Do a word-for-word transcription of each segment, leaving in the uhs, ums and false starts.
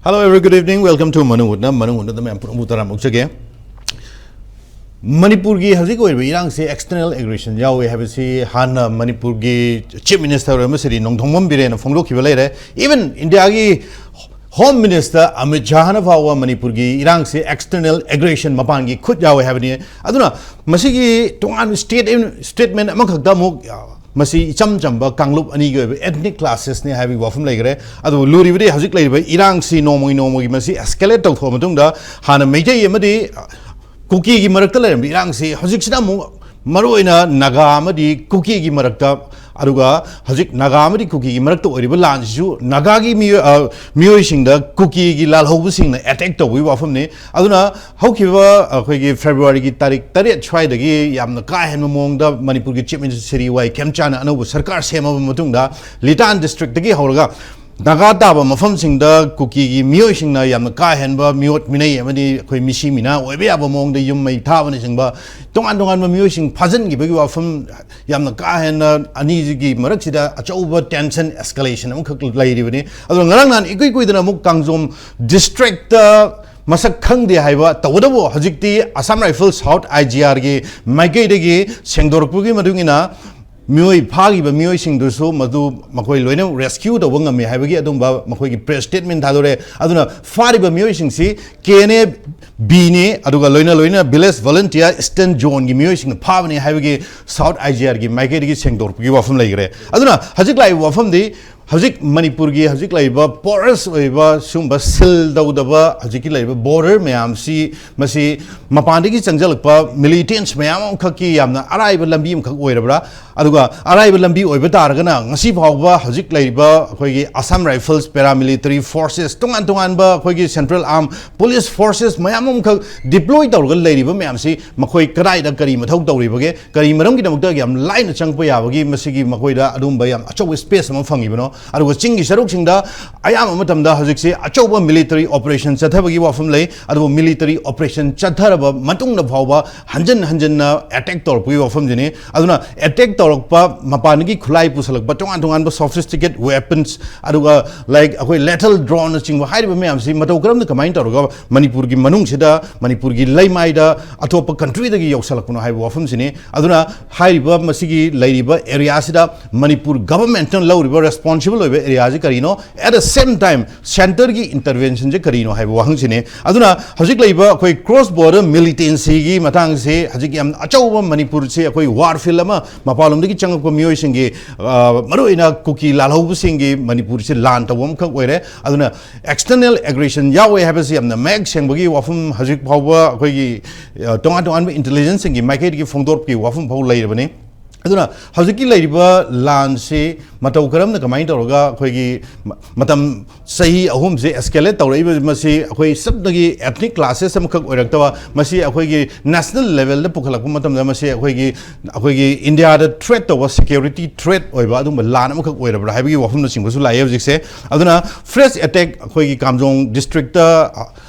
Hello, every good evening. Welcome to ꯃꯅꯨꯡ ꯍꯨꯠꯅ, ꯃꯅꯨꯡ ꯍꯨꯠꯅꯗ ꯃꯌꯥꯝ ꯄꯨꯝꯅꯃꯛꯄꯨ ꯇꯔꯥꯝꯅ ꯑꯣꯛꯆꯒꯦ꯫ ꯃꯅꯤꯄꯨꯔꯒꯤ ꯍꯧꯖꯤꯛ ꯑꯣꯏꯔꯤꯕ ꯏꯔꯥꯡꯁꯤ external aggression ꯌꯥꯎꯏ ꯍꯥꯏꯕꯁꯤ ꯍꯥꯟꯅ ꯃꯅꯤꯄꯨꯔꯒꯤ Chief Minister ꯑꯣꯏꯔꯝꯕ ꯁ꯭ꯔꯤ ꯅꯣꯡꯊꯣꯝꯕꯝ ꯕꯤꯔꯦꯟꯅ ꯐꯣꯡꯗꯣꯛꯈꯤꯕ ꯂꯩꯔꯦ꯫ Even India ꯒꯤ Home Minister ꯑꯃꯤꯠ ꯁꯥꯍꯅ ꯐꯥꯎꯕ ꯃꯅꯤꯄꯨꯔꯒꯤ ꯏꯔꯥꯡꯁꯤ external aggression, ꯃꯄꯥꯟꯒꯤ ꯈꯨꯠ ꯌꯥꯎꯏ ꯍꯥꯏꯕꯅꯤ꯫ ꯑꯗꯨꯅ ꯃꯁꯤꯒꯤ ꯇꯣꯉꯥꯟꯕ state, statement ꯑꯃꯈꯛꯇ ꯑꯃꯨꯛ ꯃꯁꯤ ꯏꯆꯝ ꯆꯝꯕ ꯀꯥꯡꯂꯨꯞ ꯑꯅꯤꯒꯤ ꯑꯣꯏꯕ ethnic clashes ꯅꯤ ꯍꯥꯏꯕꯒꯤ ꯋꯥꯐꯝ ꯂꯩꯈ꯭ꯔꯦ꯫ ꯑꯗꯨꯕꯨ ꯂꯨꯔꯤꯕꯗꯤ ꯍꯧꯖꯤꯛ ꯂꯩꯔꯤꯕ ꯏꯔꯥꯡꯁꯤ ꯅꯣꯡꯃꯒꯤ ꯅꯣꯡꯃꯒꯤ ꯃꯁꯤ escalate ꯇꯧꯊꯣꯛꯑ ꯃꯇꯨꯡꯗ ꯍꯥꯟꯅ ꯃꯩꯇꯩ ꯑꯃꯗꯤ ꯀꯨꯀꯤꯒꯤ ꯃꯔꯛꯇ ꯂꯩꯔꯝꯕ ꯏꯔꯥꯡꯁꯤ ꯍꯧꯖꯤꯛꯁꯤꯅ ꯑꯃꯨꯛ ꯃꯔꯨꯑꯣꯏꯅ ꯅꯥꯒꯥ ꯑꯃꯗꯤ ꯀꯨꯀꯤꯒꯤ ꯃꯔꯛꯇ, ꯑꯗꯨꯒ ꯍꯧꯖꯤꯛ ꯅꯥꯒꯥ ꯑꯃꯗꯤ ꯀꯨꯀꯤꯒꯤ ꯃꯔꯛꯇ ꯑꯣꯏꯔꯤꯕ ꯂꯥꯟꯁꯤꯁꯨ ꯅꯥꯒꯥꯒꯤ ꯃꯤꯑꯣꯏ-, ꯑ, ꯃꯤꯑꯣꯏꯁꯤꯡꯗ ꯀꯨꯀꯤꯒꯤ ꯂꯥꯜꯍꯧꯕꯁꯤꯡꯅ attack ꯇꯧꯕꯒꯤ ꯋꯥꯐꯝꯅꯤ꯫ ꯑꯗꯨꯅ ꯍꯧꯈꯤꯕ ꯑꯩꯈꯣꯏꯒꯤ February ꯒꯤ ꯇꯥꯔꯤꯛ ꯇꯔꯦꯠ ꯁ꯭ꯋꯥꯏꯗꯒꯤ ꯌꯥꯝꯅ ꯀꯥ ꯍꯦꯟꯕ ꯃꯑꯣꯡꯗ ꯃꯅꯤꯄꯨꯔꯒꯤ Chief Minister ꯁ꯭ꯔꯤ ꯋꯥꯏ ꯈꯦꯝꯆꯥꯅ ꯑꯅꯧꯕ ꯁꯔꯀꯥꯔ ꯁꯦꯝꯃꯕ ꯃꯇꯨꯡꯗ ꯂꯤꯇꯥꯟ district ꯇꯒꯤ ꯍꯧꯔꯒ ꯅꯥꯒꯥ ꯇꯥꯕ ꯃꯐꯝꯁꯤꯡꯗ ꯀꯨꯀꯤꯒꯤ ꯃꯤꯑꯣꯏꯁꯤꯡꯅ ꯌꯥꯝꯅ ꯀꯥ ꯍꯦꯟꯕ ꯃꯤꯑꯣꯠ ꯃꯤꯅꯩ ꯑꯃꯗꯤ ꯑꯩꯈꯣꯏ ꯃꯤꯁꯤ ꯃꯤꯅꯥ ꯑꯣꯏꯕ ꯌꯥꯕ ꯃꯑꯣꯡꯗ ꯌꯨꯝ ꯃꯩ ꯊꯥꯕꯅꯆꯤꯡꯕ ꯇꯣꯉꯥꯟ ꯇꯣꯉꯥꯟꯕ ꯃꯤꯑꯣꯏꯁꯤꯡ ꯐꯥꯖꯤꯟꯈꯤꯕꯒꯤ ꯋꯥꯐꯝ ꯌꯥꯝꯅ ꯀꯥ ꯍꯦꯟꯅ ꯑꯅꯤꯁꯤꯒꯤ ꯃꯔꯛꯁꯤꯗ ꯑꯆꯧꯕ tension escalation ꯑꯃꯈꯛ ꯂꯩꯔꯤꯕꯅꯤ꯫ ꯑꯗꯨꯒ ꯉꯔꯥꯡ ꯅꯍꯥꯟ ꯏꯀꯨꯏ ꯀꯨꯏꯗꯅ ꯑꯃꯨꯛ ꯀꯥꯡꯖꯣꯝ district ꯇ ꯃꯁꯛ ꯈꯪꯗꯦ ꯍꯥꯏꯕ, ꯇꯧꯕꯇꯕꯨ ꯍꯧꯖꯤꯛꯇꯤ Assam Rifles South I G R ꯒꯤ ꯃꯥꯏꯀꯩꯗꯒꯤ ꯁꯦꯡꯗꯣꯔꯛꯄꯒꯤ ꯃꯇꯨꯡ ꯏꯟꯅ ꯃꯤꯑꯣꯏ ꯐꯥꯈꯤꯕ ꯃꯤꯑꯣꯏꯁꯤꯡꯗꯨꯁꯨ ꯃꯗꯨ ꯃꯈꯣꯏ ꯂꯣꯏꯅ rescue ꯇꯧꯕ ꯉꯝꯃꯤ ꯍꯥꯏꯕꯒꯤ ꯑꯗꯨꯝꯕ ꯃꯈꯣꯏꯒꯤ press statement ꯊꯥꯗꯣꯔꯛꯑꯦ꯫ ꯑꯗꯨꯅ ꯐꯥꯔꯤꯕ ꯃꯤꯑꯣꯏꯁꯤꯡꯁꯤ K N A B ꯅꯤ, ꯑꯗꯨꯒ ꯂꯣꯏꯅ ꯂꯣꯏꯅ Village Volunteer Eastern Zone ꯒꯤ ꯃꯤꯑꯣꯏꯁꯤꯡꯅ ꯐꯥꯕꯅꯤ ꯍꯥꯏꯕꯒꯤ South I G R ꯒꯤ ꯃꯥꯏꯀꯩꯗꯒꯤ ꯁꯦꯡꯗꯣꯔꯛꯄꯒꯤ ꯋꯥꯐꯝ ꯂꯩꯈ꯭ꯔꯦ꯫ ꯑꯗꯨꯅ ꯍꯧꯖꯤꯛ ꯂꯥꯛꯏꯕ ꯋꯥꯐꯝꯗꯤ ꯍꯧꯖꯤꯛ ꯃꯅꯤꯄꯨꯔꯒꯤ ꯍꯧꯖꯤꯛ ꯂꯩꯔꯤꯕ porous ꯑꯣꯏꯕ ꯁꯤꯒꯨꯝꯕ seal ꯇꯧꯗꯕ ꯍꯧꯖꯤꯛꯀꯤ ꯂꯩꯔꯤꯕ border ꯃꯌꯥꯝꯁꯤ, ꯃꯁꯤ ꯃꯄꯥꯟꯗꯒꯤ ꯆꯪꯁꯤꯜꯂꯛꯄ militants ꯃꯌꯥꯝ ꯑꯃꯈꯛꯀꯤ ꯌꯥꯝꯅ ꯑꯔꯥꯏꯕ ꯂꯝꯕꯤ ꯑꯃꯈꯛ ꯑꯣꯏꯔꯕ꯭ꯔꯥ? ꯑꯗꯨꯒ ꯑꯔꯥꯏꯕ ꯂꯝꯕꯤ ꯑꯣꯏꯕ ꯇꯥꯔꯒꯅ ꯉꯁꯤ ꯐꯥꯎꯕ ꯍꯧꯖꯤꯛ ꯂꯩꯔꯤꯕ ꯑꯩꯈꯣꯏꯒꯤ Assam Rifles paramilitary forces ꯇꯣꯉꯥꯟ ꯇꯣꯉꯥꯟꯕ ꯑꯩꯈꯣꯏꯒꯤ Central Armed Police Forces ꯃꯌꯥꯝ ꯑꯃꯈꯛ deploy ꯇꯧꯔꯒ ꯂꯩꯔꯤꯕ ꯃꯌꯥꯝꯁꯤ ꯃꯈꯣꯏ ꯀꯗꯥꯏꯗ ꯀꯔꯤ ꯃꯊꯧ ꯇꯧꯔꯤꯕꯒꯦ? ꯀꯔꯤ ꯃꯔꯝꯒꯤꯗꯃꯛꯇ ꯌꯥꯝ ꯂꯥꯏꯅ ꯆꯪꯉꯛꯄ ꯌꯥꯕꯒꯤ ꯃꯁꯤꯒꯤ ꯃꯈꯣꯏꯗ ꯑꯗꯨꯝꯕ ꯌꯥꯝ ꯑꯆꯧꯕ space ꯑꯃ ꯐꯪꯉꯤꯕꯅꯣ? ꯑꯗꯨꯒ ꯆꯤꯡꯒꯤ ꯁꯔꯨꯛꯁꯤꯡꯗ ꯑꯌꯥꯝꯕ ꯃꯇꯝꯗ ꯍꯧꯖꯤꯛꯁꯤ ꯑꯆꯧꯕ military operation ꯆꯠꯊꯕꯒꯤ ꯋꯥꯐꯝ ꯂꯩ꯫ ꯑꯗꯨꯕꯨ military operation ꯆꯠꯊꯔꯕ ꯃꯇꯨꯡꯗ ꯐꯥꯎꯕ ꯍꯟꯖꯟ ꯍꯟꯖꯟꯅ attack ꯇꯧꯔꯛꯄꯒꯤ ꯋꯥꯐꯝꯁꯤꯅꯤ꯫ ꯑꯗꯨꯅ attack ꯇꯧꯔꯛꯄ, ꯃꯄꯥꯟꯗꯒꯤ ꯈꯨꯠꯂꯥꯏ ꯄꯨꯁꯜꯂꯛꯄ, ꯇꯣꯉꯥꯟ ꯇꯣꯉꯥꯟꯕ sophisticated weapons, ꯑꯗꯨꯒ like ꯑꯩꯈꯣꯏ lethal drone ꯅꯆꯤꯡꯕ ꯍꯥꯏꯔꯤꯕ ꯃꯌꯥꯝꯁꯤ ꯃꯇꯧ ꯀꯔꯝꯅ, ꯀꯃꯥꯏꯅ ꯇꯧꯔꯒ ꯃꯅꯤꯄꯨꯔꯒꯤ ꯃꯅꯨꯡꯁꯤꯗ, ꯃꯅꯤꯄꯨꯔꯒꯤ ꯂꯩꯃꯥꯏꯗ ꯑꯇꯣꯞꯄ countryꯗꯒꯤ ꯌꯧꯁꯜꯂꯛꯄꯅꯣ ꯍꯥꯏꯕ ꯋꯥꯐꯝꯁꯤꯅꯤ꯫ ꯑꯗꯨꯅ ꯍꯥꯏꯔꯤꯕ ꯃꯁꯤꯒꯤ ꯂꯩꯔꯤꯕ areaꯁꯤꯗ ꯃꯅꯤꯄꯨꯔ governmentꯅ ꯂꯧꯔꯤꯕ, responsible ꯑꯣꯏꯕ areaꯁꯤ ꯀꯔꯤꯅꯣ, at the same time centreꯒꯤ interventionꯁꯦ ꯀꯔꯤꯅꯣ ꯍꯥꯏꯕ ꯋꯥꯍꯪꯁꯤꯅꯤ꯫ ꯑꯗꯨꯅ ꯍꯧꯖꯤꯛ ꯂꯩꯔꯤꯕ ꯑꯩꯈꯣꯏ cross border militancyꯒꯤ ꯃꯇꯥꯡꯁꯦ ꯍꯧꯖꯤꯛ ꯌꯥꯝ ꯑꯆꯧꯕ ꯃꯅꯤꯄꯨꯔꯁꯦ ꯑꯩꯈꯣꯏ war field ꯑꯃ, ꯃꯄꯥꯟꯂꯣꯝꯗꯒꯤ ꯆꯪꯉꯛꯄ ꯃꯤꯑꯣꯏꯁꯤꯡꯒꯤ, ꯑ, ꯃꯔꯨꯑꯣꯏꯅ ꯀꯨꯀꯤ ꯂꯥꯜꯍꯧꯕꯁꯤꯡꯒꯤ ꯃꯅꯤꯄꯨꯔꯁꯦ ꯂꯥꯟ ꯇꯧꯕ ꯑꯃꯈꯛ ꯑꯣꯏꯔꯦ꯫ ꯑꯗꯨꯅ external aggression ꯌꯥꯎꯋꯦ ꯍꯥꯏꯕꯁꯤ ꯌꯥꯝꯅ ꯃꯌꯦꯛ ꯁꯦꯡꯕꯒꯤ ꯋꯥꯐꯝ ꯍꯧꯖꯤꯛ ꯐꯥꯎꯕ ꯑꯩꯈꯣꯏꯒꯤ, ꯑ, ꯇꯣꯉꯥꯟ ꯇꯣꯉꯥꯟꯕ intelligenceꯁꯤꯡꯒꯤ ꯃꯥꯏꯀꯩꯗꯒꯤ ꯐꯣꯡꯗꯣꯔꯛꯄꯒꯤ ꯋꯥꯐꯝ ꯐꯥꯎ ꯂꯩꯔꯕꯅꯤ꯫ ꯑꯗꯨꯅ ꯍꯧꯖꯤꯛꯀꯤ ꯂꯩꯔꯤꯕ ꯂꯥꯟꯁꯤ ꯃꯇꯧ ꯀꯔꯝꯅ, ꯀꯃꯥꯏꯅ ꯇꯧꯔꯒ ꯑꯩꯈꯣꯏꯒꯤ ꯃ-, ꯃꯇꯝ ꯆꯍꯤ ꯑꯍꯨꯝꯁꯦ escalate ꯇꯧꯔꯛꯏꯕ ꯃꯁꯤ ꯑꯩꯈꯣꯏ ꯆꯨꯞꯅꯒꯤ ethnic clashes ꯑꯃꯈꯛ ꯑꯣꯏꯔꯛꯇꯕ, ꯃꯁꯤ ꯑꯩꯈꯣꯏꯒꯤ national levelꯗ ꯄꯨꯈꯠꯂꯛꯄ ꯃꯇꯝꯗ ꯃꯁꯤ ꯑꯩꯈꯣꯏꯒꯤ, ꯑꯩꯈꯣꯏꯒꯤ ꯏꯟꯗꯤꯌꯥꯗ threat ꯇꯧꯕ, security threat ꯑꯣꯏꯕ ꯑꯗꯨꯒꯨꯝꯕ ꯂꯥꯟ ꯑꯃꯈꯛ ꯑꯣꯏꯔꯕ꯭ꯔꯥ ꯍꯥꯏꯕꯒꯤ ꯋꯥꯐꯝꯅꯆꯤꯡꯕꯁꯨ ꯂꯥꯛꯑꯦ ꯍꯧꯖꯤꯛꯁꯦ꯫ ꯑꯗꯨꯅ fresh attack ꯑꯩꯈꯣꯏꯒꯤ ꯀꯥꯝꯖꯣꯡ districtꯇ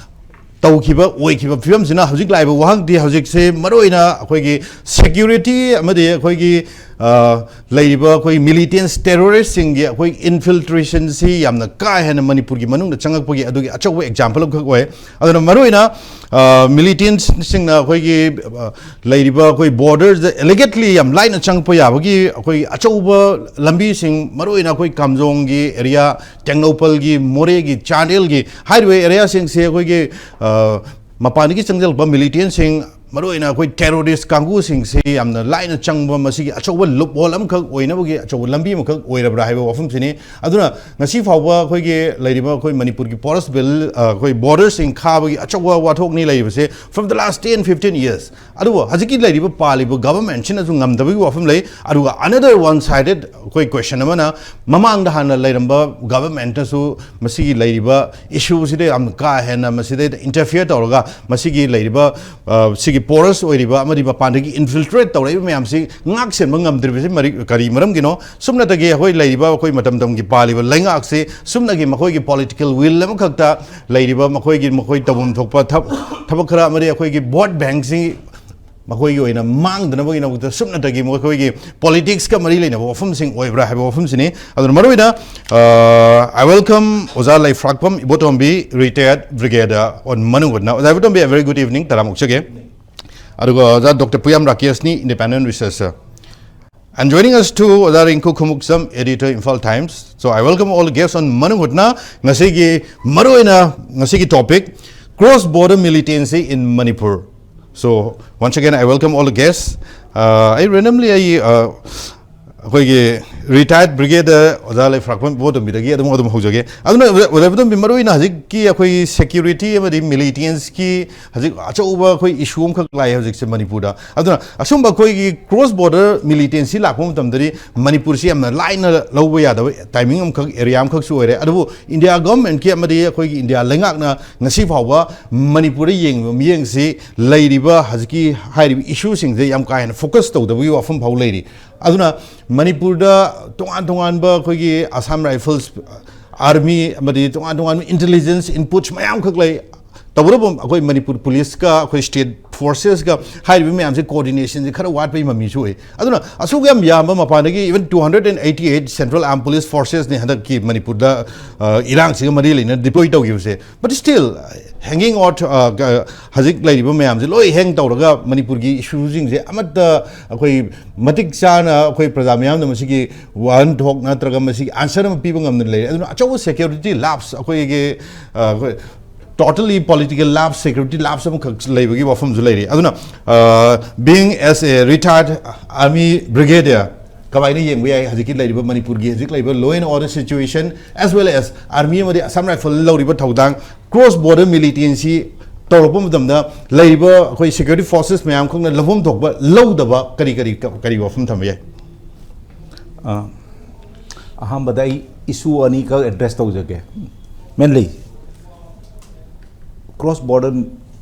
ꯇꯧꯈꯤꯕ, ꯑꯣꯏꯈꯤꯕ ꯐꯤꯕꯝꯁꯤꯅ ꯍꯧꯖꯤꯛ ꯂꯥꯛꯏꯕ ꯋꯥꯍꯪꯗꯤ ꯍꯧꯖꯤꯛꯁꯦ ꯃꯔꯨꯑꯣꯏꯅ ꯑꯩꯈꯣꯏꯒꯤ security ꯑꯃꯗꯤ ꯑꯩꯈꯣꯏꯒꯤ, ꯑ, ꯂꯩꯔꯤꯕ ꯑꯩꯈꯣꯏ militants terroristꯁꯤꯡꯒꯤ ꯑꯩꯈꯣꯏ infiltrationꯁꯤ ꯌꯥꯝꯅ ꯀꯥ ꯍꯦꯟꯅ ꯃꯅꯤꯄꯨꯔꯒꯤ ꯃꯅꯨꯡꯗ ꯆꯪꯉꯛꯄꯒꯤ ꯑꯗꯨꯒꯤ ꯑꯆꯧꯕ example ꯑꯃꯈꯛ ꯑꯣꯏ꯫ ꯑꯗꯨꯅ ꯃꯔꯨꯑꯣꯏꯅ, ꯑ, militansꯁꯤꯡꯅ ꯑꯩꯈꯣꯏꯒꯤ, ꯑ, ꯂꯩꯔꯤꯕ ꯑꯩꯈꯣꯏ borderꯗ allegedly ꯌꯥꯝ ꯂꯥꯏꯅ ꯆꯪꯉꯛꯄ ꯌꯥꯕꯒꯤ ꯑꯩꯈꯣꯏ ꯑꯆꯧꯕ ꯂꯝꯕꯤꯁꯤꯡ, ꯃꯔꯨꯑꯣꯏꯅ ꯑꯩꯈꯣꯏ ꯀꯥꯝꯖꯣꯡꯒꯤ area, ꯇꯦꯡꯅꯧꯄꯜꯒꯤ, ꯃꯣꯔꯦꯒꯤ, ꯆꯥꯟꯗꯦꯜꯒꯤ ꯍꯥꯏꯔꯤꯕ areaꯁꯤꯡꯁꯦ ꯑꯩꯈꯣꯏꯒꯤ, ꯑ, ꯃꯄꯥꯟꯗꯒꯤ ꯆꯪꯁꯤꯜꯂꯛꯄ militantꯁꯤꯡ, ꯃꯔꯨꯑꯣꯏꯅ ꯑꯩꯈꯣꯏ terrorist ꯀꯥꯡꯕꯨꯁꯤꯡꯁꯤ ꯌꯥꯝꯅ ꯂꯥꯏꯅ ꯆꯪꯕ, ꯃꯁꯤꯒꯤ ꯑꯆꯧꯕ loophole ꯑꯃꯈꯛ ꯑꯣꯏꯅꯕꯒꯤ ꯑꯆꯧꯕ ꯂꯝꯕꯤ ꯑꯃꯈꯛ ꯑꯣꯏꯔꯕ꯭ꯔꯥ ꯍꯥꯏꯕ ꯋꯥꯐꯝꯁꯤꯅꯤ꯫ ꯑꯗꯨꯅ ꯉꯁꯤ ꯐꯥꯎꯕ ꯑꯩꯈꯣꯏꯒꯤ ꯂꯩꯔꯤꯕ ꯑꯩꯈꯣꯏ ꯃꯅꯤꯄꯨꯔꯒꯤ porous bill, ꯑ, ꯑꯩꯈꯣꯏ borderꯁꯤꯡ ꯈꯥꯕꯒꯤ ꯑꯆꯧꯕ ꯋꯥꯊꯣꯛꯅꯤ ꯂꯩꯔꯤꯕꯁꯦ from the last ten, fifteen years꯫ ꯑꯗꯨꯕꯨ ꯍꯧꯖꯤꯛꯀꯤ ꯂꯩꯔꯤꯕ ꯄꯥꯜꯂꯤꯕ governmentꯁꯤꯅꯁꯨ ꯉꯝꯗꯕꯒꯤ ꯋꯥꯐꯝ ꯂꯩ꯫ ꯑꯗꯨꯒ another one sided ꯑꯩꯈꯣꯏ question ꯑꯃꯅ, ꯃꯃꯥꯡꯗ ꯍꯥꯟꯅ ꯂꯩꯔꯝꯕ governmentꯅꯁꯨ ꯃꯁꯤꯒꯤ ꯂꯩꯔꯤꯕ issueꯁꯤꯗ ꯌꯥꯝ ꯀꯥ ꯍꯦꯟꯅ ꯃꯁꯤꯗꯩꯗ interfere ꯇꯧꯔꯒ ꯃꯁꯤꯒꯤ ꯂꯩꯔꯤꯕ, ꯑ, ꯁꯤꯒꯤ ꯄꯣꯔꯁ ꯑꯣꯏꯔꯤꯕ ꯑꯃꯗꯤ ꯃꯄꯥꯟꯗꯒꯤ ꯏꯟꯐꯤꯜꯇ꯭ꯔꯦꯠ ꯇꯧꯔꯛꯏꯕ ꯃꯌꯥꯝꯁꯤ ꯉꯥꯛ ꯁꯦꯟꯕ ꯉꯝꯗ꯭ꯔꯤꯕꯁꯤ ꯃꯔꯤ- ꯀꯔꯤ ꯃꯔꯝꯒꯤꯅꯣ? ꯁꯨꯞꯅꯇꯒꯤ ꯑꯩꯈꯣꯏ ꯂꯩꯔꯤꯕ ꯑꯩꯈꯣꯏ ꯃꯇꯝ ꯃꯇꯝꯒꯤ ꯄꯥꯜꯂꯤꯕ ꯂꯩꯉꯥꯛꯁꯤ ꯁꯨꯞꯅꯒꯤ ꯃꯈꯣꯏꯒꯤ ꯄꯣꯂꯤꯇꯤꯀꯦꯜ ꯋꯤꯜ ꯑꯃꯈꯛꯇ ꯂꯩꯔꯤꯕ ꯃꯈꯣꯏꯒꯤ ꯃꯈꯣꯏ ꯇꯧꯐꯝ ꯊꯣꯛꯄ ꯊꯕ- ꯊꯕꯛ ꯈꯔ ꯑꯃꯗꯤ ꯑꯩꯈꯣꯏꯒꯤ ꯚꯣꯠ ꯕꯦꯡꯁꯤ ꯃꯈꯣꯏꯒꯤ ꯑꯣꯏꯅ ꯃꯥꯡꯗꯅꯕꯒꯤꯗꯃꯛꯇ ꯁꯨꯞꯅꯇꯒꯤ ꯃꯈꯣꯏꯒꯤ ꯄꯣꯂꯤꯇꯤꯛꯁꯀ ꯃꯔꯤ ꯂꯩꯅꯕ ꯋꯥꯐꯝꯁꯤꯡ ꯑꯣꯏꯕ꯭ꯔꯥ ꯍꯥꯏꯕ ꯋꯥꯐꯝꯁꯤꯅꯤ꯫ ꯑꯗꯨꯅ ꯃꯔꯨꯑꯣꯏꯅ ꯑ, I welcome ꯑꯣꯖꯥ ꯂꯩꯐ꯭ꯔꯥꯛꯄꯝ ꯏꯕꯣꯇꯣꯝꯕꯤ, retired brigadier on ꯃꯅꯨꯡ ꯍꯨꯠꯅ꯫ ꯑꯣꯖꯥ ꯏꯕꯣꯇꯣꯝꯕꯤ, a very good evening, ꯇꯔꯥꯝ ꯑꯣꯛꯆꯒꯦ꯫ ꯑꯗꯨꯒ ꯑꯣꯖꯥ doctor ꯄꯨꯌꯥꯝ ꯔꯥꯀꯦꯁꯅꯤ, independent researcher꯫ And joining us too, ꯑꯣꯖꯥ ꯔꯤꯡꯀꯨ Khumukcham, editor, Imphal Times. So I welcome all guests on ꯃꯅꯨꯡ ꯍꯨꯠꯅ ꯉꯁꯤꯒꯤ ꯃꯔꯨꯑꯣꯏꯅ ꯉꯁꯤꯒꯤ topic, cross border militancy in Manipur. So once again, I welcome all the guests. Uh, ꯑꯩ randomly ꯑꯩ uh, ꯑꯩꯈꯣꯏꯒꯤ retired brigadier ꯑꯣꯖꯥ ꯂꯩꯐ꯭ꯔꯥꯛꯄꯝ ꯏꯕꯣꯇꯣꯝꯕꯤꯗꯒꯤ ꯑꯗꯨꯝ ꯑꯗꯨꯝ ꯍꯧꯖꯒꯦ꯫ ꯑꯗꯨꯅ ꯑꯣꯖꯥ ꯏꯕꯣꯇꯣꯝꯕꯤ, ꯃꯔꯨꯑꯣꯏꯅ ꯍꯧꯖꯤꯛꯀꯤ ꯑꯩꯈꯣꯏꯒꯤ security ꯑꯃꯗꯤ militancygꯤ ꯍꯧꯖꯤꯛ ꯑꯆꯧꯕ ꯑꯩꯈꯣꯏ issue ꯑꯃꯈꯛ ꯂꯥꯛꯑꯦ ꯍꯧꯖꯤꯛꯁꯦ ꯃꯅꯤꯄꯨꯔꯗ꯫ ꯑꯗꯨꯅ ꯑꯁꯨꯝꯕ ꯑꯩꯈꯣꯏꯒꯤ cross border militancy ꯂꯥꯛꯄ ꯃꯇꯝꯗꯗꯤ ꯃꯅꯤꯄꯨꯔꯁꯤ ꯌꯥꯝꯅ ꯂꯥꯏꯅ ꯂꯧꯕ ꯌꯥꯗꯕ timing ꯑꯃꯈꯛ, area ꯑꯃꯈꯛꯁꯨ ꯑꯣꯏꯔꯦ꯫ ꯑꯗꯨꯕꯨ ꯏꯟꯗꯤꯌꯥ governmentꯀꯤ ꯑꯃꯗꯤ ꯑꯩꯈꯣꯏꯒꯤ ꯏꯟꯗꯤꯌꯥ ꯂꯩꯉꯥꯛꯅ ꯉꯁꯤ ꯐꯥꯎꯕ ꯃꯅꯤꯄꯨꯔꯗ ꯌꯦꯡꯕ ꯃꯤꯠꯌꯦꯡꯁꯤ ꯂꯩꯔꯤꯕ ꯍꯧꯖꯤꯛꯀꯤ ꯍꯥꯏꯔꯤꯕ issueꯁꯤꯡꯁꯦ ꯌꯥꯝ ꯀꯥ ꯍꯦꯟꯅ focus ꯇꯧꯗꯕꯒꯤ ꯋꯥꯐꯝ ꯐꯥꯎ ꯂꯩꯔꯤ꯫ ꯑꯗꯨꯅ ꯃꯅꯤꯄꯨꯔꯗ ꯇꯣꯉꯥꯟ ꯇꯣꯉꯥꯟꯕ ꯑꯩꯈꯣꯏꯒꯤ Assam Rifles, army ꯑꯃꯗꯤ ꯇꯣꯉꯥꯟ ꯇꯣꯉꯥꯟꯕ intelligence inputs ꯃꯌꯥꯝ ꯈꯛ ꯂꯩ꯫ ꯇꯧꯕꯇꯕꯨ ꯑꯩꯈꯣꯏ ꯃꯅꯤꯄꯨꯔ ꯄꯨꯂꯤꯁꯀ ꯑꯩꯈꯣꯏ state forcesꯀ ꯍꯥꯏꯔꯤꯕ ꯃꯌꯥꯝꯁꯦ coordinationꯁꯦ ꯈꯔ ꯋꯥꯠꯄꯒꯤ ꯃꯃꯤꯁꯨ ꯑꯣꯏ꯫ ꯑꯗꯨꯅ ꯑꯁꯨꯛ ꯌꯥꯝ ꯌꯥꯝꯕ ꯃꯄꯥꯟꯗꯒꯤ even two hundred and eighty eight Central Armed Police Forcesꯅꯤ ꯍꯟꯗꯛꯀꯤ ꯃꯅꯤꯄꯨꯔꯗ ꯑ, ꯏꯔꯥꯡꯁꯤꯒ ꯃꯔꯤ ꯂꯩꯅꯅ deploy ꯇꯧꯈꯤꯕꯁꯦ꯫ But still, hanging out, ꯑ, ꯍꯧꯖꯤꯛ ꯂꯩꯔꯤꯕ ꯃꯌꯥꯝꯁꯦ ꯂꯣꯏ hang ꯇꯧꯔꯒ ꯃꯅꯤꯄꯨꯔꯒꯤ issueꯁꯤꯡꯁꯦ ꯑꯃꯠꯇ ꯑꯩꯈꯣꯏ ꯃꯇꯤꯛ ꯆꯥꯅ ꯑꯩꯈꯣꯏ ꯄ꯭ꯔꯖꯥ ꯃꯤꯌꯥꯝꯅ ꯃꯁꯤꯒꯤ ꯋꯥꯍꯟꯊꯣꯛ ꯅꯠꯇ꯭ꯔꯒ ꯃꯁꯤꯒꯤ answer ꯑꯃ ꯄꯤꯕ ꯉꯝꯗꯅ ꯂꯩꯔꯦ꯫ ꯑꯗꯨꯅ ꯑꯆꯧꯕ security lapse ꯑꯩꯈꯣꯏꯒꯤ, ꯑ, ꯑꯩꯈꯣꯏ totally political lapse, security lapse ꯑꯃꯈꯛ ꯂꯩꯕꯒꯤ ꯋꯥꯐꯝꯁꯨ ꯂꯩꯔꯤ꯫ ꯑꯗꯨꯅ, ꯑ, being as a retired army brigadier, ꯀꯃꯥꯏꯅ ꯌꯦꯡꯕ ꯌꯥꯏ ꯍꯧꯖꯤꯛꯀꯤ ꯂꯩꯔꯤꯕ ꯃꯅꯤꯄꯨꯔꯒꯤ ꯍꯧꯖꯤꯛ ꯂꯩꯔꯤꯕ law and order situation as well as army ꯑꯃꯗꯤ Assam Rifle ꯂꯧꯔꯤꯕ ꯊꯧꯗꯥꯡ, cross border militancy ꯇꯧꯔꯛꯄ ꯃꯇꯝꯗ ꯂꯩꯔꯤꯕ ꯑꯩꯈꯣꯏ security forces ꯃꯌꯥꯝ ꯈꯛꯅ ꯂꯧꯐꯝ ꯊꯣꯛꯄ ꯂꯧꯗꯕ ꯀꯔꯤ ꯀꯔꯤ ꯀꯔꯤ ꯋꯥꯐꯝ ꯊꯝꯕ ꯌꯥꯏ? ꯑ, ꯑꯍꯥꯟꯕꯗ ꯑꯩ issue ꯑꯅꯤꯈꯛ address ꯇꯧꯖꯒꯦ꯫ Mainly cross border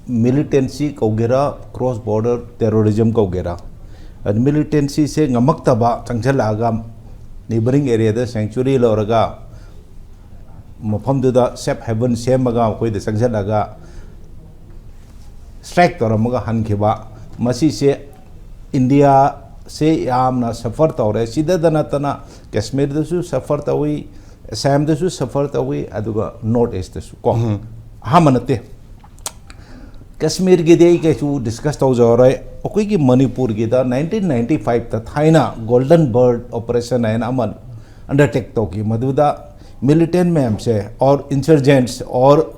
Militancy ꯀꯧꯒꯦꯔꯥ, cross border terrorism ꯀꯧꯒꯦꯔꯥ, ꯑꯗꯨ militancyꯁꯦ ꯉꯝꯃꯛꯇꯕ ꯆꯪꯁꯤꯜꯂꯛꯑꯒ neighbouring areaꯗ sanctuary ꯂꯧꯔꯒ ꯃꯐꯝꯗꯨꯗ safe haven ꯁꯦꯝꯃꯒ ꯑꯩꯈꯣꯏꯗ ꯆꯪꯁꯤꯜꯂꯒ strike ꯇꯧꯔꯝꯃꯒ ꯍꯟꯈꯤꯕ, ꯃꯁꯤꯁꯦ ꯏꯟꯗꯤꯌꯥꯁꯦ ꯌꯥꯝꯅ suffer ꯇꯧꯔꯦ꯫ ꯁꯤꯗꯗ ꯅꯠꯇꯅ ꯀꯥꯁꯃꯤꯔꯗꯁꯨ suffer ꯇꯧꯏ, ꯑꯁꯥꯝꯗꯁꯨ suffer ꯇꯧꯏ, ꯑꯗꯨꯒ North Eastꯇꯁꯨ ꯀꯣ꯫ ꯑꯍꯥꯟꯕ ꯅꯠꯇꯦ꯫ ꯀꯥꯁꯃꯤꯔꯒꯤꯗꯤ ꯑꯩ ꯀꯩꯁꯨ discuss ꯇꯧꯖꯔꯔꯣꯏ꯫ ꯑꯩꯈꯣꯏꯒꯤ ꯃꯅꯤꯄꯨꯔꯒꯤꯗ nineteen ninety fiveꯇ ꯊꯥꯏꯅ Golden Bird Operation ꯍꯥꯏꯅ ꯑꯃ undertake ꯇꯧꯈꯤ꯫ ꯃꯗꯨꯗ militant ꯃꯌꯥꯝꯁꯦ, or insurgents or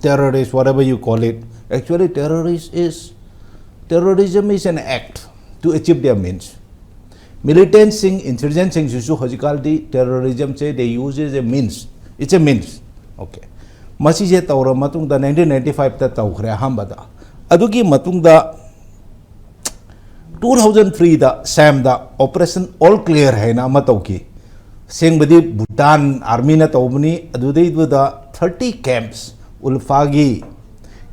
terrorists, whatever you call it, actually terrorist is, terrorism is an act to achieve their means. Militantꯁꯤꯡ, insurgentꯁꯤꯡꯁꯤꯁꯨ ꯍꯧꯖꯤꯛꯀꯥꯟꯗꯤ terrorismꯁꯦ they use as a means, it's a means. Okay, ꯃꯁꯤꯁꯦ ꯇꯧꯔ ꯃꯇꯨꯡꯗ nineteen ninety fiveꯇ ꯇꯧꯈ꯭ꯔꯦ ꯑꯍꯥꯟꯕꯗ꯫ ꯑꯗꯨꯒꯤ ꯃꯇꯨꯡꯗ two thousand threeꯗ ꯑꯁꯥꯝꯗ Operation All Clear ꯍꯥꯏꯅ ꯑꯃ ꯇꯧꯈꯤ꯫ ꯑꯁꯦꯡꯕꯗꯤ ꯚꯨꯇꯥꯟ armyꯅ ꯇꯧꯕꯅꯤ꯫ ꯑꯗꯨꯗꯩꯗꯨꯗ thirty camps, ꯎꯜꯐꯥꯒꯤ,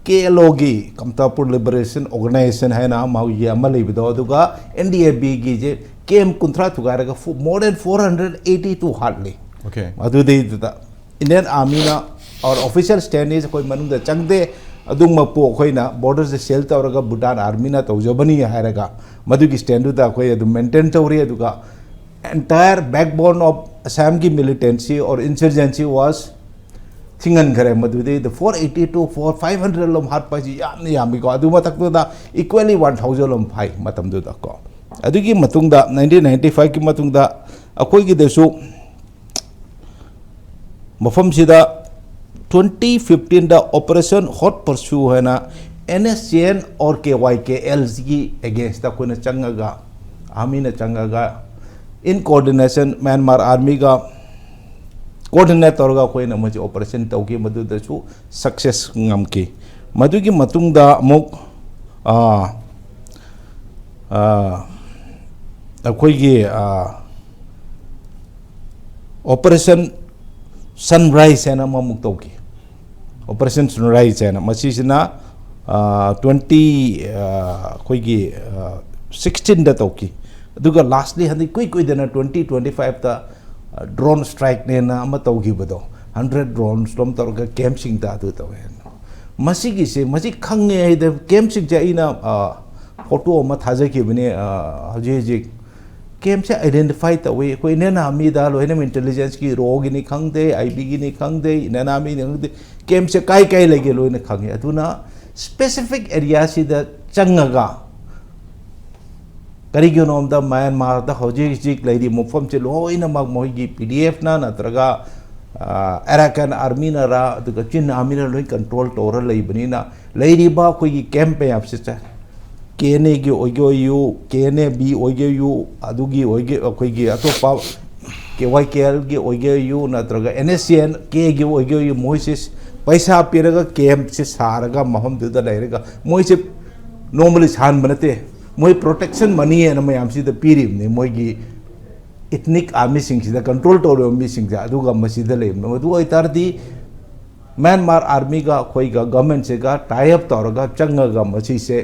KLOꯒꯤ, Kamtapur Liberation Organization ꯍꯥꯏꯅ ꯃꯥꯒꯤ ꯑꯃ ꯂꯩꯕꯗꯣ, ꯑꯗꯨꯒ NDABꯒꯤꯁꯦ camp ꯀꯨꯟꯊ꯭ꯔꯥ ꯊꯨꯒꯥꯏꯔꯒ more than four hundred eighty two ꯍꯥꯠꯂꯤ꯫ Okay. ꯑꯗꯨꯗꯩꯗꯨꯗ Indian armyꯅ, our official stand is ꯑꯩꯈꯣꯏ ꯃꯅꯨꯡꯗ ꯆꯪꯗꯦ, ꯑꯗꯨꯃꯛꯄꯨ ꯑꯩꯈꯣꯏꯅ borderꯁꯦ seal ꯇꯧꯔꯒ ꯚꯨꯇꯥꯟ armyꯅ ꯇꯧꯖꯕꯅꯤ ꯍꯥꯏꯔꯒ ꯃꯗꯨꯒꯤ standꯗꯨꯗ ꯑꯩꯈꯣꯏ ꯑꯗꯨꯝ maintain ꯇꯧꯔꯤ꯫ ꯑꯗꯨꯒ entire backbone of Assamꯒꯤ militancy or insurgency was ꯊꯤꯡꯍꯟꯈ꯭ꯔꯦ꯫ ꯃꯗꯨꯗꯩꯗ four eighty two, four, five hundred ꯂꯣꯝ ꯍꯥꯠꯄ ꯍꯥꯏꯁꯤ ꯌꯥꯝꯅ ꯌꯥꯝꯃꯤꯀꯣ꯫ ꯑꯗꯨ ꯃꯊꯛꯇꯨꯗ equally one thousand ꯂꯣꯝ ꯐꯥꯏ ꯃꯇꯝꯗꯨꯗꯀꯣ꯫ ꯑꯗꯨꯒꯤ ꯃꯇꯨꯡꯗ nineteen ninety fiveꯀꯤ ꯃꯇꯨꯡꯗ ꯑꯩꯈꯣꯏꯒꯤꯗꯁꯨ ꯃꯐꯝꯁꯤꯗ twenty fifteenꯗ Operation Hot Pursuit ꯍꯥꯏꯅ NSCN or KYKLꯒꯤ againstꯇ ꯑꯩꯈꯣꯏꯅ ꯆꯪꯉꯒ, armyꯅ ꯆꯪꯉꯒ in coordination Myanmar armyꯒ coordinate ꯇꯧꯔꯒ ꯑꯩꯈꯣꯏꯅ ꯃꯁꯤ operation ꯇꯧꯈꯤ꯫ ꯃꯗꯨꯗꯁꯨ success ꯉꯝꯈꯤ꯫ ꯃꯗꯨꯒꯤ ꯃꯇꯨꯡꯗ ꯑꯃꯨꯛ ꯑꯥ, ꯑꯥ, ꯑꯩꯈꯣꯏꯒꯤ ꯑꯥ, Operation Sunrise ꯍꯥꯏꯅ ꯑꯃꯃꯨꯛ ꯇꯧꯈꯤ꯫ Operation Sunrise ꯍꯥꯏꯅ, ꯃꯁꯤꯁꯤꯅ ꯇ꯭ꯋꯦꯟꯇꯤ ꯑꯩꯈꯣꯏꯒꯤ ꯁꯤꯛꯁꯇꯤꯟꯗ ꯇꯧꯈꯤ꯫ ꯑꯗꯨꯒ ꯂꯥꯁꯂꯤ ꯍꯟꯗꯛ ꯀꯨꯏ ꯀꯨꯏꯗꯅ ꯇ꯭ꯋꯦꯟꯇꯤ ꯇ꯭ꯋꯦꯟꯇꯤ ꯐꯥꯏꯚꯇ ꯗ꯭ꯔꯣꯟ ꯁ꯭ꯇ꯭ꯔꯥꯏꯛꯅꯦꯅ ꯑꯃ ꯇꯧꯈꯤꯕꯗꯣ, ꯍꯟꯗ꯭ꯔꯦꯠ ꯗ꯭ꯔꯣꯟꯁ ꯂꯣꯝ ꯇꯧꯔꯒ ꯀꯦꯝꯞꯁꯤꯡꯗ ꯑꯗꯨ ꯇꯧꯋꯦ꯫ ꯃꯁꯤꯒꯤꯁꯦ, ꯃꯁꯤ ꯈꯪꯉꯦ ꯍꯥꯏꯗ ꯀꯦꯝꯞꯁꯤꯡꯁꯦ ꯑꯩꯅ ꯐꯣꯇꯣ ꯑꯃ ꯊꯥꯖꯈꯤꯕꯅꯦ꯫ ꯍꯧꯖꯤꯛ ꯍꯧꯖꯤꯛ ꯀꯦꯝꯞꯁꯦ ꯑꯥꯏꯗꯦꯟꯇꯤꯐꯥꯏ ꯇꯧꯋꯤ꯫ ꯑꯩꯈꯣꯏ ꯏꯟꯗꯤꯌꯟ ꯑꯥꯔꯃꯤꯗ ꯂꯣꯏꯅ ꯏꯟꯇꯦꯂꯤꯖꯦꯟꯁꯀꯤ ꯔꯣꯒꯤꯅꯤ ꯈꯪꯗꯦ, ꯑꯥꯏ ꯕꯤꯒꯤꯅꯤ ꯈꯪꯗꯦ, ꯏꯟꯗꯤꯌꯟ ꯑꯥꯔꯃꯤꯅꯤ ꯈꯪꯗꯦ, ꯀꯦꯝꯞꯁꯦ ꯀꯥꯏ ꯀꯥꯏ ꯂꯩꯒꯦ ꯂꯣꯏꯅ ꯈꯪꯉꯤ꯫ ꯑꯗꯨꯅ ꯁ꯭ꯄꯦꯁꯤꯐꯤꯛ ꯑꯦꯔꯤꯌꯥꯁꯤꯗ ꯆꯪꯉꯒ, ꯀꯔꯤꯒꯤꯅꯣꯗ ꯃ꯭ꯌꯥꯟꯃꯥꯔꯗ ꯍꯧꯖꯤꯛ ꯍꯧꯖꯤꯛ ꯂꯩꯔꯤꯕ ꯃꯐꯝꯁꯦ ꯂꯣꯏꯅꯃꯛ ꯃꯣꯏꯒꯤ ꯄꯤ ꯗꯤ ꯑꯦꯐꯅ ꯅꯠꯇ꯭ꯔꯒ ꯑꯔꯥꯀꯥꯟ ꯑꯥꯔꯃꯤꯅꯔ ꯑꯗꯨꯒ ꯆꯤꯟ ꯑꯥꯔꯃꯤꯅ ꯂꯣꯏ ꯀꯟꯇ꯭ꯔꯣꯜ ꯇꯧꯔ ꯂꯩꯕꯅꯤꯅ, ꯂꯩꯔꯤꯕ ꯑꯩꯈꯣꯏꯒꯤ ꯀꯦꯝꯞ ꯃꯌꯥꯝꯁꯦ, ꯀꯦ ꯑꯦꯟ ꯑꯦꯒꯤ ꯑꯣꯏꯒꯦ ꯑꯣꯏꯌꯨ, ꯀꯦ ꯑꯦꯟ ꯑꯦ ꯕꯤ ꯑꯣꯏꯒꯦ ꯑꯣꯏꯌꯨ, ꯑꯗꯨꯒꯤ ꯑꯣꯏꯒꯦ, ꯑꯩꯈꯣꯏꯒꯤ ꯑꯇꯣꯞꯄ ꯀꯦ ꯋꯥꯏ ꯀꯦ ꯑꯦꯜꯒꯤ ꯑꯣꯏꯒꯦ ꯑꯣꯏꯌꯨ, ꯅꯠꯇ꯭ꯔꯒ ꯑꯦꯟ ꯑꯦꯁ ꯁꯤ ꯑꯦꯟ ꯀꯦꯒꯤ ꯑꯣꯏꯒꯦ ꯑꯣꯏꯌꯨ, ꯃꯣꯏꯁꯦ ꯄꯩꯁꯥ ꯄꯤꯔꯒ ꯀꯦꯝꯞꯁꯦ ꯁꯥꯔꯒ ꯃꯐꯝꯗꯨꯗ ꯂꯩꯔꯒ, ꯃꯣꯏꯁꯦ ꯅꯣꯔꯃꯦꯂꯤ ꯁꯥꯍꯟꯕ ꯅꯠꯇꯦ, ꯃꯣꯏ ꯄ꯭ꯔꯣꯇꯦꯛꯁꯟ ꯃꯅꯤ ꯍꯥꯏꯅ ꯃꯌꯥꯝꯁꯤꯗ ꯄꯤꯔꯤꯕꯅꯤ꯫ ꯃꯣꯏꯒꯤ ꯏꯊꯅꯤꯛ ꯑꯥꯔꯃꯤꯁꯤꯡꯁꯤꯗ, ꯀꯟꯇ꯭ꯔꯣꯜ ꯇꯧꯔꯤꯕ ꯃꯤꯁꯤꯡꯁꯦ, ꯑꯗꯨꯒ ꯃꯁꯤꯗ ꯂꯩꯕꯅꯤ꯫ ꯑꯗꯨ ꯑꯣꯏꯇꯥꯔꯗꯤ ꯃ꯭ꯌꯥꯟꯃꯥꯔ ꯑꯥꯔꯃꯤꯒ ꯑꯩꯈꯣꯏꯒ ꯒꯚꯔꯟꯃꯦꯟꯠꯁꯤꯒ ꯇꯥꯏ ꯑꯞ ꯇꯧꯔꯒ ꯆꯪꯉꯒ ꯃꯁꯤꯁꯦ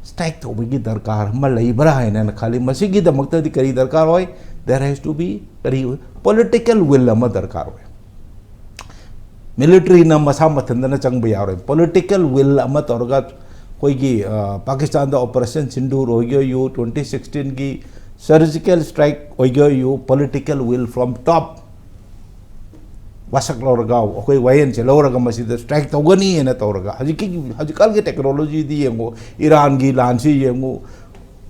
ꯁ꯭ꯇ꯭ꯔꯥꯏꯛ ꯇꯧꯕꯒꯤ ꯗꯔꯀꯥꯔ ꯑꯃ ꯂꯩꯕ꯭ꯔꯥ ꯍꯥꯏꯅ ꯑꯩꯅ ꯈꯜꯂꯤ꯫ ꯃꯁꯤꯒꯤꯗꯃꯛꯇꯗꯤ ꯀꯔꯤ ꯗꯔꯀꯥꯔ ꯑꯣꯏ? There has to be ꯀꯔꯤ ꯑꯣꯏ? ꯄꯣꯂꯤꯇꯤꯀꯦꯜ ꯋꯤꯜ ꯑꯃ ꯗꯔꯀꯥꯔ ꯑꯣꯏ꯫ ꯃꯤꯂꯤꯇꯔꯤꯅ ꯃꯁꯥ ꯃꯊꯟꯇꯅ ꯆꯪꯕ ꯌꯥꯔꯣꯏ꯫ ꯄꯣꯂꯤꯇꯤꯀꯦꯜ ꯋꯤꯜ ꯑꯃ ꯇꯧꯔꯒ, ꯑꯩꯈꯣꯏꯒꯤ ꯄꯥꯀꯤꯁꯇꯥꯟꯗ ꯑꯣꯄꯔꯦꯁꯟ ꯁꯤꯟꯗꯨꯔ ꯑꯣꯏꯒꯦ ꯑꯣꯏꯌꯨ, ꯇ꯭ꯋꯦꯟꯇꯤ ꯁꯤꯛꯁꯇꯤꯟꯒꯤ ꯁꯔꯖꯤꯀꯦꯜ ꯁ꯭ꯇ꯭ꯔꯥꯏꯛ ꯑꯣꯏꯒꯦ ꯑꯣꯏꯌꯨ, ꯄꯣꯂꯤꯇꯤꯀꯦꯜ ꯋꯤꯜ ꯐ꯭ꯔꯣꯝ ꯇꯣꯞ, ꯋꯥꯁꯛ ꯂꯧꯔꯒ, ꯑꯩꯈꯣꯏ ꯋꯥꯌꯦꯜꯁꯦ ꯂꯧꯔꯒ ꯃꯁꯤꯗ ꯁ꯭ꯇ꯭ꯔꯥꯏꯛ ꯇꯧꯒꯅꯤ ꯍꯥꯏꯅ ꯇꯧꯔꯒ, ꯍꯧꯖꯤꯛꯀꯤ, ꯍꯧꯖꯤꯛꯀꯥꯟꯒꯤ ꯇꯦꯛꯅꯣꯂꯣꯖꯤꯗꯤ ꯌꯦꯡꯉꯨ, ꯏꯔꯥꯟꯒꯤ ꯂꯥꯟꯁꯤ ꯌꯦꯡꯉꯨ,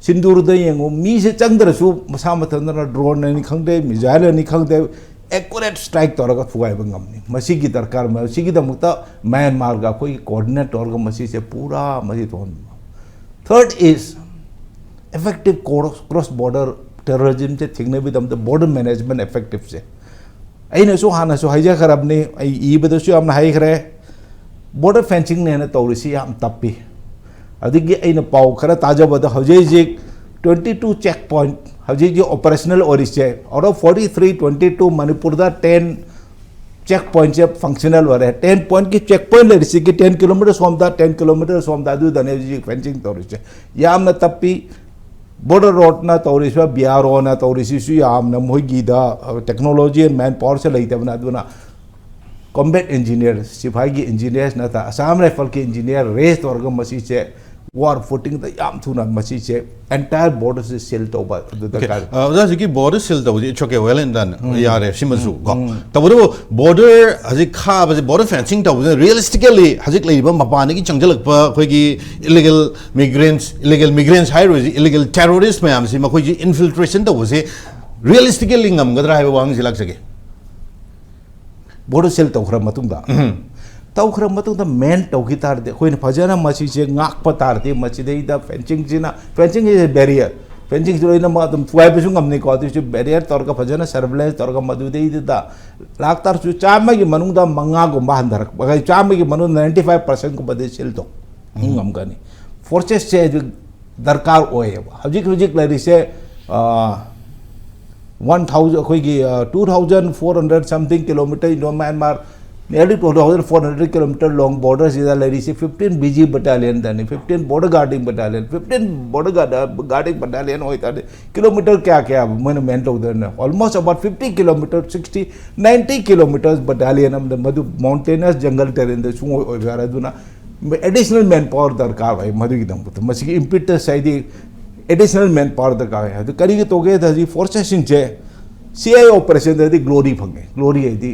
ꯁꯤꯟꯗꯨꯔꯗ ꯌꯦꯡꯉꯨ, ꯃꯤꯁꯦ ꯆꯪꯗ꯭ꯔꯁꯨ ꯃꯁꯥ ꯃꯊꯟꯇꯅ ꯗ꯭ꯔꯣꯟ ꯑꯅꯤ ꯈꯪꯗꯦ, ꯃꯤꯖꯥꯏꯜ ꯑꯅꯤ ꯈꯪꯗꯦ, ꯑꯦꯀꯨꯔꯦꯠ ꯁ꯭ꯇ꯭ꯔꯥꯏꯛ ꯇꯧꯔꯒ ꯊꯨꯒꯥꯏꯕ ꯉꯝꯅꯤ꯫ ꯃꯁꯤꯒꯤ ꯗꯔꯀꯥꯔ, ꯃꯁꯤꯒꯤꯗꯃꯛꯇ ꯃ꯭ꯌꯥꯟꯃꯥꯔꯒ ꯑꯩꯈꯣꯏꯒꯤ ꯀꯣꯑꯣꯔꯗꯤꯅꯦꯠ ꯇꯧꯔꯒ ꯃꯁꯤꯁꯦ ꯄꯨꯔꯥ ꯃꯁꯤ ꯊꯣꯛꯍꯟꯕ꯫ Third is effective cross border terrorismꯁꯦ ꯊꯤꯡꯅꯕꯒꯤꯗꯃꯛꯇ ꯕꯣꯔꯗꯔ ꯃꯦꯅꯦꯖꯃꯦꯟꯠ ꯑꯦꯐꯦꯛꯇꯤꯞꯁꯦ ꯑꯩꯅꯁꯨ ꯍꯥꯟꯅꯁꯨ ꯍꯥꯏꯖꯈ꯭ꯔꯕꯅꯤ, ꯑꯩ ꯏꯕꯗꯁꯨ ꯌꯥꯝꯅ ꯍꯥꯏꯈ꯭ꯔꯦ, ꯕꯣꯔꯗꯔ ꯐꯦꯟꯁꯤꯡꯅꯦꯅ ꯇꯧꯔꯤꯁꯤ ꯌꯥꯝ ꯇꯞꯄꯤ꯫ ꯑꯗꯒꯤ ꯑꯩꯅ ꯄꯥꯎ ꯈꯔ ꯇꯥꯖꯕꯗ ꯍꯧꯖꯤꯛ ꯍꯧꯖꯤꯛ twenty two check point ꯍꯧꯖꯤꯛ ꯍꯧꯖꯤꯛ ꯑꯣꯄꯔꯦꯁꯅꯦꯜ ꯑꯣꯏꯔꯤꯁꯦ, out of forty three, twenty two ꯃꯅꯤꯄꯨꯔꯗ, ten ꯆꯦꯛ ꯄꯣꯏꯟꯁꯦ ꯐꯪꯁꯅꯦꯜ ꯑꯣꯏꯔꯦ꯫ ꯇꯦꯟ ꯄꯣꯏꯟꯒꯤ ꯆꯦꯛ ꯄꯣꯏꯟ ꯂꯩꯔꯤꯁꯤꯒꯤ ꯇꯦꯟ ꯀꯤꯂꯣꯃꯤꯇꯔ ꯁꯣꯝꯗ, ꯇꯦꯟ ꯀꯤꯂꯣꯃꯤꯇꯔ ꯁꯣꯝꯗ, ꯑꯗꯨꯗꯅꯦ ꯍꯧꯖꯤꯛ ꯐꯦꯟꯁꯤꯡ ꯇꯧꯔꯤꯁꯦ꯫ ꯌꯥꯝꯅ ꯇꯞꯄꯤ꯫ ꯕꯣꯔꯗꯔ ꯔꯣꯗꯅ ꯇꯧꯔꯤꯁꯤꯕ, ꯕꯤ ꯑꯥꯔ ꯑꯣꯅ ꯇꯧꯔꯤꯁꯤꯁꯨ ꯌꯥꯝꯅ ꯃꯣꯏꯒꯤꯗ ꯇꯦꯛꯅꯣꯂꯣꯖꯤ ꯑꯦꯟ ꯃꯦꯟ ꯄꯥꯋꯔꯁꯦ ꯂꯩꯇꯕꯅ, ꯑꯗꯨꯅ ꯀꯣꯝꯕꯦꯠ ꯏꯟꯖꯤꯅꯤꯌꯔ, ꯁꯤꯐꯥꯏꯒꯤ ꯏꯟꯖꯤꯅꯤꯌꯔꯁ ꯅꯠꯇ, ꯑꯁꯥꯝ ꯔꯥꯏꯐꯜꯒꯤ ꯏꯟꯖꯤꯅꯤꯌꯔ ꯔꯦꯁ ꯇꯧꯔꯒ ꯃꯁꯤꯁꯦ ꯋꯥꯔ ꯐꯨꯇꯤꯡꯗ ꯌꯥꯝ ꯊꯨꯅ ꯃꯁꯤꯁꯦ ꯑꯦꯟꯇꯥꯌꯔ ꯕꯣꯔꯗꯔꯁꯦ ꯁꯤꯜ ꯇꯧꯕ ꯑꯗꯨ ꯑꯣꯀꯦ꯫ ꯗꯔꯀꯥꯔ꯫ ꯑ, ꯑꯣꯖꯥ, ꯍꯧꯖꯤꯛꯀꯤ ꯕꯣꯔꯗꯔ ꯁꯤꯜ ꯇꯧꯕꯁꯤ it's okay, well and done, ꯌꯥꯔꯦ ꯁꯤꯃꯁꯨ ꯀꯣ꯫ ꯇꯧꯕꯇꯕꯨ ꯕꯣꯔꯗꯔ ꯍꯧꯖꯤꯛ ꯈꯥꯕꯁꯦ, ꯕꯣꯔꯗꯔ ꯐꯦꯟꯁꯤꯡ ꯇꯧꯕꯁꯤꯅ ꯔꯤꯌꯦꯂꯤꯁꯇꯤꯀꯦꯜꯂꯤ ꯍꯧꯖꯤꯛ ꯂꯩꯔꯤꯕ ꯃꯄꯥꯟꯗꯒꯤ ꯆꯪꯁꯤꯜꯂꯛꯄ ꯑꯩꯈꯣꯏꯒꯤ ꯏꯂꯤꯒꯦꯜ ꯃꯤꯒ꯭ꯔꯦꯟꯁ, ꯏꯂꯤꯒꯦꯜ ꯃꯤꯒ꯭ꯔꯦꯟꯁ ꯍꯥꯏꯔꯣꯏꯁꯤ, ꯏꯂꯤꯒꯦꯜ ꯇꯦꯔꯣꯔꯤꯁ ꯃꯌꯥꯝꯁꯤ ꯃꯈꯣꯏꯁꯤ ꯏꯟꯐꯤꯜꯇ꯭ꯔꯦꯁꯟ ꯇꯧꯕꯁꯦ ꯔꯤꯌꯦꯂꯤꯁꯇꯤꯀꯦꯜꯂꯤ ꯉꯝꯒꯗ꯭ꯔꯥ ꯍꯥꯏꯕ ꯋꯥꯍꯪꯁꯤ ꯂꯥꯛꯆꯒꯦ꯫ ꯕꯣꯔꯗꯔ ꯁꯤꯜ ꯇꯧꯈ꯭ꯔ ꯃꯇꯨꯡꯗ, ꯇꯧꯈ꯭ꯔ ꯃꯇꯨꯡꯗ ꯃꯦꯟ ꯇꯧꯈꯤ ꯇꯥꯔꯗꯤ, ꯑꯩꯈꯣꯏꯅ ꯐꯖꯅ ꯃꯁꯤꯁꯦ ꯉꯥꯛꯄ ꯇꯥꯔꯗꯤ, ꯃꯁꯤꯗꯩꯗ ꯐꯦꯟꯁꯤꯡꯁꯤꯅ, ꯐꯦꯟꯁꯤꯡ is a barrier, ꯐꯦꯟꯁꯤꯡꯁꯤ ꯂꯣꯏꯅꯃꯛ ꯑꯗꯨꯝ ꯊꯨꯒꯥꯏꯕꯁꯨ ꯉꯝꯅꯤꯀꯣ꯫ ꯑꯗꯨꯁꯨ ꯕꯦꯔꯤꯌꯔ ꯇꯧꯔꯒ ꯐꯖꯅ ꯁꯔꯚꯤꯂꯦꯟꯁ ꯇꯧꯔꯒ ꯃꯗꯨꯗꯩꯗꯨꯗ ꯂꯥꯛ ꯇꯥꯔꯁꯨ ꯆꯥꯝꯃꯒꯤ ꯃꯅꯨꯡꯗ ꯃꯉꯥꯒꯨꯝꯕ ꯍꯟꯊꯔꯛꯄ, ꯆꯥꯝꯃꯒꯤ ꯃꯅꯨꯡꯗ ꯅꯥꯏꯟꯇꯤ ꯐꯥꯏꯚ ꯄꯥꯔꯁꯦꯟꯒꯨꯝꯕꯗꯤ ꯁꯤꯜ ꯇꯧ ꯉꯝꯒꯅꯤ꯫ ꯐꯣꯔꯁꯦꯁꯁꯦ ꯍꯧꯖꯤꯛ ꯗꯔꯀꯥꯔ ꯑꯣꯏꯌꯦꯕ꯫ ꯍꯧꯖꯤꯛ ꯍꯧꯖꯤꯛ ꯂꯩꯔꯤꯁꯦ ꯋꯥꯟ ꯊꯥꯎꯖꯟ, ꯑꯩꯈꯣꯏꯒꯤ two thousand four hundred something kilometre Indo Myanmar, nearly two thousand four hundred kilometer long border ꯁꯤꯗ ꯂꯩꯔꯤꯁꯦ ꯐꯤꯐꯇꯤꯟ ꯕꯤ ꯖꯤ ꯕꯠꯇꯥꯂꯤꯌꯟꯗꯅꯤ, fifteen border guarding battalion, fifteen border guarding battalion ꯑꯣꯏꯇꯥꯔꯗꯤ ꯀꯤꯂꯣꯃꯤꯇꯔ ꯀꯌꯥ ꯀꯌꯥ ꯃꯣꯏꯅ ꯃꯦꯟ ꯇꯧꯗꯣꯏꯅꯣ? Almost about fifty kilometer, sixty, ninety kilometers battalion ꯑꯃꯗ ꯃꯗꯨ ꯃꯥꯎꯟꯇꯦꯅꯁ ꯖꯪꯒꯜ ꯇꯦꯔꯦꯟꯗ ꯁꯨꯡꯑꯣꯏ ꯑꯣꯏꯕ ꯌꯥꯔꯦ꯫ ꯑꯗꯨꯅ ꯑꯦꯗꯤꯁꯅꯦꯜ ꯃꯦꯟ ꯄꯥꯋꯔ ꯗꯔꯀꯥꯔ ꯑꯣꯏ ꯃꯗꯨꯒꯤꯗꯃꯛꯇ꯫ ꯃꯁꯤꯒꯤ ꯏꯝꯄꯤꯇꯁ ꯍꯥꯏꯗꯤ ꯑꯦꯗꯤꯁꯅꯦꯜ ꯃꯦꯟ ꯄꯥꯋꯔ ꯗꯔꯀꯥꯔ ꯑꯣꯏ꯫ ꯑꯗꯨ ꯀꯔꯤꯒꯤ ꯇꯧꯒꯦꯗ ꯍꯧꯖꯤꯛ ꯐꯣꯔꯁꯦꯁꯁꯤꯡꯁꯦ ꯁꯤ ꯑꯥꯏ ꯑꯣꯄꯔꯦꯁꯟꯗꯗꯤ ꯒ꯭ꯂꯣꯔꯤ ꯐꯪꯉꯦ꯫ ꯒ꯭ꯂꯣꯔꯤ ꯍꯥꯏꯗꯤ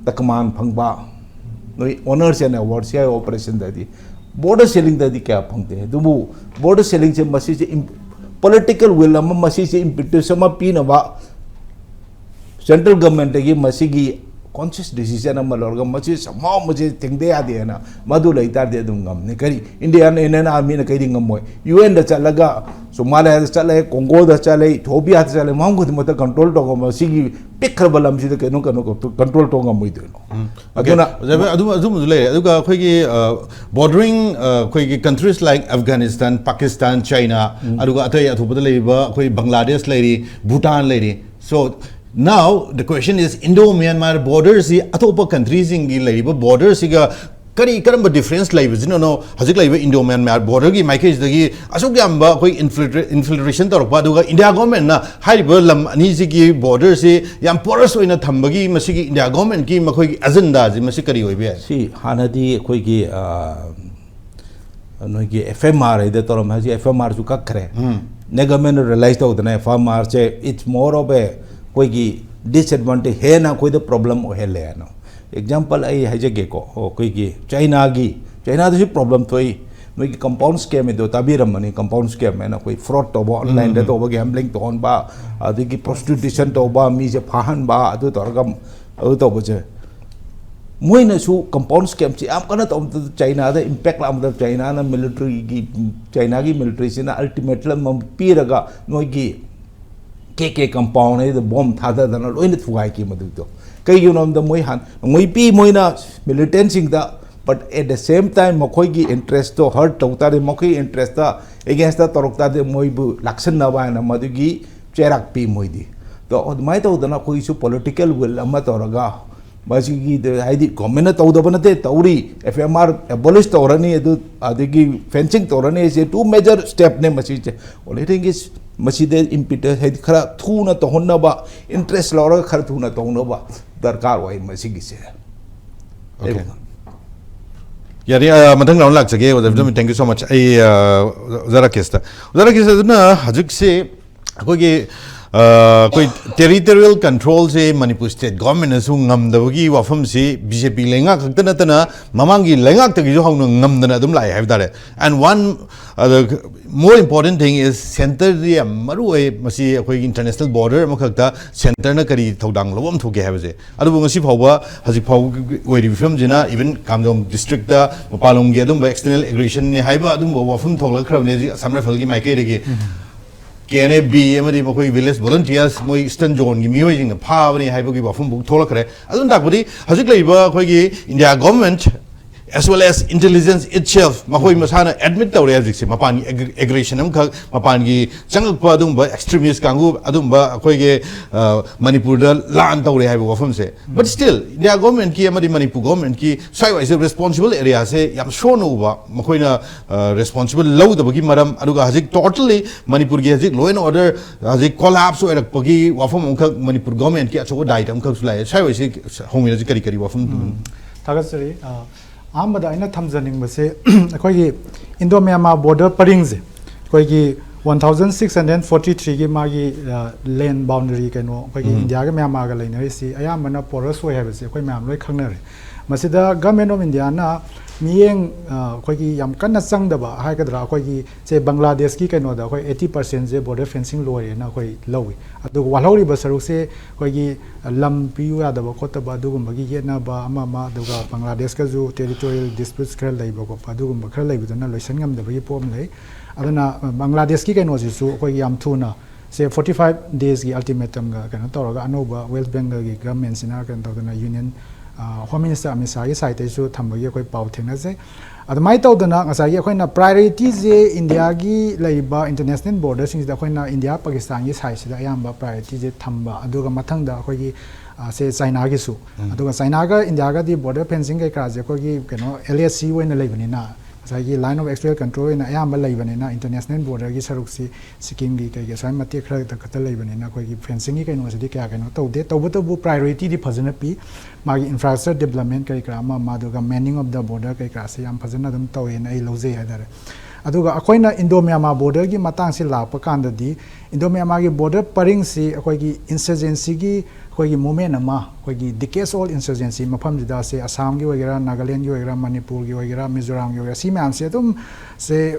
ꯇꯀꯃꯥꯟ ꯐꯪꯕ, ꯅꯣꯏ honours and award C I ꯑꯣꯄꯔꯦꯁꯟꯗꯗꯤ꯫ Border ꯁꯤꯂꯤꯡꯗꯗꯤ ꯀꯌꯥ ꯐꯪꯗꯦ꯫ ꯑꯗꯨꯕꯨ ꯕꯣꯔꯗꯔ ꯁꯤꯂꯤꯡꯁꯦ ꯃꯁꯤꯁꯦ ꯄꯣꯂꯤꯇꯤꯀꯦꯜ ꯋꯤꯜ ꯑꯃ, ꯃꯁꯤꯁꯦ ꯏꯝꯄꯤꯇꯁ ꯑꯃ ꯄꯤꯅꯕ ꯁꯦꯟꯇ꯭ꯔꯦꯜ ꯒꯚꯔꯟꯃꯦꯟꯠꯇꯒꯤ ꯃꯁꯤꯒꯤ ꯀꯣꯟꯁꯤꯌꯁ ꯗꯤꯁꯤꯖꯟ ꯑꯃ ꯂꯧꯔꯒ ꯃꯁꯤ somehow ꯃꯁꯤ ꯊꯤꯡꯗ ꯌꯥꯗꯦ ꯍꯥꯏꯅ ꯃꯗꯨ ꯂꯩꯇꯥꯔꯗꯤ ꯑꯗꯨꯝ ꯉꯝꯅꯤ꯫ ꯀꯔꯤ ꯏꯟꯗꯤꯌꯥꯟ ꯏꯟꯗꯤꯌꯟ ꯑꯥꯔꯃꯤꯅ ꯀꯩꯗꯤ ꯉꯝꯃꯣꯏ? ꯌꯨ ꯑꯦꯟꯗ ꯆꯠꯂꯒ ꯁꯣꯃꯥꯂꯤꯌꯥꯗ ꯆꯠꯂꯦ, ꯀꯣꯡꯒꯣꯗ ꯆꯠꯂꯦ, ꯏꯊꯣꯄꯤꯌꯥꯗ ꯆꯠꯂꯦ, ꯃꯐꯝ ꯈꯨꯗꯤꯡꯃꯛꯇ ꯀꯟꯇ꯭ꯔꯣꯜ ꯇꯧꯕ ꯃꯁꯤꯒꯤ ꯄꯤꯛꯈ꯭ꯔꯕ ꯂꯝꯁꯤꯗ ꯀꯩꯅꯣ ꯀꯩꯅꯣ ꯀꯟꯇ꯭ꯔꯣꯜ ꯇꯧꯕ ꯉꯝꯃꯣꯏꯗꯣꯏꯅꯣ? ꯑꯗꯨꯅ ꯑꯗꯨꯝꯕꯁꯨ ꯂꯩꯔꯦ꯫ ꯑꯗꯨꯒ ꯑꯩꯈꯣꯏꯒꯤ ꯕꯣꯔꯗꯔꯤꯡ ꯑꯩꯈꯣꯏꯒꯤ countries like Afghanistan, Pakistan, China, ꯑꯗꯨꯒ ꯑꯇꯩ ꯑꯊꯨꯞꯄꯗ ꯂꯩꯔꯤꯕ ꯑꯩꯈꯣꯏ ꯕꯪꯒ꯭ꯂꯥꯗꯦꯁ ꯂꯩꯔꯤ, ꯚꯨꯇꯥꯟ ꯂꯩꯔꯤ꯫ So Now the question is, Indo-Myanmar border ꯁꯤ ꯑꯇꯣꯞꯄ country ꯁꯤꯡꯒꯤ ꯂꯩꯔꯤꯕ border ꯁꯤꯒ ꯀꯔꯤ ꯀꯔꯝꯕ difference ꯂꯩꯕꯁꯤꯅꯅꯣ? ꯍꯧꯖꯤꯛ ꯂꯩꯕ Indo-Myanmar border ꯒꯤ ꯃꯥꯏꯀꯩꯁꯤꯗꯒꯤ ꯑꯁꯨꯛ ꯌꯥꯝꯕ ꯑꯩꯈꯣꯏ infiltra- infiltration ꯇꯧꯔꯛꯄ, ꯑꯗꯨꯒ India government ꯅ ꯍꯥꯏꯔꯤꯕ ꯂꯝ ꯑꯅꯤꯁꯤꯒꯤ border ꯁꯤ ꯌꯥꯝ porous ꯑꯣꯏꯅ ꯊꯝꯕꯒꯤ ꯃꯁꯤꯒꯤ India government ꯀꯤ ꯃꯈꯣꯏꯒꯤ agenda ꯁꯤ ꯃꯁꯤ ꯀꯔꯤ ꯑꯣꯏꯕ ꯌꯥꯏ? ꯁꯤ ꯍꯥꯟꯅꯗꯤ ꯑꯩꯈꯣꯏꯒꯤ, ꯑ, ꯅꯣꯏꯒꯤ F M R ꯍꯥꯏꯗ ꯇꯧꯔꯝꯃꯦ, ꯍꯧꯖꯤꯛ F M R ꯁꯨ ꯀꯛꯈ꯭ꯔꯦ꯫ ꯎꯝ꯫ Naga government ꯅ realize ꯇꯧꯗꯅ F M R say it's more of a ꯑꯩꯈꯣꯏꯒꯤ disadvantage, ꯍꯦꯟꯅ ꯑꯩꯈꯣꯏꯗ problem ꯑꯣꯏꯍꯜꯂꯦ ꯍꯥꯏꯅ꯫ Example ꯑꯩ ꯍꯥꯏꯖꯒꯦꯀꯣ, ꯑꯩꯈꯣꯏꯒꯤ China ꯒꯤ, China ꯗꯁꯨ problem ꯊꯣꯛꯏ꯫ ꯅꯣꯏꯒꯤ compound scam ꯍꯥꯏꯗꯣ ꯇꯥꯕꯤꯔꯝꯃꯅꯤ, compound scam ꯍꯥꯏꯅ ꯑꯩꯈꯣꯏ fraud ꯇꯧꯕ, online ꯗ ꯎꯝ꯫ ꯇꯧꯕ, gambling ꯇꯧꯍꯟꯕ, ꯑꯗꯒꯤ prostitution ꯇꯧꯕ, ꯃꯤꯁꯦ ꯐꯥꯍꯟꯕ, ꯑꯗꯨ ꯇꯧꯔꯒ ꯑꯗꯨ ꯇꯧꯕꯁꯦ꯫ ꯃꯣꯏꯅꯁꯨ compound scam ꯁꯤ ꯌꯥꯝ ꯀꯟꯅ ꯇꯧꯕꯗ China ꯗ impact ꯂꯥꯛꯄꯗ China ꯅ military ꯒꯤ, China ꯒꯤ military ꯁꯤꯅ ultimatum ꯑꯃ ꯄꯤꯔꯒ ꯅꯣꯏꯒꯤ K K compound ꯍꯥꯏꯗ bomb ꯊꯥꯗꯗꯅ ꯂꯣꯏꯅ ꯊꯨꯒꯥꯏꯈꯤ ꯃꯗꯨꯗꯣ꯫ ꯀꯩꯒꯤꯅꯣ ꯍꯥꯏꯕꯗ ꯃꯣꯏ ꯍꯥꯟ-, ꯃꯣꯏ ꯄꯤ ꯃꯣꯏꯅ militant ꯁꯤꯡꯗ, but at the same time ꯃꯈꯣꯏꯒꯤ interest ꯇꯣ hurt ꯇꯧ ꯇꯥꯔꯗꯤ, ꯃꯈꯣꯏꯒꯤ interest against ꯇꯧꯔꯛ ꯇꯥꯔꯗꯤ ꯃꯣꯏꯕꯨ ꯂꯥꯛꯁꯟꯅꯕ ꯍꯥꯏꯅ ꯃꯗꯨꯒꯤ ꯆꯩꯔꯥꯛ ꯄꯤ ꯃꯣꯏꯗꯤ꯫ ꯑꯗꯣ ꯑꯗꯨꯃꯥꯏꯅ ꯇꯧꯗꯅ ꯑꯩꯈꯣꯏꯒꯤꯁꯨ political will ꯑꯃ ꯇꯧꯔꯒ ꯃꯁꯤꯒꯤ, ꯍꯥꯏꯗꯤ government ꯅ ꯇꯧꯗꯕ ꯅꯠꯇꯦ, ꯇꯧꯔꯤ, F M R abolish ꯇꯧꯔꯅꯤ, ꯑꯗꯨ ꯑꯗꯒꯤ fencing ꯇꯧꯔꯅꯤ, ꯁꯤ two major step ꯅꯦ ꯃꯁꯤꯁꯦ꯫ Only thing is ꯃꯁꯤꯗ impetus ꯍꯥꯏꯗꯤ ꯈꯔ ꯊꯨꯅ ꯇꯧꯍꯟꯅꯕ, interest ꯂꯧꯔꯒ ꯈꯔ ꯊꯨꯅ ꯇꯧꯅꯕ ꯗꯔꯀꯥꯔ ꯑꯣꯏ ꯃꯁꯤꯒꯤꯁꯦ꯫ Okay. ꯌꯥꯔꯦ, ꯑ, ꯃꯊꯪ round ꯂꯥꯛꯆꯒꯦ, ꯑꯣꯖꯥ ꯕꯤꯇꯝ, thank you so much꯫ ꯑꯩ, ꯑ, ꯑꯣꯖꯥ ꯔꯥꯀꯦꯁꯇ꯫ ꯑꯣꯖꯥ ꯔꯥꯀꯦꯁ, ꯑꯗꯨꯅ ꯍꯧꯖꯤꯛꯁꯤ ꯑꯩꯈꯣꯏꯒꯤ, ꯑ, ꯑꯩꯈꯣꯏ territorial control ꯁꯦ ꯃꯅꯤꯄꯨꯔ state government ꯅꯁꯨ ꯉꯝꯗꯕꯒꯤ ꯋꯥꯐꯝꯁꯤ B J P ꯂꯩꯉꯥꯛ ꯈꯛꯇ ꯅꯠꯇꯅ ꯃꯃꯥꯡꯒꯤ ꯂꯩꯉꯥꯛꯇꯒꯤꯁꯨ ꯍꯧꯅ ꯉꯝꯗꯅ ꯑꯗꯨꯝ ꯂꯥꯛꯑꯦ ꯍꯥꯏꯕ ꯇꯥꯔꯦ꯫ And one, ꯑꯗ, more important thing is centre ꯗꯤ ꯌꯥꯝ ꯃꯔꯨ ꯑꯣꯏ꯫ ꯃꯁꯤ ꯑꯩꯈꯣꯏꯒꯤ international border ꯑꯃꯈꯛꯇ centre ꯅ ꯀꯔꯤ ꯊꯧꯗꯥꯡ ꯂꯧꯐꯝ ꯊꯣꯛꯀꯦ ꯍꯥꯏꯕꯁꯦ꯫ ꯑꯗꯨꯕꯨ ꯉꯁꯤ ꯐꯥꯎꯕ, ꯍꯧꯖꯤꯛ ꯐꯥꯎꯕꯒꯤ ꯑꯣꯏꯔꯤꯕ ꯐꯤꯕꯝꯁꯤꯅ even ꯀꯥꯝꯖꯣꯡ district ꯇ ꯃꯄꯥꯟꯂꯣꯝꯒꯤ ꯑꯗꯨꯝꯕ external aggression ꯅꯦ ꯍꯥꯏꯕ ꯑꯗꯨꯝꯕ ꯋꯥꯐꯝ ꯊꯣꯛꯂꯛꯈ꯭ꯔꯕꯅꯦ ꯍꯧꯖꯤꯛ Assam Rifle ꯒꯤ ꯃꯥꯏꯀꯩꯗꯒꯤ꯫ K N A B ꯑꯃꯗꯤ ꯃꯈꯣꯏꯒꯤ village volunteers, ꯃꯣꯏ Eastern Zone ꯒꯤ ꯃꯤꯑꯣꯏꯁꯤꯡꯅ ꯐꯥꯕꯅꯤ ꯍꯥꯏꯕꯒꯤ ꯋꯥꯐꯝ ꯐꯥꯎ ꯊꯣꯛꯂꯛꯈ꯭ꯔꯦ꯫ ꯑꯗꯨꯅ ꯇꯥꯛꯄꯗꯤ ꯍꯧꯖꯤꯛ ꯂꯩꯔꯤꯕ ꯑꯩꯈꯣꯏꯒꯤ India government as well as intelligence itself, ꯃꯈꯣꯏ ꯃꯁꯥꯅ admit ꯇꯧꯔꯦ ꯍꯧꯖꯤꯛꯁꯦ, ꯃꯄꯥꯟꯒꯤ aggression ꯑꯃꯈꯛ, ꯃꯄꯥꯟꯒꯤ ꯆꯪꯉꯛꯄ ꯑꯗꯨꯒꯨꯝꯕ extremist ꯀꯥꯡꯕꯨ, ꯑꯗꯨꯒꯨꯝꯕ ꯑꯩꯈꯣꯏꯒꯤ ꯃꯅꯤꯄꯨꯔꯗ ꯂꯥꯟ ꯇꯧꯔꯦ ꯍꯥꯏꯕ ꯋꯥꯐꯝꯁꯦ꯫ But still, India government ꯀꯤ ꯑꯃꯗꯤ ꯃꯅꯤꯄꯨꯔ government ꯀꯤ ꯁ꯭ꯋꯥꯏꯋꯥꯏꯁꯦ responsible area ꯁꯦ ꯌꯥꯝ ꯁꯣꯟꯅ ꯎꯕ, ꯃꯈꯣꯏꯅ responsible ꯂꯧꯗꯕꯒꯤ ꯃꯔꯝ, ꯑꯗꯨꯒ ꯍꯧꯖꯤꯛ totally ꯃꯅꯤꯄꯨꯔꯒꯤ ꯍꯧꯖꯤꯛ law and order ꯍꯧꯖꯤꯛ collapse ꯑꯣꯏꯔꯛꯄꯒꯤ ꯋꯥꯐꯝ ꯑꯃꯈꯛ ꯃꯅꯤꯄꯨꯔ government ꯀꯤ ꯑꯆꯧꯕ ꯗꯥꯏꯇ ꯑꯃꯈꯛꯁꯨ ꯂꯥꯛꯑꯦ꯫ ꯁ꯭ꯋꯥꯏꯋꯥꯏꯁꯦ ꯍꯣꯡꯃꯤꯟꯅꯁꯤ, ꯀꯔꯤ ꯀꯔꯤ ꯋꯥꯐꯝ? ꯊꯥꯒꯠꯆꯔꯤ꯫ ꯑꯍꯥꯟꯕꯗ ꯑꯩꯅ ꯊꯝꯖꯅꯤꯡꯕꯁꯦ, ꯑꯩꯈꯣꯏꯒꯤ Indo Myanmar border ꯄꯔꯤꯡꯁꯦ, ꯑꯩꯈꯣꯏꯒꯤ one thousand six hundred forty three ꯒꯤ ꯃꯥꯒꯤ land boundary, ꯀꯩꯅꯣ, ꯑꯩꯈꯣꯏꯒꯤ ꯏꯟꯗꯤꯌꯥꯒ ꯃ꯭ꯌꯥꯟꯃꯥꯔꯒ ꯂꯩꯅꯔꯤꯁꯤ ꯑꯌꯥꯝꯕꯅ porous ꯑꯣꯏ ꯍꯥꯏꯕꯁꯤ ꯑꯩꯈꯣꯏ ꯃꯌꯥꯝ ꯂꯣꯏ ꯈꯪꯅꯔꯦ꯫ ꯃꯁꯤꯗ Government of India ꯅ ꯃꯤꯠꯌꯦꯡ, ꯑꯩꯈꯣꯏꯒꯤ ꯌꯥꯝ ꯀꯟꯅ ꯆꯪꯗꯕ ꯍꯥꯏꯒꯗ꯭ꯔꯥ, ꯑꯩꯈꯣꯏꯒꯤ ꯁꯦ ꯕꯪꯒ꯭ꯂꯥꯗꯦꯁꯀꯤ ꯀꯩꯅꯣꯗ ꯑꯩꯈꯣꯏ eighty percent ꯁꯦ border fencing ꯂꯣꯏꯔꯦꯅ ꯑꯩꯈꯣꯏ ꯂꯧꯏ꯫ ꯑꯗꯨꯒ ꯋꯥꯠꯍꯧꯔꯤꯕ ꯁꯔꯨꯛꯁꯦ ꯑꯩꯈꯣꯏꯒꯤ ꯂꯝ ꯄꯤꯌꯨ ꯌꯥꯗꯕ ꯈꯣꯠꯇꯕ ꯑꯗꯨꯒꯨꯝꯕꯒꯤ ꯌꯦꯠꯅꯕ ꯑꯃ ꯑꯃ, ꯑꯗꯨꯒ ꯕꯪꯒ꯭ꯂꯥꯗꯦꯁꯀꯁꯨ territorial disputes ꯈꯔ ꯂꯩꯕ ꯈꯣꯠꯄ ꯑꯗꯨꯒꯨꯝꯕ ꯈꯔ ꯂꯩꯕꯗꯨꯅ ꯂꯣꯏꯁꯤꯟ ꯉꯝꯗꯕꯒꯤ ꯄꯣꯠ ꯑꯃ ꯂꯩ꯫ ꯑꯗꯨꯅ ꯕꯪꯒ꯭ꯂꯥꯗꯦꯁꯀꯤ ꯀꯩꯅꯣꯁꯤꯁꯨ ꯑꯩꯈꯣꯏꯒꯤ ꯌꯥꯝ ꯊꯨꯅ ꯁꯦ forty five days ꯀꯤ ultimatum ꯒ ꯀꯩꯅꯣ ꯇꯧꯔꯒ ꯑꯅꯧꯕ West Bengal ꯒꯤ government ꯁꯤꯅ ꯀꯩꯅꯣ ꯇꯧꯗꯅ Union Home Minister Amit ꯁꯥꯍꯒꯤ side ꯇꯩꯁꯨ ꯊꯝꯕꯒꯤ ꯑꯩꯈꯣꯏ ꯄꯥꯎ ꯊꯦꯡꯅꯖꯩ꯫ ꯑꯗꯨꯃꯥꯏꯅ ꯇꯧꯗꯅ ꯉꯁꯥꯏꯒꯤ ꯑꯩꯈꯣꯏꯅ priority ꯁꯦ ꯏꯟꯗꯤꯌꯥꯒꯤ ꯂꯩꯔꯤꯕ international border ꯁꯤꯡꯁꯤꯗ ꯑꯩꯈꯣꯏꯅ ꯏꯟꯗꯤꯌꯥ ꯄꯥꯀꯤꯁꯇꯥꯟꯒꯤ side ꯁꯤꯗ ꯑꯌꯥꯝꯕ priority ꯁꯦ ꯊꯝꯕ, ꯑꯗꯨꯒ ꯃꯊꯪꯗ ꯑꯩꯈꯣꯏꯒꯤ ꯁꯦ ꯆꯥꯏꯅꯥꯒꯤꯁꯨ, ꯑꯗꯨꯒ ꯆꯥꯏꯅꯥꯒ ꯏꯟꯗꯤꯌꯥꯒꯗꯤ border fencing ꯀꯩꯀꯥꯁꯦ ꯑꯩꯈꯣꯏꯒꯤ ꯀꯩꯅꯣ LAC ꯑꯣꯏꯅ ꯂꯩꯕꯅꯤꯅ, ꯉꯁꯥꯏꯒꯤ Line of Actual Control ꯑꯣꯏꯅ ꯑꯌꯥꯝꯕ ꯂꯩꯕꯅꯤꯅ international border ꯒꯤ ꯁꯔꯨꯛꯁꯤ ꯁꯤꯛꯀꯤꯝꯒꯤ ꯀꯩꯒꯤ ꯑꯁ꯭ꯋꯥꯏ ꯃꯇꯦꯛ ꯈꯔꯗ ꯈꯛꯇ ꯂꯩꯕꯅꯤꯅ ꯑꯩꯈꯣꯏꯒꯤ fencing ꯒꯤ ꯀꯩꯅꯣꯁꯤꯗꯤ ꯀꯌꯥ ꯀꯩꯅꯣ ꯇꯧꯗꯦ꯫ ꯇꯧꯕꯇꯕꯨ priority ꯗꯤ ꯐꯖꯅ ꯄꯤ꯫ ꯃꯥꯒꯤ infrastructure development ꯀꯔꯤ ꯀꯔꯥ ꯑꯃ ꯑꯃ, ꯑꯗꯨꯒ manning of the border ꯀꯩꯀꯥꯁꯦ ꯌꯥꯝ ꯐꯖꯅ ꯑꯗꯨꯝ ꯇꯧꯋꯦꯅ ꯑꯩ ꯂꯧꯖꯩ ꯍꯥꯏꯇꯥꯔꯦ꯫ ꯑꯗꯨꯒ ꯑꯩꯈꯣꯏꯅ Indo Myanmar border ꯒꯤ ꯃꯇꯥꯡꯁꯤ ꯂꯥꯛꯄ ꯀꯥꯟꯗꯗꯤ, Indo Myanmar ꯒꯤ border ꯄꯔꯤꯡꯁꯤ ꯑꯩꯈꯣꯏꯒꯤ insurgency ꯒꯤ ꯑꯩꯈꯣꯏꯒꯤ movement ꯑꯃ, ꯑꯩꯈꯣꯏꯒꯤ decades old insurgency ꯃꯐꯝꯁꯤꯗ ꯁꯦ ꯑꯁꯥꯝꯒꯤ ꯑꯣꯏꯒꯦꯔꯥ, ꯅꯥꯒꯥꯂꯦꯟꯒꯤ ꯑꯣꯏꯒꯦꯔꯥ, ꯃꯅꯤꯄꯨꯔꯒꯤ ꯑꯣꯏꯒꯦꯔꯥ, ꯃꯤꯖꯣꯔꯥꯝꯒꯤ ꯑꯣꯏꯒꯦꯔꯥ, ꯁꯤ ꯃꯌꯥꯝꯁꯦ ꯑꯗꯨꯝ ꯁꯦ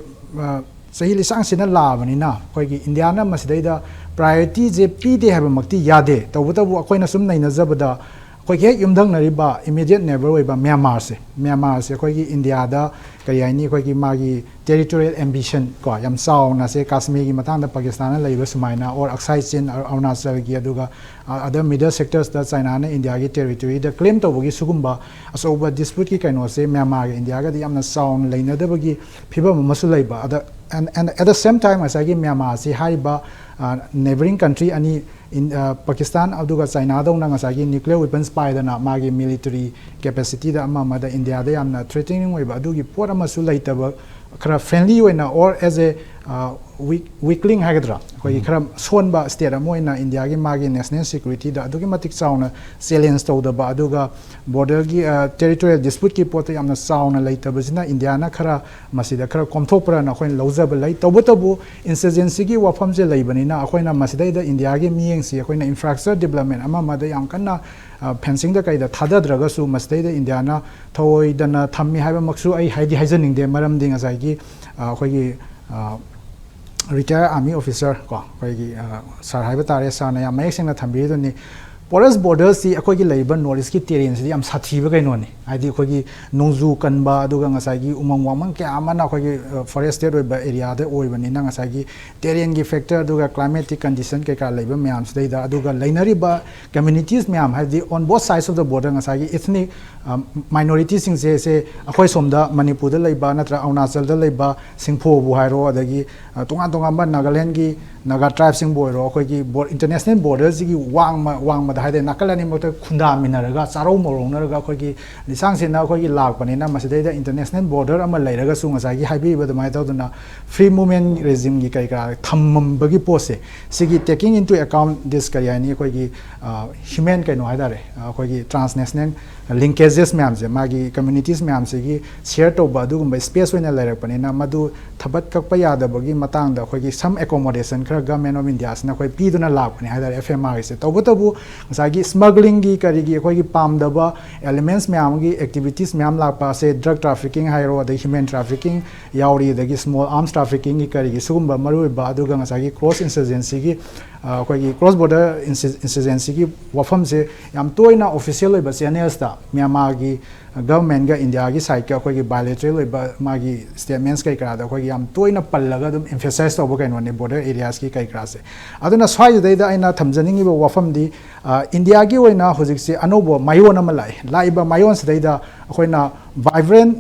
ꯆꯍꯤ ꯂꯤꯁꯥꯡ ꯁꯤꯟꯅ ꯂꯥꯛꯑꯕꯅꯤꯅ ꯑꯩꯈꯣꯏꯒꯤ ꯏꯟꯗꯤꯌꯥꯅ ꯃꯁꯤꯗꯩꯗ priority ꯁꯦ ꯄꯤꯗꯦ ꯍꯥꯏꯕꯃꯛꯇꯤ ꯌꯥꯗꯦ꯫ ꯇꯧꯕꯇꯕꯨ ꯑꯩꯈꯣꯏꯅ ꯁꯨꯝ ꯅꯩꯅꯖꯕꯗ ꯑꯩꯈꯣꯏꯒꯤ ꯍꯦꯛ ꯌꯨꯝꯊꯪꯅꯔꯤꯕ immediate neighbor ꯑꯣꯏꯕ ꯃ꯭ꯌꯥꯟꯃꯥꯔꯁꯦ, ꯃ꯭ꯌꯥꯟꯃꯥꯔꯁꯦ ꯑꯩꯈꯣꯏꯒꯤ ꯏꯟꯗꯤꯌꯥꯗ ꯀꯔꯤ ꯍꯥꯏꯅꯤ, ꯑꯩꯈꯣꯏꯒꯤ ꯃꯥꯒꯤ territorial ambition ꯀꯣ, ꯌꯥꯝ ꯆꯥꯎꯅ ꯁꯦ ꯀꯥꯁꯃꯤꯔꯒꯤ ꯃꯇꯥꯡꯗ ꯄꯥꯀꯤꯁꯇꯥꯟꯅ ꯂꯩꯕ ꯁꯨꯃꯥꯏꯅ, or ꯑꯛꯁꯥꯏ ꯆꯤꯟ ꯑꯔꯨꯅꯥꯆꯜꯒꯤ, ꯑꯗꯨꯒ other middle sectorsꯇ ꯆꯥꯏꯅꯥꯅ ꯏꯟꯗꯤꯌꯥꯒꯤ territoryꯗ claim ꯇꯧꯕꯒꯤ ꯁꯤꯒꯨꯝꯕ ꯑꯆꯧꯕ disputeꯀꯤ ꯀꯩꯅꯣꯁꯦ ꯃ꯭ꯌꯥꯟꯃꯥꯔꯒ ꯏꯟꯗꯤꯌꯥꯒꯗꯤ ꯌꯥꯝꯅ ꯆꯥꯎꯅ ꯂꯩꯅꯗꯕꯒꯤ ꯐꯤꯕꯝ ꯑꯃꯁꯨ ꯂꯩꯕ꯫ ꯑꯗ and, and at the same time ꯉꯁꯥꯏꯒꯤ ꯃ꯭ꯌꯥꯟꯃꯥꯔꯁꯤ ꯍꯥꯏꯔꯤꯕ neighbouring country ꯑꯅꯤ ꯄꯥꯀꯤꯁꯇꯥꯟ ꯑꯗꯨꯒ ꯆꯥꯏꯅꯥꯗꯧꯅ ꯉꯁꯥꯏꯒꯤ nuclear weapons ꯄꯥꯏꯗꯅ ꯃꯥꯒꯤ military capacityꯗ ꯑꯃ ꯑꯃꯗ ꯏꯟꯗꯤꯌꯥꯗ ꯌꯥꯝꯅ threatening ꯑꯣꯏꯕ ꯑꯗꯨꯒꯤ ꯄꯣꯠ ꯑꯃꯁꯨ ꯂꯩꯇꯕ, ꯈꯔ friendly ꯑꯣꯏꯅ or as a weak, weak link ꯍꯥꯏꯒꯗ꯭ꯔꯥ, ꯑꯩꯈꯣꯏꯒꯤ ꯈꯔ ꯁꯣꯟꯕ state ꯑꯃ ꯑꯣꯏꯅ ꯏꯟꯗꯤꯌꯥꯒꯤ ꯃꯥꯒꯤ national securityꯗ ꯑꯗꯨꯛꯀꯤ ꯃꯇꯤꯛ ꯆꯥꯎꯅ challenge ꯇꯧꯗꯕ, ꯑꯗꯨꯒ borderꯒꯤ territorial disputeꯀꯤ ꯄꯣꯠꯇ ꯌꯥꯝꯅ ꯆꯥꯎꯅ ꯂꯩꯇꯕꯁꯤꯅ ꯏꯟꯗꯤꯌꯥꯅ ꯈꯔ ꯃꯁꯤꯗ ꯈꯔ ꯀꯣꯝꯊꯣꯛꯄ꯭ꯔꯅ ꯑꯩꯈꯣꯏꯅ ꯂꯧꯖꯕ ꯂꯩ꯫ ꯇꯧꯕꯇꯕꯨ insurgencyꯒꯤ ꯋꯥꯐꯝꯁꯦ ꯂꯩꯕꯅꯤꯅ ꯑꯩꯈꯣꯏꯅ ꯃꯁꯤꯗꯩꯗ ꯏꯟꯗꯤꯌꯥꯒꯤ ꯃꯤꯠꯌꯦꯡꯁꯤ ꯑꯩꯈꯣꯏꯅ infrastructure development ꯑꯃ ꯑꯃꯗ ꯌꯥꯝ ꯀꯟꯅ fencingꯗ ꯀꯩꯗ ꯊꯥꯗꯗ꯭ꯔꯒꯁꯨ ꯃꯁꯤꯗꯩꯗ ꯏꯟꯗꯤꯌꯥꯅ ꯊꯑꯣꯏꯗꯅ ꯊꯝꯃꯤ ꯍꯥꯏꯕꯃꯛꯁꯨ ꯑꯩ ꯍꯥꯏꯗꯤ ꯍꯥꯏꯖꯅꯤꯡꯗꯦ꯫ ꯃꯔꯝꯗꯤ ꯉꯁꯥꯏꯒꯤ ꯑꯩꯈꯣꯏꯒꯤ retired army officer ꯀꯣ, ꯑꯩꯈꯣꯏꯒꯤ sir ꯍꯥꯏꯕ ꯇꯥꯔꯦ, sirꯅ ꯌꯥꯝ ꯃꯌꯦꯛ ꯁꯦꯡꯅ ꯊꯝꯕꯤꯔꯤꯗꯨꯅꯤ꯫ Porous borderꯁꯤ ꯑꯩꯈꯣꯏꯒꯤ ꯂꯩꯔꯤꯕ North Eastꯀꯤ terrainꯁꯤꯗꯤ ꯌꯥꯝ ꯁꯥꯊꯤꯕ ꯀꯩꯅꯣꯅꯤ꯫ ꯍꯥꯏꯗꯤ ꯑꯩꯈꯣꯏꯒꯤ ꯅꯣꯡꯖꯨ ꯀꯟꯕ, ꯑꯗꯨꯒ ꯉꯁꯥꯏꯒꯤ ꯎꯃꯪ ꯋꯥꯃꯪ ꯀꯌꯥ ꯑꯃꯅ ꯑꯩꯈꯣꯏꯒꯤ forested ꯑꯣꯏꯕ areaꯗ ꯑꯣꯏꯕꯅꯤꯅ ꯉꯁꯥꯏꯒꯤ terrainꯒꯤ factor, ꯑꯗꯨꯒ climatic condition ꯀꯩꯀꯥ ꯂꯩꯕ ꯃꯌꯥꯝꯁꯤꯗꯩꯗ, ꯑꯗꯨꯒ ꯂꯩꯅꯔꯤꯕ communities ꯃꯌꯥꯝ, ꯍꯥꯏꯕꯗꯤ on both sides of the border ꯉꯁꯥꯏꯒꯤ ethnic minorityꯁꯤꯡꯁꯦ, ꯁꯦ ꯑꯩꯈꯣꯏ ꯁꯣꯝꯗ ꯃꯅꯤꯄꯨꯔꯗ ꯂꯩꯕ ꯅꯠꯇ꯭ꯔꯒ ꯑꯔꯨꯅꯥꯆꯜꯗ ꯂꯩꯕ ꯁꯤꯡꯐꯣꯕꯨ ꯍꯥꯏꯔꯣ, ꯑꯗꯒꯤ ꯇꯣꯉꯥꯟ ꯇꯣꯉꯥꯟꯕ ꯅꯥꯒꯥꯂꯦꯟꯒꯤ ꯅꯥꯒꯥ tribeꯁꯤꯡꯕꯨ ꯑꯣꯏꯔꯣ, ꯑꯩꯈꯣꯏꯒꯤ international borderꯁꯤꯒꯤ ꯋꯥꯡꯃ ꯋꯥꯡꯃꯗ ꯍꯥꯏꯇꯥꯔꯦ, ꯅꯥꯀꯜ ꯑꯅꯤꯃꯛꯇ ꯈꯨꯟꯗꯥꯃꯤꯟꯅꯔꯒ ꯆꯥꯔꯧ ꯃꯧꯔꯧꯅꯔꯒ ꯑꯩꯈꯣꯏꯒꯤ ꯂꯤꯁꯥꯡ ꯁꯤꯠꯅ ꯑꯩꯈꯣꯏꯒꯤ ꯂꯥꯛꯄꯅꯤꯅ ꯃꯁꯤꯗꯩꯗ international border ꯑꯃ ꯂꯩꯔꯒꯁꯨ ꯉꯁꯥꯏꯒꯤ ꯍꯥꯏꯕꯤꯔꯤꯕ ꯑꯗꯨꯃꯥꯏꯅ ꯇꯧꯗꯅ free movement regimeꯒꯤ ꯀꯔꯤ ꯀꯔꯥ ꯊꯝꯃꯝꯕꯒꯤ ꯄꯣꯠꯁꯦ, ꯁꯤꯒꯤ taking into account this ꯀꯔꯤ ꯍꯥꯏꯅꯤ, ꯑꯩꯈꯣꯏꯒꯤ human ꯀꯩꯅꯣ ꯍꯥꯏꯇꯥꯔꯦ, ꯑꯩꯈꯣꯏꯒꯤ transnational linkages ꯃꯌꯥꯝꯁꯦ, ꯃꯥꯒꯤ communities ꯃꯌꯥꯝꯁꯤꯒꯤ share ꯇꯧꯕ ꯑꯗꯨꯒꯨꯝꯕ space ꯑꯣꯏꯅ ꯂꯩꯔꯛꯄꯅꯤꯅ ꯃꯗꯨ ꯊꯕꯠ ꯀꯛꯄ ꯌꯥꯗꯕꯒꯤ ꯃꯇꯥꯡꯗ ꯑꯩꯈꯣꯏꯒꯤ some accommodation ꯈꯔ Government of Indiaꯁꯤꯅ ꯑꯩꯈꯣꯏ ꯄꯤꯗꯨꯅ ꯂꯥꯛꯄꯅꯦ ꯍꯥꯏꯇꯥꯔꯦ꯫ F M Rꯒꯤꯁꯦ ꯇꯧꯕꯇꯕꯨ ꯉꯁꯥꯏꯒꯤ smugglingꯒꯤ ꯀꯔꯤꯒꯤ ꯑꯩꯈꯣꯏꯒꯤ ꯄꯥꯝꯗꯕ elements ꯃꯌꯥꯝꯒꯤ activities ꯃꯌꯥꯝ ꯂꯥꯛꯄ ꯑꯁꯦ drug trafficking ꯍꯥꯏꯔꯣ, ꯑꯗꯩ human trafficking ꯌꯥꯎꯔꯤ, ꯑꯗꯒꯤ small arms traffickingꯒꯤ ꯀꯔꯤꯒꯤ ꯁꯤꯒꯨꯝꯕ ꯃꯔꯨꯑꯣꯏꯕ, ꯑꯗꯨꯒ ꯉꯁꯥꯏꯒꯤ cross insurgencyꯒꯤ ꯑꯩꯈꯣꯏꯒꯤ ꯀ꯭ꯔꯣꯁ ꯕꯣꯔꯗꯔ ꯏꯟꯁꯤꯗꯦꯟꯁꯤꯒꯤ ꯋꯥꯐꯝꯁꯦ ꯌꯥꯝ ꯇꯣꯏꯅ ꯑꯣꯐꯤꯁꯤꯌꯦꯜ ꯑꯣꯏꯕ ꯆꯦꯅꯦꯜꯁꯇ ꯃ꯭ꯌꯥꯟꯃꯥꯔꯒꯤ ꯒꯚꯔꯟꯃꯦꯟꯒ ꯏꯟꯗꯤꯌꯥꯒꯤ ꯁꯥꯏꯠꯀ ꯑꯩꯈꯣꯏꯒꯤ ꯕꯥꯏꯂꯦꯇꯔꯦꯜ ꯑꯣꯏꯕ ꯃꯥꯒꯤ ꯁ꯭ꯇꯦꯠꯃꯦꯟꯁ ꯀꯩ ꯀꯔꯥꯗ ꯑꯩꯈꯣꯏꯒꯤ ꯌꯥꯝ ꯇꯣꯏꯅ ꯄꯜꯂꯒ ꯑꯗꯨꯝ ꯑꯦꯝꯐꯦꯁꯥꯏꯁ ꯇꯧꯕ ꯀꯩꯅꯣꯅꯤ ꯕꯣꯔꯗꯔ ꯑꯦꯔꯤꯌꯥꯁꯀꯤ ꯀꯩ ꯀꯔꯥꯁꯦ꯫ ꯑꯗꯨꯅ ꯁ꯭ꯋꯥꯏꯁꯤꯗꯩꯗ ꯑꯩꯅ ꯊꯝꯖꯅꯤꯡꯉꯤꯕ ꯋꯥꯐꯝꯗꯤ, ꯏꯟꯗꯤꯌꯥꯒꯤ ꯑꯣꯏꯅ ꯍꯧꯖꯤꯛꯁꯦ ꯑꯅꯧꯕ ꯃꯥꯏꯑꯣꯟ ꯑꯃ ꯂꯥꯛꯑꯦ꯫ ꯂꯥꯛꯏꯕ ꯃꯥꯏꯑꯣꯟꯁꯤꯗꯩꯗ ꯑꯩꯈꯣꯏꯅ ꯚꯥꯏꯕ꯭ꯔꯦꯟ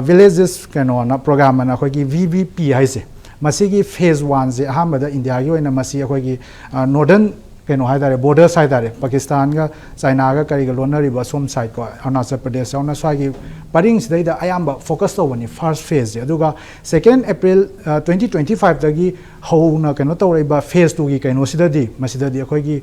ꯚꯤꯂꯦꯖꯦꯁ ꯀꯩꯅꯣꯅ ꯄ꯭ꯔꯣꯒ꯭ꯔꯥꯝ ꯑꯅ ꯑꯩꯈꯣꯏꯒꯤ ꯚꯤ ꯚꯤ ꯄꯤ ꯍꯥꯏꯁꯦ, ꯃꯁꯤꯒꯤ ꯐꯦꯁ ꯋꯥꯟꯁꯦ ꯑꯍꯥꯟꯕꯗ ꯏꯟꯗꯤꯌꯥꯒꯤ ꯑꯣꯏꯅ ꯃꯁꯤ ꯑꯩꯈꯣꯏꯒꯤ ꯅꯣꯔꯗꯔꯟ ꯀꯩꯅꯣ ꯍꯥꯏꯇꯥꯔꯦ, ꯕꯣꯔꯗꯔꯁ ꯍꯥꯏꯇꯥꯔꯦ, ꯄꯥꯀꯤꯁꯇꯥꯟꯒ ꯆꯥꯏꯅꯥꯒ ꯀꯔꯤꯒ ꯂꯣꯟꯅꯔꯤꯕ ꯑꯁꯣꯝ ꯁꯥꯏꯠꯀꯣ, ꯑꯔꯨꯅꯥꯆꯜ ꯄ꯭ꯔꯗꯦꯁ ꯌꯥꯎꯅ ꯁ꯭ꯋꯥꯏꯒꯤ ꯄꯔꯤꯡꯁꯤꯗꯩꯗ ꯑꯌꯥꯝꯕ ꯐꯣꯀꯁ ꯇꯧꯕꯅꯤ ꯐꯥꯔꯁ ꯐꯦꯁꯁꯦ꯫ ꯑꯗꯨꯒ ꯁꯦꯀꯦꯟ ꯑꯦꯄ꯭ꯔꯤꯜ ꯇ꯭ꯋꯦꯟꯇꯤ ꯇ꯭ꯋꯦꯟꯇꯤ ꯐꯥꯏꯚꯇꯒꯤ ꯍꯧꯅ ꯀꯩꯅꯣ ꯇꯧꯔꯛꯏꯕ ꯐꯦꯁ ꯇꯨꯒꯤ ꯀꯩꯅꯣꯁꯤꯗꯗꯤ, ꯃꯁꯤꯗꯗꯤ ꯑꯩꯈꯣꯏꯒꯤ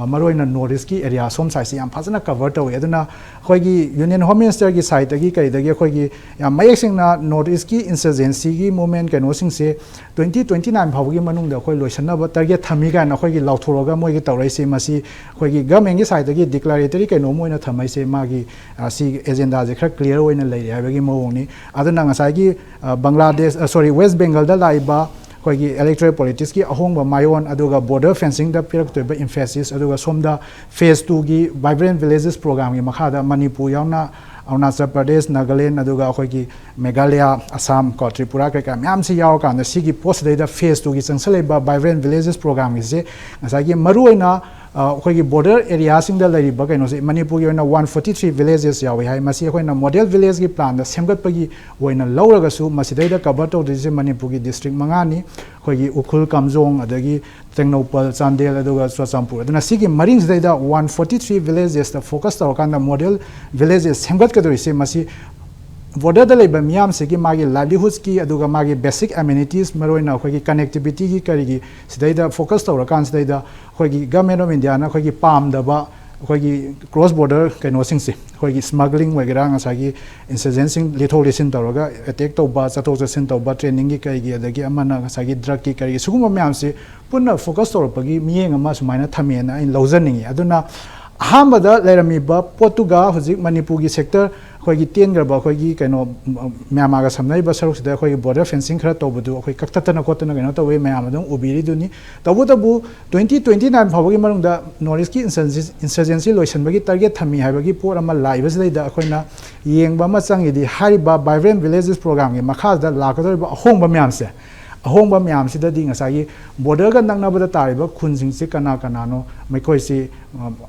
ꯃꯔꯨꯑꯣꯏꯅ ꯅꯣꯔꯠ ꯏꯁꯀꯤ ꯑꯦꯔꯤꯌꯥ ꯁꯣꯝ ꯁꯥꯏꯠꯁꯦ ꯌꯥꯝ ꯐꯖꯅ ꯀꯚꯔ ꯇꯧꯏ꯫ ꯑꯗꯨꯅ ꯑꯩꯈꯣꯏꯒꯤ ꯌꯨꯅꯤꯌꯟ ꯍꯣꯝ ꯃꯤꯅꯤꯁꯇꯔꯒꯤ ꯁꯥꯏꯠꯇꯒꯤ ꯀꯩꯗꯒꯤ ꯑꯩꯈꯣꯏꯒꯤ ꯌꯥꯝ ꯃꯌꯦꯛ ꯁꯦꯡꯅ ꯅꯣꯔꯠ ꯏꯁꯀꯤ ꯏꯟꯁꯔꯖꯦꯟꯁꯤꯒꯤ ꯃꯨꯞꯃꯦꯟ ꯀꯩꯅꯣꯁꯤꯡꯁꯦ ꯇ꯭ꯋꯦꯟꯇꯤ ꯇ꯭ꯋꯦꯟꯇꯤ ꯅꯥꯏꯟ ꯐꯥꯎꯕꯒꯤ ꯃꯅꯨꯡꯗ ꯑꯩꯈꯣꯏ ꯂꯣꯏꯁꯤꯟꯅꯕ ꯇꯥꯔꯒꯦꯠ ꯊꯝꯃꯤ ꯀꯥꯏꯅ ꯑꯩꯈꯣꯏꯒꯤ ꯂꯥꯎꯊꯣꯔꯛꯑꯒ ꯃꯣꯏꯒꯤ ꯇꯧꯔꯛꯏꯁꯦ꯫ ꯃꯁꯤ ꯑꯩꯈꯣꯏꯒꯤ ꯒꯚꯔꯟꯃꯦꯟꯒꯤ ꯁꯥꯏꯠꯇꯒꯤ ꯗꯤꯀ꯭ꯂꯥꯔꯦꯇꯔꯤ ꯀꯩꯅꯣꯝ ꯑꯣꯏꯅ ꯊꯝꯃꯛꯏꯁꯦ, ꯃꯥꯒꯤ ꯁꯤ ꯑꯦꯖꯦꯟꯗꯥꯁꯦ ꯈꯔ ꯀ꯭ꯂꯤꯌꯥꯔ ꯑꯣꯏꯅ ꯂꯩꯔꯦ ꯍꯥꯏꯕꯒꯤ ꯃꯑꯣꯡꯅꯤ꯫ ꯑꯗꯨꯅ ꯉꯁꯥꯏꯒꯤ ꯕꯪꯒ꯭ꯂꯥꯗꯦꯁ, ꯁꯣꯔꯤ, ꯋꯦꯁ ꯕꯦꯡꯒꯜꯗ ꯂꯥꯛꯏꯕ ꯑꯩꯈꯣꯏꯒꯤ ꯏꯂꯦꯛꯇꯣꯔꯦꯜ ꯄꯣꯂꯤꯇꯤꯛꯁꯀꯤ ꯑꯍꯣꯡꯕ ꯃꯥꯏꯑꯣꯟ, ꯑꯗꯨꯒ ꯕꯣꯔꯗꯔ ꯐꯦꯟꯁꯤꯡꯗ ꯄꯤꯔꯛꯇꯣꯏꯕ ꯏꯝꯐꯦꯁꯤꯁ, ꯑꯗꯨꯒ ꯁꯣꯝꯗ ꯐꯦꯁ ꯇꯨꯒꯤ ꯚꯥꯏꯕ꯭ꯔꯦꯟ ꯚꯤꯂꯦꯖꯦꯁ ꯄ꯭ꯔꯣꯒ꯭ꯔꯥꯝꯒꯤ ꯃꯈꯥꯗ ꯃꯅꯤꯄꯨꯔ ꯌꯥꯎꯅ ꯑꯔꯨꯅꯥꯆꯜ ꯄ꯭ꯔꯗꯦꯁ, ꯅꯥꯒꯥꯂꯦꯟ, ꯑꯗꯨꯒ ꯑꯩꯈꯣꯏꯒꯤ ꯃꯦꯘꯥꯂꯌꯥ, ꯑꯁꯥꯝ ꯀꯣ, ꯇ꯭ꯔꯤꯄꯨꯔꯥ ꯀꯩꯀꯥ ꯃꯌꯥꯝꯁꯤ ꯌꯥꯎꯔꯀꯥꯟꯗ ꯁꯤꯒꯤ ꯄꯣꯠꯁꯤꯗꯩꯗ ꯐꯦꯁ ꯇꯨꯒꯤ ꯆꯪꯁꯜꯂꯛꯏꯕ ꯚꯥꯏꯕ꯭ꯔꯦꯟ ꯚꯤꯂꯦꯖꯦꯁ ꯄ꯭ꯔꯣꯒ꯭ꯔꯥꯝꯒꯤꯁꯦ ꯉꯁꯥꯏꯒꯤ ꯃꯔꯨꯑꯣꯏꯅ ꯑꯩꯈꯣꯏꯒꯤ ꯕꯣꯔꯗꯔ ꯑꯦꯔꯤꯌꯥꯁꯤꯡꯗ ꯂꯩꯔꯤꯕ ꯀꯩꯅꯣꯁꯦ ꯃꯅꯤꯄꯨꯔꯒꯤ ꯑꯣꯏꯅ ꯋꯥꯟ ꯐꯣꯔꯇꯤ ꯊ꯭ꯔꯤ ꯚꯤꯂꯦꯖꯦꯁ ꯌꯥꯎꯏ ꯍꯥꯏ꯫ ꯃꯁꯤ ꯑꯩꯈꯣꯏꯅ ꯃꯣꯗꯦꯜ ꯚꯤꯂꯦꯖꯀꯤ ꯄ꯭ꯂꯥꯟꯗ ꯁꯦꯝꯒꯠꯄꯒꯤ ꯑꯣꯏꯅ ꯂꯧꯔꯒꯁꯨ ꯃꯁꯤꯗꯩꯗ ꯀꯚꯔ ꯇꯧꯗꯣꯏꯁꯦ ꯃꯅꯤꯄꯨꯔꯒꯤ ꯗꯤꯁꯇ꯭ꯔꯤꯛ ꯃꯉꯥꯅꯤ, ꯑꯩꯈꯣꯏꯒꯤ ꯎꯈ꯭ꯔꯨꯜ, ꯀꯥꯝꯖꯣꯡ, ꯑꯗꯒꯤ ꯇꯦꯡꯅꯧꯄꯜ, ꯆꯥꯟꯗꯦꯜ, ꯑꯗꯨꯒ ꯆꯨꯔꯆꯥꯟꯄꯨꯔ꯫ ꯑꯗꯨꯅ ꯁꯤꯒꯤ ꯃꯔꯤꯡꯁꯤꯗꯩꯗ ꯋꯥꯟ ꯐꯣꯔꯇꯤ ꯊ꯭ꯔꯤ ꯚꯤꯂꯦꯖꯦꯁꯇ ꯐꯣꯀꯁ ꯇꯧꯔꯀꯥꯟꯗ ꯃꯣꯗꯦꯜ ꯚꯤꯂꯦꯖꯦꯁ ꯁꯦꯝꯒꯠꯀꯗꯧꯔꯤꯁꯦ ꯃꯁꯤ ꯕꯣꯔꯗꯔꯗ ꯂꯩꯕ ꯃꯤꯌꯥꯝꯁꯤꯒꯤ ꯃꯥꯒꯤ ꯂꯥꯏꯚꯂꯤꯍꯨꯗꯁꯀꯤ ꯑꯗꯨꯒ ꯃꯥꯒꯤ ꯕꯦꯁꯤꯛ ꯑꯦꯃꯦꯅꯤꯇꯤꯁ, ꯃꯔꯨꯑꯣꯏꯅ ꯑꯩꯈꯣꯏꯒꯤ ꯀꯅꯦꯛꯇꯤꯕꯤꯇꯤꯒꯤ ꯀꯔꯤꯒꯤ ꯁꯤꯗꯩꯗ ꯐꯣꯀꯁ ꯇꯧꯔꯀꯥꯟꯁꯤꯗꯩꯗ ꯑꯩꯈꯣꯏꯒꯤ ꯒꯚꯔꯟꯃꯦꯟ ꯑꯣꯐ ꯏꯟꯗꯤꯌꯥꯅ ꯑꯩꯈꯣꯏꯒꯤ ꯄꯥꯝꯗꯕ ꯑꯩꯈꯣꯏꯒꯤ ꯀ꯭ꯔꯣꯁ ꯕꯣꯔꯗꯔ ꯀꯩꯅꯣꯁꯤꯡꯁꯦ, ꯑꯩꯈꯣꯏꯒꯤ ꯁ꯭ꯃꯒ꯭ꯂꯤꯡ ꯑꯣꯏꯒꯦꯔꯥ, ꯉꯁꯥꯏꯒꯤ ꯏꯟꯁꯔꯖꯦꯟꯁꯤꯡ ꯂꯤꯊꯣꯛ ꯂꯤꯁꯤꯟ ꯇꯧꯔꯒ ꯑꯦꯇꯦꯛ ꯇꯧꯕ, ꯆꯠꯊꯣꯛ ꯆꯠꯁꯤꯟ ꯇꯧꯕ, ꯇ꯭ꯔꯦꯅꯤꯡꯒꯤ ꯀꯩꯒꯤ, ꯑꯗꯒꯤ ꯑꯃꯅ ꯉꯁꯥꯏꯒꯤ ꯗ꯭ꯔꯒꯀꯤ ꯀꯔꯤꯒꯤ, ꯁꯤꯒꯨꯝꯕ ꯃꯌꯥꯝꯁꯤ ꯄꯨꯟꯅ ꯐꯣꯀꯁ ꯇꯧꯔꯛꯄꯒꯤ ꯃꯤꯠꯌꯦꯡ ꯑꯃ ꯁꯨꯃꯥꯏꯅ ꯊꯝꯃꯦꯅ ꯑꯩꯅ ꯂꯧꯖꯅꯤꯡꯉꯤ꯫ ꯑꯗꯨꯅ ꯑꯍꯥꯟꯕꯗ ꯂꯩꯔꯝꯃꯤꯕ ꯄꯣꯠꯇꯨꯒ ꯍꯧꯖꯤꯛ ꯃꯅꯤꯄꯨꯔꯒꯤ ꯁꯦꯛꯇꯔ ꯑꯩꯈꯣꯏꯒꯤ ꯇꯦꯟꯈ꯭ꯔꯕ ꯑꯩꯈꯣꯏꯒꯤ ꯀꯩꯅꯣ ꯃ꯭ꯌꯥꯟꯃꯥꯔꯒ ꯁꯝꯅꯔꯤꯕ ꯁꯔꯨꯛꯁꯤꯗ ꯑꯩꯈꯣꯏꯒꯤ ꯕꯣꯔꯗꯔ ꯐꯦꯟꯁꯤꯡ ꯈꯔ ꯇꯧꯕꯗꯨ ꯑꯩꯈꯣꯏ ꯀꯛꯊꯠꯇꯅ ꯈꯣꯠꯇꯅ ꯀꯩꯅꯣ ꯇꯧꯋꯤ, ꯃꯌꯥꯝ ꯑꯗꯨꯝ ꯎꯕꯤꯔꯤꯗꯨꯅꯤ꯫ ꯇꯧꯕꯇꯕꯨ twenty twenty nine ꯐꯥꯎꯕꯒꯤ ꯃꯅꯨꯡꯗ North East ꯀꯤ insurgency ꯂꯣꯏꯁꯤꯟꯕꯒꯤ target ꯊꯝꯃꯤ ꯍꯥꯏꯕꯒꯤ ꯄꯣꯠ ꯑꯃ ꯂꯥꯛꯏꯕꯁꯤꯗꯩꯗ ꯑꯩꯈꯣꯏꯅ ꯌꯦꯡꯕ ꯑꯃ ꯆꯪꯉꯤꯗꯤ ꯍꯥꯏꯔꯤꯕ Vibrant Villages Program ꯒꯤ ꯃꯈꯥꯗ ꯂꯥꯛꯀꯗꯧꯔꯤꯕ ꯑꯍꯣꯡꯕ ꯃꯌꯥꯝꯁꯦ, ꯑꯍꯣꯡꯕ ꯃꯌꯥꯝꯁꯤꯗꯗꯤ ꯉꯁꯥꯏꯒꯤ ꯕꯣꯔꯗꯔꯒ ꯅꯛꯅꯕꯗ ꯇꯥꯔꯤꯕ ꯈꯨꯟꯁꯤꯡꯁꯤ ꯀꯅꯥ ꯀꯅꯥꯅꯣ, ꯃꯈꯣꯏꯁꯤ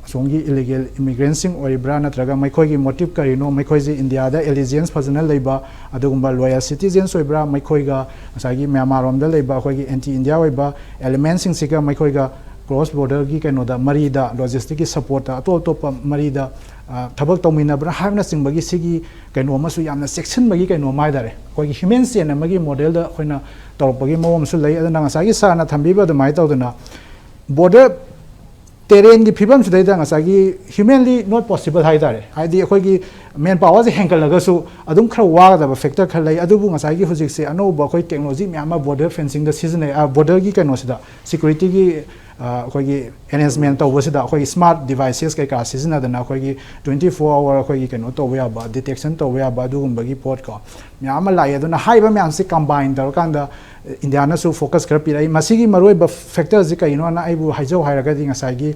ꯑꯁꯣꯝꯒꯤ ꯏꯂꯤꯒꯦꯜ ꯏꯃꯤꯒ꯭ꯔꯦꯟꯁꯤꯡ ꯑꯣꯏꯔꯤꯕ꯭ꯔꯥ, ꯅꯠꯇ꯭ꯔꯒ ꯃꯈꯣꯏꯒꯤ ꯃꯣꯇꯤꯞ ꯀꯔꯤꯅꯣ, ꯃꯈꯣꯏꯁꯤ ꯏꯟꯗꯤꯌꯥꯗ ꯑꯦꯂꯤꯖꯤꯌꯦꯟꯁ ꯐꯖꯅ ꯂꯩꯕ ꯑꯗꯨꯒꯨꯝꯕ ꯂꯣꯌꯦꯜ ꯁꯤꯇꯤꯖꯦꯟꯁ ꯑꯣꯏꯕ꯭ꯔꯥ, ꯃꯈꯣꯏꯒ ꯉꯁꯥꯏꯒꯤ ꯃ꯭ꯌꯥꯟꯃꯥꯔ ꯔꯣꯝꯗ ꯂꯩꯕ ꯑꯩꯈꯣꯏꯒꯤ ꯑꯦꯟꯇꯤ ꯏꯟꯗꯤꯌꯥ ꯑꯣꯏꯕ ꯑꯦꯂꯤꯃꯦꯟꯁꯤꯡꯁꯤꯒ ꯃꯈꯣꯏꯒ ꯀ꯭ꯔꯣꯁ ꯕꯣꯔꯗꯔꯒꯤ ꯀꯩꯅꯣꯗ ꯃꯔꯤꯗ, ꯂꯣꯖꯤꯁꯇꯤꯛꯀꯤ ꯁꯄꯣꯔꯠꯇ ꯑꯇꯣꯞ ꯑꯇꯣꯞꯄ ꯃꯔꯤꯗ ꯊꯕꯛ ꯇꯧꯃꯤꯟꯅꯕ꯭ꯔꯥ ꯍꯥꯏꯕꯅꯆꯤꯡꯕꯒꯤ ꯁꯤꯒꯤ ꯀꯩꯅꯣ ꯑꯃꯁꯨ ꯌꯥꯝꯅ ꯆꯦꯛꯁꯤꯟꯕꯒꯤ ꯀꯩꯅꯣ ꯑꯃ ꯍꯥꯏꯇꯥꯔꯦ, ꯑꯩꯈꯣꯏꯒꯤ ꯍ꯭ꯌꯨꯃꯦꯟ ꯆꯦꯟ ꯑꯃꯒꯤ ꯃꯣꯗꯦꯜꯗ ꯑꯩꯈꯣꯏꯅ ꯇꯧꯔꯛꯄꯒꯤ ꯃꯑꯣꯡ ꯑꯃꯁꯨ ꯂꯩ꯫ ꯑꯗꯨꯅ ꯉꯁꯥꯏꯒꯤ ꯁꯥꯔꯅ ꯊꯝꯕꯤꯕ ꯑꯗꯨꯃꯥꯏꯅ ꯇꯧꯗꯅ ꯕꯣꯔꯗꯔ ꯇꯦꯔꯦꯟꯒꯤ ꯐꯤꯕꯝꯁꯤꯗꯩꯗ ꯉꯁꯥꯏꯒꯤ humanly not possible ꯍꯥꯏꯇꯥꯔꯦ, ꯍꯥꯏꯗꯤ ꯑꯩꯈꯣꯏꯒꯤ ꯃꯦꯟ ꯄꯥꯋꯔꯁꯦ ꯍꯦꯟꯒꯠꯂꯒꯁꯨ ꯑꯗꯨꯝ ꯈꯔ ꯋꯥꯒꯗꯕ ꯐꯦꯛꯇꯔ ꯈꯔ ꯂꯩ꯫ ꯑꯗꯨꯕꯨ ꯉꯁꯥꯏꯒꯤ ꯍꯧꯖꯤꯛꯁꯦ ꯑꯅꯧꯕ ꯑꯩꯈꯣꯏ ꯇꯦꯛꯅꯣꯂꯣꯖꯤ ꯃꯌꯥꯝ ꯑꯃ ꯕꯣꯔꯗꯔ ꯐꯦꯟꯁꯤꯡꯗ ꯁꯤꯖꯤꯟꯅꯩ, ꯕꯣꯔꯗꯔꯒꯤ ꯀꯩꯅꯣꯁꯤꯗ ꯁꯤꯀ꯭ꯌꯨꯔꯤꯇꯤꯒꯤ ꯑꯩꯈꯣꯏꯒꯤ ꯑꯦꯔꯦꯟꯖꯃꯦꯟ ꯇꯧꯕꯁꯤꯗ ꯑꯩꯈꯣꯏꯒꯤ ꯁ꯭ꯃꯥꯔꯠ ꯗꯤꯚꯥꯏꯁꯦꯁ ꯀꯩꯀꯥ ꯁꯤꯖꯤꯟꯅꯗꯅ ꯑꯩꯈꯣꯏꯒꯤ twenty four hour ꯑꯩꯈꯣꯏꯒꯤ ꯀꯩꯅꯣ ꯇꯧꯕ ꯌꯥꯕ, ꯗꯤꯇꯦꯛꯁꯟ ꯇꯧꯕ ꯌꯥꯕ ꯑꯗꯨꯒꯨꯝꯕꯒꯤ ꯄꯣꯠ ꯀꯣ ꯃꯌꯥꯝ ꯑꯃ ꯂꯥꯛꯑꯦ꯫ ꯑꯗꯨꯅ ꯍꯥꯏꯔꯤꯕ ꯃꯌꯥꯝꯁꯤ ꯀꯝꯕꯥꯏꯟ ꯇꯧꯔꯀꯥꯟꯗ ꯏꯟꯗꯤꯌꯥꯅꯁꯨ ꯐꯣꯀꯁ ꯈꯔ ꯄꯤꯔꯛꯏ꯫ ꯃꯁꯤꯒꯤ ꯃꯔꯨꯑꯣꯏꯕ ꯐꯦꯛꯇꯔꯁꯤ ꯀꯔꯤꯅꯣꯅ ꯑꯩꯕꯨ ꯍꯥꯏꯖꯧ ꯍꯥꯏꯔꯒꯗꯤ ꯉꯁꯥꯏꯒꯤ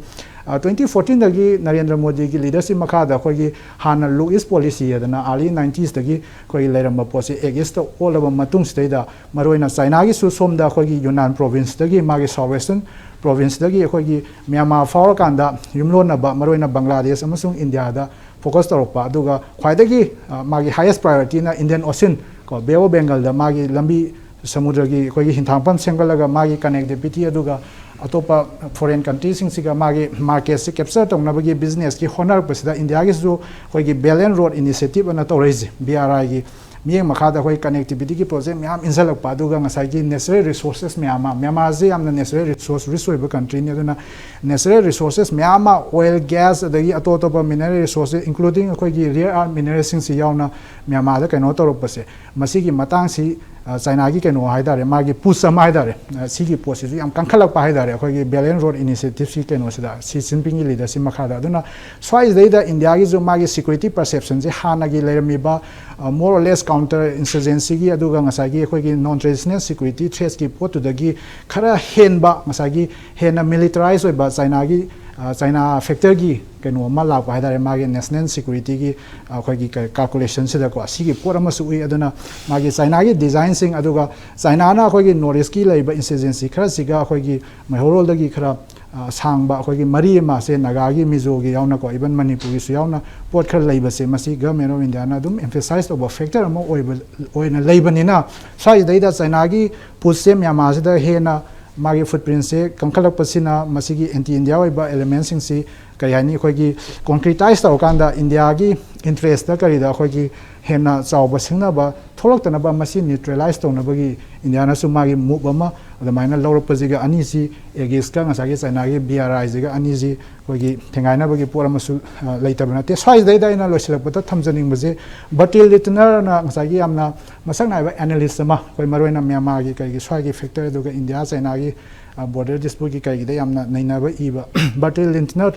twenty fourteenꯗꯒꯤ ꯅꯔꯦꯟꯗ꯭ꯔ ꯃꯣꯗꯤꯒꯤ ꯂꯤꯗꯔꯁꯤꯞ ꯃꯈꯥꯗ ꯑꯩꯈꯣꯏꯒꯤ ꯍꯥꯟꯅ ꯂꯨꯛ ꯏꯁ ꯄꯣꯂꯤꯁꯤ ꯍꯥꯏꯗꯅ early ninetiesꯇꯒꯤ ꯑꯩꯈꯣꯏꯒꯤ ꯂꯩꯔꯝꯕ ꯄꯣꯠꯁꯤ ꯑꯦꯛ ꯏꯁꯇ ꯑꯣꯜꯂꯕ ꯃꯇꯨꯡꯁꯤꯗꯩꯗ ꯃꯔꯨꯑꯣꯏꯅ ꯆꯥꯏꯅꯥꯒꯤꯁꯨ ꯁꯣꯝꯗ ꯑꯩꯈꯣꯏꯒꯤ ꯌꯨꯅꯥꯟ ꯄ꯭ꯔꯣꯚꯤꯟꯁꯇꯒꯤ ꯃꯥꯒꯤ ꯁꯥꯎꯠ ꯋꯦꯁꯇꯔꯟ ꯄ꯭ꯔꯣꯚꯤꯟꯁꯇꯒꯤ ꯑꯩꯈꯣꯏꯒꯤ ꯃ꯭ꯌꯥꯟꯃꯥꯔ ꯐꯥꯎꯔꯀꯥꯟꯗ ꯌꯨꯝꯂꯣꯟꯅꯕ ꯃꯔꯨꯑꯣꯏꯅ ꯕꯪꯒ꯭ꯂꯥꯗꯦꯁ ꯑꯃꯁꯨꯡ ꯏꯟꯗꯤꯌꯥꯗ ꯐꯣꯀꯁ ꯇꯧꯔꯛꯄ, ꯑꯗꯨꯒ ꯈ꯭ꯋꯥꯏꯗꯒꯤ ꯃꯥꯒꯤ highest priorityꯅ Indian Ocean ꯀꯣ, Bay of Bengalꯗ ꯃꯥꯒꯤ ꯂꯝꯕꯤ ꯁꯃꯨꯗ꯭ꯔꯒꯤ ꯑꯩꯈꯣꯏꯒꯤ ꯍꯤꯊꯥꯡꯐꯝ ꯁꯦꯝꯒꯠꯂꯒ ꯃꯥꯒꯤ connectivity ꯑꯗꯨꯒ ꯑꯇꯣꯞꯄ ꯐꯣꯔꯦꯟ ꯀꯟꯇ꯭ꯔꯤꯁꯤꯡꯁꯤꯒ ꯃꯥꯒꯤ ꯃꯥꯔꯀꯦꯠꯁꯤ ꯀꯦꯞꯆꯔ ꯇꯧꯅꯕꯒꯤ ꯕꯤꯖꯤꯅꯦꯁꯀꯤ ꯍꯣꯠꯅꯔꯛꯄꯁꯤꯗ ꯏꯟꯗꯤꯌꯥꯒꯤꯁꯨ ꯑꯩꯈꯣꯏꯒꯤ Belt and Road Initiative ꯑꯅ ꯇꯧꯔꯛꯏꯁꯦ, ꯕꯤ ꯑꯥꯔ ꯑꯥꯏꯒꯤ ꯃꯤꯠꯌꯦꯡ ꯃꯈꯥꯗ ꯑꯩꯈꯣꯏ connectivityꯒꯤ project ꯃꯌꯥꯝ ꯏꯟꯁꯤꯜꯂꯛꯄ, ꯑꯗꯨꯒ ꯉꯁꯥꯏꯒꯤ natural resources ꯃꯌꯥꯝ ꯑꯃ, ꯃ꯭ꯌꯥꯟꯃꯥꯔꯁꯦ ꯌꯥꯝꯅ natural resource rich ꯑꯣꯏꯕ countryꯅꯤ, ꯑꯗꯨꯅ natural resources ꯃꯌꯥꯝ ꯑꯃ, oil, gas, ꯑꯗꯒꯤ ꯑꯇꯣꯞ ꯑꯇꯣꯞꯄ mineral resources including ꯑꯩꯈꯣꯏꯒꯤ rare earth mineralꯁꯤꯡꯁꯤ ꯌꯥꯎꯅ ꯃ꯭ꯌꯥꯟꯃꯥꯔꯗ ꯀꯩꯅꯣ ꯇꯧꯔꯛꯄꯁꯦ, ꯃꯁꯤꯒꯤ ꯃꯇꯥꯡꯁꯤ ꯑ, ꯆꯥꯏꯅꯥꯒꯤ ꯀꯩꯅꯣ ꯍꯥꯏꯇꯥꯔꯦ, ꯃꯥꯒꯤ ꯄꯨꯁ ꯑꯃ ꯍꯥꯏꯇꯥꯔꯦ, ꯑ, ꯁꯤꯒꯤ ꯄꯣꯠꯁꯤꯁꯨ ꯌꯥꯝ ꯀꯟꯈꯠꯂꯛꯄ ꯍꯥꯏꯇꯥꯔꯦ, ꯑꯩꯈꯣꯏꯒꯤ Belt and Road Initiativeꯀꯤ ꯀꯩꯅꯣꯁꯤꯗ, ꯁꯤ ꯖꯤꯟꯄꯤꯡꯒꯤ ꯂꯤꯗꯔꯁꯤꯞ ꯃꯈꯥꯗ꯫ ꯑꯗꯨꯅ ꯁ꯭ꯋꯥꯏꯁꯤꯗꯩꯗ ꯏꯟꯗꯤꯌꯥꯒꯤꯁꯨ ꯃꯥꯒꯤ security perceptionꯁꯦ ꯍꯥꯟꯅꯒꯤ ꯂꯩꯔꯝꯃꯤꯕ, ꯑ, more or less counter insurgencyꯒꯤ, ꯑꯗꯨꯒ ꯉꯁꯥꯏꯒꯤ ꯑꯩꯈꯣꯏꯒꯤ non traditional security threatsꯀꯤ ꯄꯣꯠꯇꯨꯗꯒꯤ ꯈꯔ ꯍꯦꯟꯕ, ꯉꯁꯥꯏꯒꯤ ꯍꯦꯟꯅ militarize ꯑꯣꯏꯕ ꯆꯥꯏꯅꯥꯒꯤ, ꯑ, ꯆꯥꯏꯅꯥ factorꯒꯤ ꯀꯩꯅꯣ ꯑꯃ ꯂꯥꯛꯄ ꯍꯥꯏꯇꯥꯔꯦ, ꯃꯥꯒꯤ national securityꯒꯤ, ꯑ, ꯑꯩꯈꯣꯏꯒꯤ ꯀ-, calculationꯁꯤꯗꯀꯣ, ꯁꯤꯒꯤ ꯄꯣꯠ ꯑꯃꯁꯨ ꯎꯏ꯫ ꯑꯗꯨꯅ ꯃꯥꯒꯤ ꯆꯥꯏꯅꯥꯒꯤ designꯁꯤꯡ, ꯑꯗꯨꯒ ꯆꯥꯏꯅꯥꯅ ꯑꯩꯈꯣꯏꯒꯤ North Eastꯀꯤ ꯂꯩꯔꯤꯕ insurgency ꯈꯔꯁꯤꯒ ꯑꯩꯈꯣꯏꯒꯤ ꯃꯩꯍꯧꯔꯣꯜꯗꯒꯤ ꯈꯔ, ꯑ, ꯁꯥꯡꯕ ꯑꯩꯈꯣꯏꯒꯤ ꯃꯔꯤ ꯑꯃꯁꯦ ꯅꯥꯒꯥꯒꯤ, ꯃꯤꯖꯣꯒꯤ ꯌꯥꯎꯅꯀꯣ, even ꯃꯅꯤꯄꯨꯔꯒꯤꯁꯨ ꯌꯥꯎꯅ ꯄꯣꯠ ꯈꯔ ꯂꯩꯕꯁꯦ, ꯃꯁꯤ Government of Indiaꯅ ꯑꯗꯨꯝ emphasize ꯇꯧꯕ factor ꯑꯃ ꯑꯣꯏꯕ, ꯑꯣꯏꯅ ꯂꯩꯕꯅꯤꯅ, ꯁ꯭ꯋꯥꯏꯁꯤꯗꯩꯗ ꯆꯥꯏꯅꯥꯒꯤ ꯄꯨꯁꯁꯦ ꯃ꯭ꯌꯥꯟꯃꯥꯔꯁꯤꯗ ꯍꯦꯟꯅ ꯃꯥꯒꯤ footprintꯁꯦ ꯀꯟꯈꯠꯂꯛꯄꯁꯤꯅ ꯃꯁꯤꯒꯤ anti India ꯑꯣꯏꯕ elementꯁꯤꯡꯁꯤ, ꯀꯔꯤ ꯍꯥꯏꯅꯤ, ꯑꯩꯈꯣꯏꯒꯤ concretize ꯇꯧꯔꯀꯥꯟꯗ ꯏꯟꯗꯤꯌꯥꯒꯤ interestꯇ ꯀꯔꯤꯗ ꯑꯩꯈꯣꯏꯒꯤ ꯍꯦꯟꯅ ꯆꯥꯎꯕ ꯁꯤꯡꯅꯕ ꯊꯣꯛꯂꯛꯇꯅꯕ, ꯃꯁꯤ neutralize ꯇꯧꯅꯕꯒꯤ ꯏꯟꯗꯤꯌꯥꯅꯁꯨ ꯃꯥꯒꯤ move ꯑꯃ ꯑꯗꯨꯃꯥꯏꯅ ꯂꯧꯔꯛꯄꯁꯤꯒ, ꯑꯅꯤꯁꯤ AGISꯀ ꯉꯁꯥꯏꯒꯤ ꯆꯥꯏꯅꯥꯒꯤ BRIꯁꯤꯒ ꯑꯅꯤꯁꯤ ꯑꯩꯈꯣꯏꯒꯤ ꯊꯦꯡꯒꯥꯏꯅꯕꯒꯤ ꯄꯣꯠ ꯑꯃꯁꯨ, ꯑ, ꯂꯩꯇꯕ ꯅꯠꯇꯦ꯫ ꯁ꯭ꯋꯥꯏꯁꯤꯗꯩꯗ ꯑꯩꯅ ꯂꯣꯏꯁꯤꯜꯂꯛꯄꯗ ꯊꯝꯖꯅꯤꯡꯕꯁꯦ, ꯕꯔꯇꯤꯜ ꯂꯤꯟꯇꯅꯔꯅ ꯉꯁꯥꯏꯒꯤ ꯌꯥꯝꯅ ꯃꯁꯛ ꯅꯥꯏꯕ analyst ꯑꯃ, ꯑꯩꯈꯣꯏ ꯃꯔꯨꯑꯣꯏꯅ ꯃ꯭ꯌꯥꯟꯃꯥꯔꯒꯤ ꯀꯩꯒꯤ ꯁ꯭ꯋꯥꯏꯒꯤ factor, ꯑꯗꯨꯒ ꯏꯟꯗꯤꯌꯥ ꯆꯥꯏꯅꯥꯒꯤ, ꯑ, border disputeꯀꯤ ꯀꯩꯒꯤꯗ ꯌꯥꯝꯅ ꯅꯩꯅꯕ ꯏꯕ ꯕꯔꯇꯤꯜ ꯂꯤꯟꯇꯅꯔ,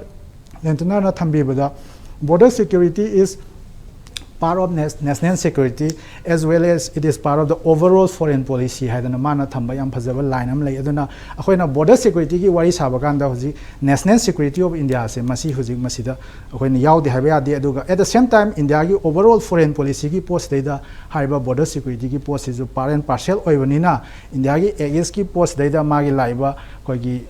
ꯂꯤꯟꯇꯅꯔꯅ ꯊꯝꯕꯤꯕꯗ, "Border security is part of nas-, national security as well as it is part of the overall foreign policy" ꯍꯥꯏꯗꯅ ꯃꯥꯅ ꯊꯝꯕ ꯌꯥꯝ ꯐꯖꯕ line ꯑꯃ ꯂꯩ꯫ ꯑꯗꯨꯅ ꯑꯩꯈꯣꯏꯅ border securityꯒꯤ ꯋꯥꯔꯤ ꯁꯥꯕ ꯀꯥꯟꯗ ꯍꯧꯖꯤꯛ national security of Indiaꯁꯦ ꯃꯁꯤ ꯍꯧꯖꯤꯛ ꯃꯁꯤꯗ ꯑꯩꯈꯣꯏꯅ ꯌꯥꯎꯗꯦ ꯍꯥꯏꯕ ꯌꯥꯗꯦ꯫ ꯑꯗꯨꯒ at the same time ꯏꯟꯗꯤꯌꯥꯒꯤ overall foreign policyꯒꯤ ꯄꯣꯠꯁꯤꯗꯩꯗ ꯍꯥꯏꯔꯤꯕ border securityꯒꯤ ꯄꯣꯠꯁꯤꯁꯨ part and parcel ꯑꯣꯏꯕꯅꯤꯅ, ꯏꯟꯗꯤꯌꯥꯒꯤ AGISꯀꯤ ꯄꯣꯠꯁꯤꯗꯩꯗ ꯃꯥꯒꯤ ꯂꯥꯛꯏꯕ ꯑꯩꯈꯣꯏꯒꯤ,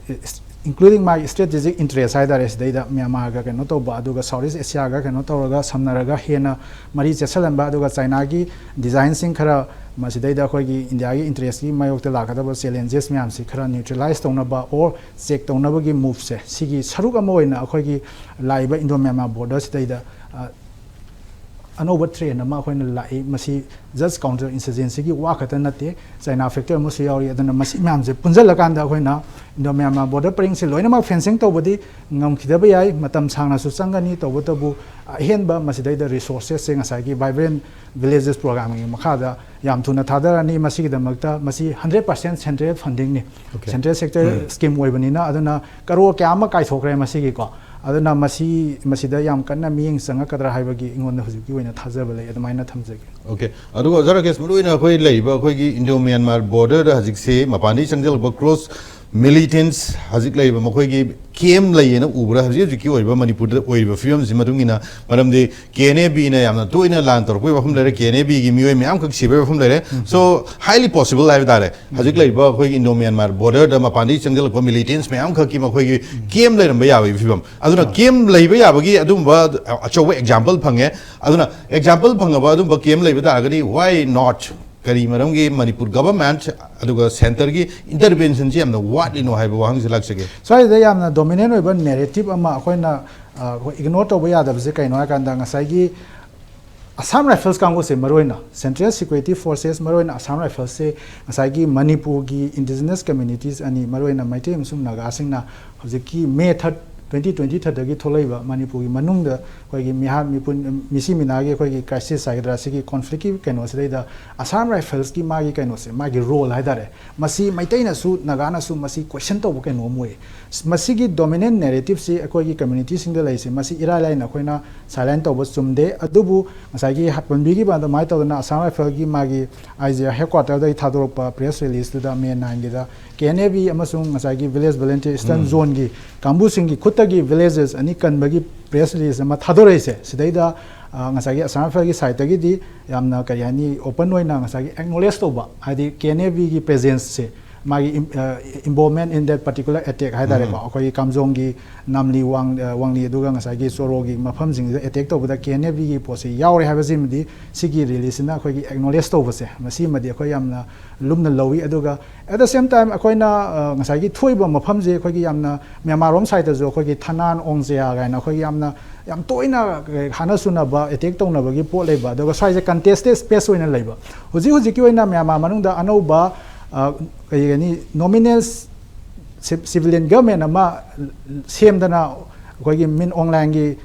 including ꯃꯥꯒꯤ strategic interest ꯍꯥꯏꯇꯥꯔꯦ, ꯁꯤꯗꯩꯗ ꯃ꯭ꯌꯥꯟꯃꯥꯔꯒ ꯀꯩꯅꯣ ꯇꯧꯕ, ꯑꯗꯨꯒ South East Asiaꯒ ꯀꯩꯅꯣ ꯇꯧꯔꯒ ꯁꯝꯅꯔꯒ ꯍꯦꯟꯅ ꯃꯔꯤ ꯆꯦꯠꯁꯜꯍꯟꯕ, ꯑꯗꯨꯒ ꯆꯥꯏꯅꯥꯒꯤ designꯁꯤꯡ ꯈꯔ ꯃꯁꯤꯗꯩꯗ ꯑꯩꯈꯣꯏꯒꯤ ꯏꯟꯗꯤꯌꯥꯒꯤ interestꯀꯤ ꯃꯥꯌꯣꯛꯇ ꯂꯥꯛꯀꯗꯕ challenges ꯃꯌꯥꯝꯁꯤ ꯈꯔ neutralize ꯇꯧꯅꯕ or check ꯇꯧꯅꯕꯒꯤ moveꯁꯦ, ꯁꯤꯒꯤ ꯁꯔꯨꯛ ꯑꯃ ꯑꯣꯏꯅ ꯑꯩꯈꯣꯏꯒꯤ ꯂꯥꯛꯏꯕ Indo Myanmar borderꯁꯤꯗꯩꯗ, ꯑ, ꯑꯅꯧꯕ ꯇ꯭ꯔꯦꯟ ꯑꯃ ꯑꯩꯈꯣꯏꯅ ꯂꯥꯛꯏ꯫ ꯃꯁꯤ ꯖꯁ ꯀꯥꯎꯟꯇꯔ ꯏꯟꯁꯔꯖꯦꯟꯁꯤꯒꯤ ꯋꯥ ꯈꯛꯇ ꯅꯠꯇꯦ, ꯆꯥꯏꯅꯥ ꯐꯦꯛꯇꯔ ꯑꯃꯁꯨ ꯌꯥꯎꯔꯤ꯫ ꯑꯗꯨꯅ ꯃꯁꯤ ꯃꯌꯥꯝꯁꯦ ꯄꯨꯟꯁꯤꯜꯂꯀꯥꯟꯗ ꯑꯩꯈꯣꯏꯅ ꯏꯟꯗꯣ ꯃ꯭ꯌꯥꯟꯃꯥꯔ ꯕꯣꯔꯗꯔ ꯄꯔꯤꯡꯁꯦ ꯂꯣꯏꯅꯃꯛ ꯐꯦꯟꯁꯤꯡ ꯇꯧꯕꯗꯤ ꯉꯝꯈꯤꯗꯕ ꯌꯥꯏ, ꯃꯇꯝ ꯁꯥꯡꯅꯁꯨ ꯆꯪꯒꯅꯤ꯫ ꯇꯧꯕꯇꯕꯨ ꯑꯍꯦꯟꯕ ꯃꯁꯤꯗꯩꯗ ꯔꯤꯁꯣꯔꯁꯦꯁꯁꯦ ꯉꯁꯥꯏꯒꯤ ꯚꯥꯏꯕ꯭ꯔꯦꯟ ꯚꯤꯂꯦꯖꯦꯁ ꯄ꯭ꯔꯣꯒ꯭ꯔꯥꯝꯒꯤ ꯃꯈꯥꯗ ꯌꯥꯝ ꯊꯨꯅ ꯊꯥꯗꯔꯅꯤ꯫ ꯃꯁꯤꯒꯤꯗꯃꯛꯇ ꯃꯁꯤ ꯍꯟꯗ꯭ꯔꯦꯠ ꯄꯥꯔꯁꯦꯟ ꯁꯦꯟꯇ꯭ꯔꯦꯜ ꯐꯟꯗꯤꯡꯅꯤ, ꯁꯦꯟꯇ꯭ꯔꯦꯜ ꯁꯦꯛꯇꯔ ꯁ꯭ꯀꯤꯝ ꯑꯣꯏꯕꯅꯤꯅ꯫ ꯑꯗꯨꯅ ꯀꯔꯣꯔ ꯀꯌꯥ ꯑꯃ ꯀꯥꯏꯊꯣꯛꯈ꯭ꯔꯦ ꯃꯁꯤꯒꯤꯀꯣ꯫ ꯑꯗꯨꯅ ꯃꯁꯤ, ꯃꯁꯤꯗ ꯌꯥꯝ ꯀꯟꯅ ꯃꯤꯠꯌꯦꯡ ꯆꯪꯉꯛꯀꯗ꯭ꯔꯥ ꯍꯥꯏꯕꯒꯤ ꯑꯩꯉꯣꯟꯗ ꯍꯧꯖꯤꯛꯀꯤ ꯑꯣꯏꯅ ꯊꯥꯖꯕ ꯂꯩ, ꯑꯗꯨꯃꯥꯏꯅ ꯊꯝꯖꯒꯦ꯫ ꯑꯣꯀꯦ, ꯑꯗꯨꯒ ꯑꯣꯖꯥ ꯔꯥꯀꯦꯁ, ꯃꯔꯨꯑꯣꯏꯅ ꯑꯩꯈꯣꯏ ꯂꯩꯔꯤꯕ ꯑꯩꯈꯣꯏꯒꯤ ꯏꯟꯗꯣ ꯃ꯭ꯌꯥꯟꯃꯥꯔ ꯕꯣꯔꯗꯔꯗ ꯍꯧꯖꯤꯛꯁꯦ ꯃꯄꯥꯟꯗꯒꯤ ꯆꯪꯁꯤꯜꯂꯛꯄ ꯀ꯭ꯔꯣꯁ ꯃꯤꯂꯤꯇꯦꯟꯁ ꯍꯧꯖꯤꯛ ꯂꯩꯔꯤꯕ ꯃꯈꯣꯏꯒꯤ ꯀꯦꯝ ꯂꯩꯌꯦꯅ ꯎꯕ꯭ꯔꯥ? ꯍꯧꯖꯤꯛ ꯍꯧꯖꯤꯛꯀꯤ ꯑꯣꯏꯕ ꯃꯅꯤꯄꯨꯔꯗ ꯑꯣꯏꯔꯤꯕ ꯐꯤꯕꯝꯁꯤ ꯃꯇꯨꯡ ꯏꯟꯅ, ꯃꯔꯝꯗꯤ ꯀꯦ ꯑꯦꯟ ꯑꯦ ꯕꯤꯅ ꯌꯥꯝꯅ ꯇꯣꯏꯅ ꯂꯥꯟ ꯇꯧꯔꯛꯄꯒꯤ ꯋꯥꯐꯝ ꯂꯩꯔꯦ, ꯀꯦ ꯑꯦꯟ ꯑꯦ ꯕꯤꯒꯤ ꯃꯤꯑꯣꯏ ꯃꯌꯥꯝꯈꯛ ꯁꯤꯕꯒꯤ ꯋꯥꯐꯝ ꯂꯩꯔꯦ꯫ ꯁꯣ ꯍꯥꯏꯂꯤ ꯄꯣꯁꯤꯕꯜ ꯍꯥꯏꯕ ꯇꯥꯔꯦ, ꯍꯧꯖꯤꯛ ꯂꯩꯔꯤꯕ ꯑꯩꯈꯣꯏꯒꯤ ꯏꯟꯗꯣ ꯃ꯭ꯌꯥꯟꯃꯥꯔ ꯕꯣꯔꯗꯔꯗ ꯃꯄꯥꯟꯗꯒꯤ ꯆꯪꯁꯤꯜꯂꯛꯄ ꯃꯤꯂꯤꯇꯦꯟꯁ ꯃꯌꯥꯝꯈꯛꯀꯤ ꯃꯈꯣꯏꯒꯤ ꯀꯦꯝ ꯂꯩꯔꯝꯕ ꯌꯥꯕꯒꯤ ꯐꯤꯕꯝ꯫ ꯑꯗꯨꯅ ꯀꯦꯝ ꯂꯩꯕ ꯌꯥꯕꯒꯤ ꯑꯗꯨꯒꯨꯝꯕ ꯑꯆꯧꯕ ꯑꯦꯛꯖꯥꯝꯄꯜ ꯐꯪꯉꯦ꯫ ꯑꯗꯨꯅ ꯑꯦꯛꯖꯥꯝꯄꯜ ꯐꯪꯉꯕ ꯑꯗꯨꯝꯕ ꯀꯦꯝ ꯂꯩꯕ ꯇꯥꯔꯒꯗꯤ, why not? ꯀꯔꯤ ꯃꯔꯝꯒꯤ ꯃꯅꯤꯄꯨꯔ ꯒꯚꯔꯟꯃꯦꯟꯠ ꯑꯗꯨꯒ ꯁꯦꯟꯇꯔꯒꯤ ꯏꯟꯇꯔꯚꯦꯟꯁꯟꯁꯤ ꯌꯥꯝꯅ ꯋꯥꯠꯂꯤꯅꯣ ꯍꯥꯏꯕ ꯋꯥꯍꯪꯁꯤ ꯂꯥꯛꯆꯒꯦ꯫ ꯁ꯭ꯋꯥꯏꯗ ꯌꯥꯝꯅ ꯗꯣꯃꯤꯅꯦꯟ ꯑꯣꯏꯕ ꯅꯦꯔꯦꯇꯤꯞ ꯑꯃ ꯑꯩꯈꯣꯏꯅ, ꯑ, ꯑꯩꯈꯣꯏ ꯏꯒꯅꯣꯔ ꯇꯧꯕ ꯌꯥꯗꯕꯁꯦ ꯀꯩꯅꯣ ꯍꯥꯏꯀꯥꯟꯗ, ꯉꯁꯥꯏꯒꯤ ꯑꯁꯥꯝ ꯔꯥꯏꯐꯜꯁ ꯀꯥꯡꯕꯨꯁꯦ, ꯃꯔꯨꯑꯣꯏꯅ ꯁꯦꯟꯇ꯭ꯔꯦꯜ ꯁꯦꯀ꯭ꯌꯨꯔꯤꯇꯤ ꯐꯣꯔꯁꯦꯁ, ꯃꯔꯨꯑꯣꯏꯅ ꯑꯁꯥꯝ ꯔꯥꯏꯐꯜꯁꯁꯦ ꯉꯁꯥꯏꯒꯤ ꯃꯅꯤꯄꯨꯔꯒꯤ ꯏꯟꯗꯤꯖꯤꯅꯁ ꯀꯝꯃ꯭ꯌꯨꯅꯤꯇꯤꯁ ꯑꯅꯤ, ꯃꯔꯨꯑꯣꯏꯅ ꯃꯩꯇꯩ ꯑꯃꯁꯨꯡ ꯅꯥꯒꯥꯁꯤꯡꯅ ꯍꯧꯖꯤꯛꯀꯤ ꯃꯦ ꯊꯥꯔꯠ, ꯇ꯭ꯋꯦꯟꯇꯤ ꯇ꯭ꯋꯦꯟꯇꯤ ꯊꯥꯔꯠꯇꯒꯤ ꯊꯣꯛꯂꯛꯏꯕ ꯃꯅꯤꯄꯨꯔꯒꯤ ꯃꯅꯨꯡꯗ ꯑꯩꯈꯣꯏꯒꯤ ꯃꯤꯍꯥꯠ ꯃꯤꯄꯨꯟ, ꯃꯤꯁꯤ ꯃꯤꯅꯥꯒꯤ ꯑꯩꯈꯣꯏꯒꯤ ꯀ꯭ꯔꯥꯏꯁꯤꯁ ꯍꯥꯏꯒꯗ꯭ꯔꯥ, ꯁꯤꯒꯤ ꯀꯣꯟꯐ꯭ꯂꯤꯛꯀꯤ ꯀꯩꯅꯣꯁꯤꯗꯩꯗ ꯑꯁꯥꯝ ꯔꯥꯏꯐꯜꯁꯀꯤ ꯃꯥꯒꯤ ꯀꯩꯅꯣꯁꯦ, ꯃꯥꯒꯤ ꯔꯣꯜ ꯍꯥꯏꯇꯥꯔꯦ, ꯃꯁꯤ ꯃꯩꯇꯩꯅꯁꯨ ꯅꯥꯒꯥꯅꯁꯨ ꯃꯁꯤ ꯀꯣꯏꯁꯟ ꯇꯧꯕ ꯀꯩꯅꯣ ꯑꯃ ꯑꯣꯏ꯫ ꯃꯁꯤꯒꯤ ꯗꯣꯃꯤꯅꯦꯟ ꯅꯦꯔꯦꯇꯤꯞꯁꯤ ꯑꯩꯈꯣꯏꯒꯤ ꯀꯝꯃ꯭ꯌꯨꯅꯤꯇꯤꯁꯤꯡꯗ ꯂꯩꯔꯤꯁꯦ, ꯃꯁꯤ ꯏꯔꯥꯏ ꯂꯥꯏꯅ ꯑꯩꯈꯣꯏꯅ ꯁꯥꯏꯂꯦꯟ ꯇꯧꯕ ꯆꯨꯝꯗꯦ꯫ ꯑꯗꯨꯕꯨ ꯉꯁꯥꯏꯒꯤ ꯍꯥ-, ꯄꯟꯕꯤꯈꯤꯕ ꯑꯗꯨꯃꯥꯏꯅ ꯇꯧꯗꯅ ꯑꯁꯥꯝ ꯔꯥꯏꯐꯜꯒꯤ ꯃꯥꯒꯤ ꯑꯥꯏ ꯖꯤ ꯍꯦꯗꯀ꯭ꯋꯥꯇꯔꯗꯒꯤ ꯊꯥꯗꯣꯔꯛꯄ ꯄ꯭ꯔꯦꯁ ꯔꯤꯂꯤꯁꯇꯨꯗ ꯃꯦ ꯅꯥꯏꯟꯒꯤꯗ ꯀꯦ ꯑꯦꯟ ꯑꯦ ꯕꯤ ꯑꯃꯁꯨꯡ ꯉꯁꯥꯏꯒꯤ ꯚꯤꯂꯦꯖ ꯚꯣꯂꯨꯟꯇꯤꯌꯔ ꯏꯁꯇꯔꯟ ꯎꯝ꯫ ꯖꯣꯟꯒꯤ ꯀꯥꯡꯕꯨꯁꯤꯡꯒꯤ ꯈꯨꯠꯇꯒꯤ ꯚꯤꯂꯦꯖꯦꯁ ꯑꯅꯤ ꯀꯟꯕꯒꯤ ꯄ꯭ꯔꯦꯁ ꯔꯤꯂꯤꯁ ꯑꯃ ꯊꯥꯗꯣꯔꯛꯏꯁꯦ, ꯁꯤꯗꯩꯗ, ꯑ, ꯉꯁꯥꯏꯒꯤ ꯑꯁꯥꯝ ꯔꯥꯏꯐꯜꯒꯤ ꯁꯥꯏꯠꯇꯒꯤꯗꯤ ꯌꯥꯝꯅ, ꯀꯔꯤ ꯍꯥꯏꯅꯤ, ꯑꯣꯄꯟ ꯑꯣꯏꯅ ꯉꯁꯥꯏꯒꯤ ꯑꯦꯛꯅꯣꯂꯦꯖ ꯇꯧꯕ, ꯍꯥꯏꯗꯤ ꯀꯦ ꯑꯦꯟ ꯑꯦ ꯕꯤꯒꯤ ꯄ꯭ꯔꯦꯖꯦꯟꯁꯁꯦ, ꯃꯥꯒꯤ ꯏꯝ-, ꯑ, involvement in that particular attack ꯍꯥꯏꯇꯥꯔꯦꯀꯣ꯫ ꯎꯝ꯫ ꯑꯩꯈꯣꯏꯒꯤ ꯀꯥꯝꯖꯣꯡꯒꯤ ꯅꯥꯝꯂꯤ, ꯋꯥꯡ-, ꯑ, ꯋꯥꯡꯂꯤ, ꯑꯗꯨꯒ ꯉꯁꯥꯏꯒꯤ ꯆꯣꯔꯣꯒꯤ ꯃꯐꯝꯁꯤꯡꯁꯤꯗ ꯑꯦꯇꯦꯛ ꯇꯧꯕꯗ ꯀꯦ ꯑꯦꯟ ꯑꯦ ꯕꯤꯒꯤ ꯄꯣꯠꯁꯤ ꯌꯥꯎꯔꯦ ꯍꯥꯏꯕꯁꯤꯃꯗꯤ ꯁꯤꯒꯤ ꯔꯤꯂꯤꯁꯁꯤꯅ ꯑꯩꯈꯣꯏꯒꯤ ꯑꯦꯛꯅꯣꯂꯦꯖ ꯇꯧꯕꯁꯦ, ꯃꯁꯤꯃꯗꯤ ꯑꯩꯈꯣꯏ ꯌꯥꯝꯅ ꯂꯨꯝꯅ ꯂꯧꯏ꯫ ꯑꯗꯨꯒ at the same time ꯑꯩꯈꯣꯏꯅ, ꯑ, ꯉꯁꯥꯏꯒꯤ ꯊꯣꯛꯏꯕ ꯃꯐꯝꯁꯦ ꯑꯩꯈꯣꯏꯒꯤ ꯌꯥꯝꯅ ꯃ꯭ꯌꯥꯟꯃꯥꯔ ꯔꯣꯝ ꯁꯥꯏꯠꯇꯁꯨ ꯑꯩꯈꯣꯏꯒꯤ ꯊꯅꯥꯟ ꯑꯣꯡꯖꯌꯥ ꯀꯥꯏꯅ ꯑꯩꯈꯣꯏꯒꯤ ꯌꯥꯝꯅ ꯌꯥꯝ ꯇꯣꯏꯅ ꯍꯥꯠꯅ ꯁꯨꯅꯕ, ꯑꯦꯇꯦꯛ ꯇꯧꯅꯕꯒꯤ ꯄꯣꯠ ꯂꯩꯕ, ꯑꯗꯨꯒ ꯁ꯭ꯋꯥꯏꯁꯦ ꯀꯟꯇꯦꯁꯇꯦꯠ ꯁ꯭ꯄꯦꯁ ꯑꯣꯏꯅ ꯂꯩꯕ꯫ ꯍꯧꯖꯤꯛ ꯍꯧꯖꯤꯛꯀꯤ ꯑꯣꯏꯅ ꯃ꯭ꯌꯥꯟꯃꯥꯔ ꯃꯅꯨꯡꯗ ꯑꯅꯧꯕ, ꯑ, ꯀꯩ ꯍꯥꯏꯅꯤ, ꯅꯣꯃꯤꯅꯦꯜ ꯁꯤꯚꯤꯂꯤꯌꯟ ꯒꯚꯔꯟꯃꯦꯟ ꯑꯃ ꯁꯦꯝꯗꯅ, ꯑꯩꯈꯣꯏꯒꯤ ꯃꯤꯟ ꯑꯣꯡ ꯂꯥꯏꯟꯒꯤ,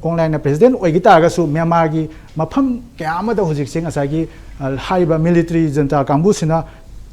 ꯑꯣꯡ ꯂꯥꯏꯟꯅ ꯄ꯭ꯔꯦꯁꯤꯗꯦꯟ ꯑꯣꯏꯈꯤ ꯇꯥꯔꯒꯁꯨ, ꯃ꯭ꯌꯥꯟꯃꯥꯔꯒꯤ ꯃꯐꯝ ꯀꯌꯥ ꯑꯃꯗ ꯍꯧꯖꯤꯛꯁꯦ ꯉꯁꯥꯏꯒꯤ, ꯑ, ꯍꯥꯏꯔꯤꯕ ꯃꯤꯂꯤꯇꯔꯤ ꯖꯟꯇꯥ ꯀꯥꯡꯕꯨꯁꯤꯅ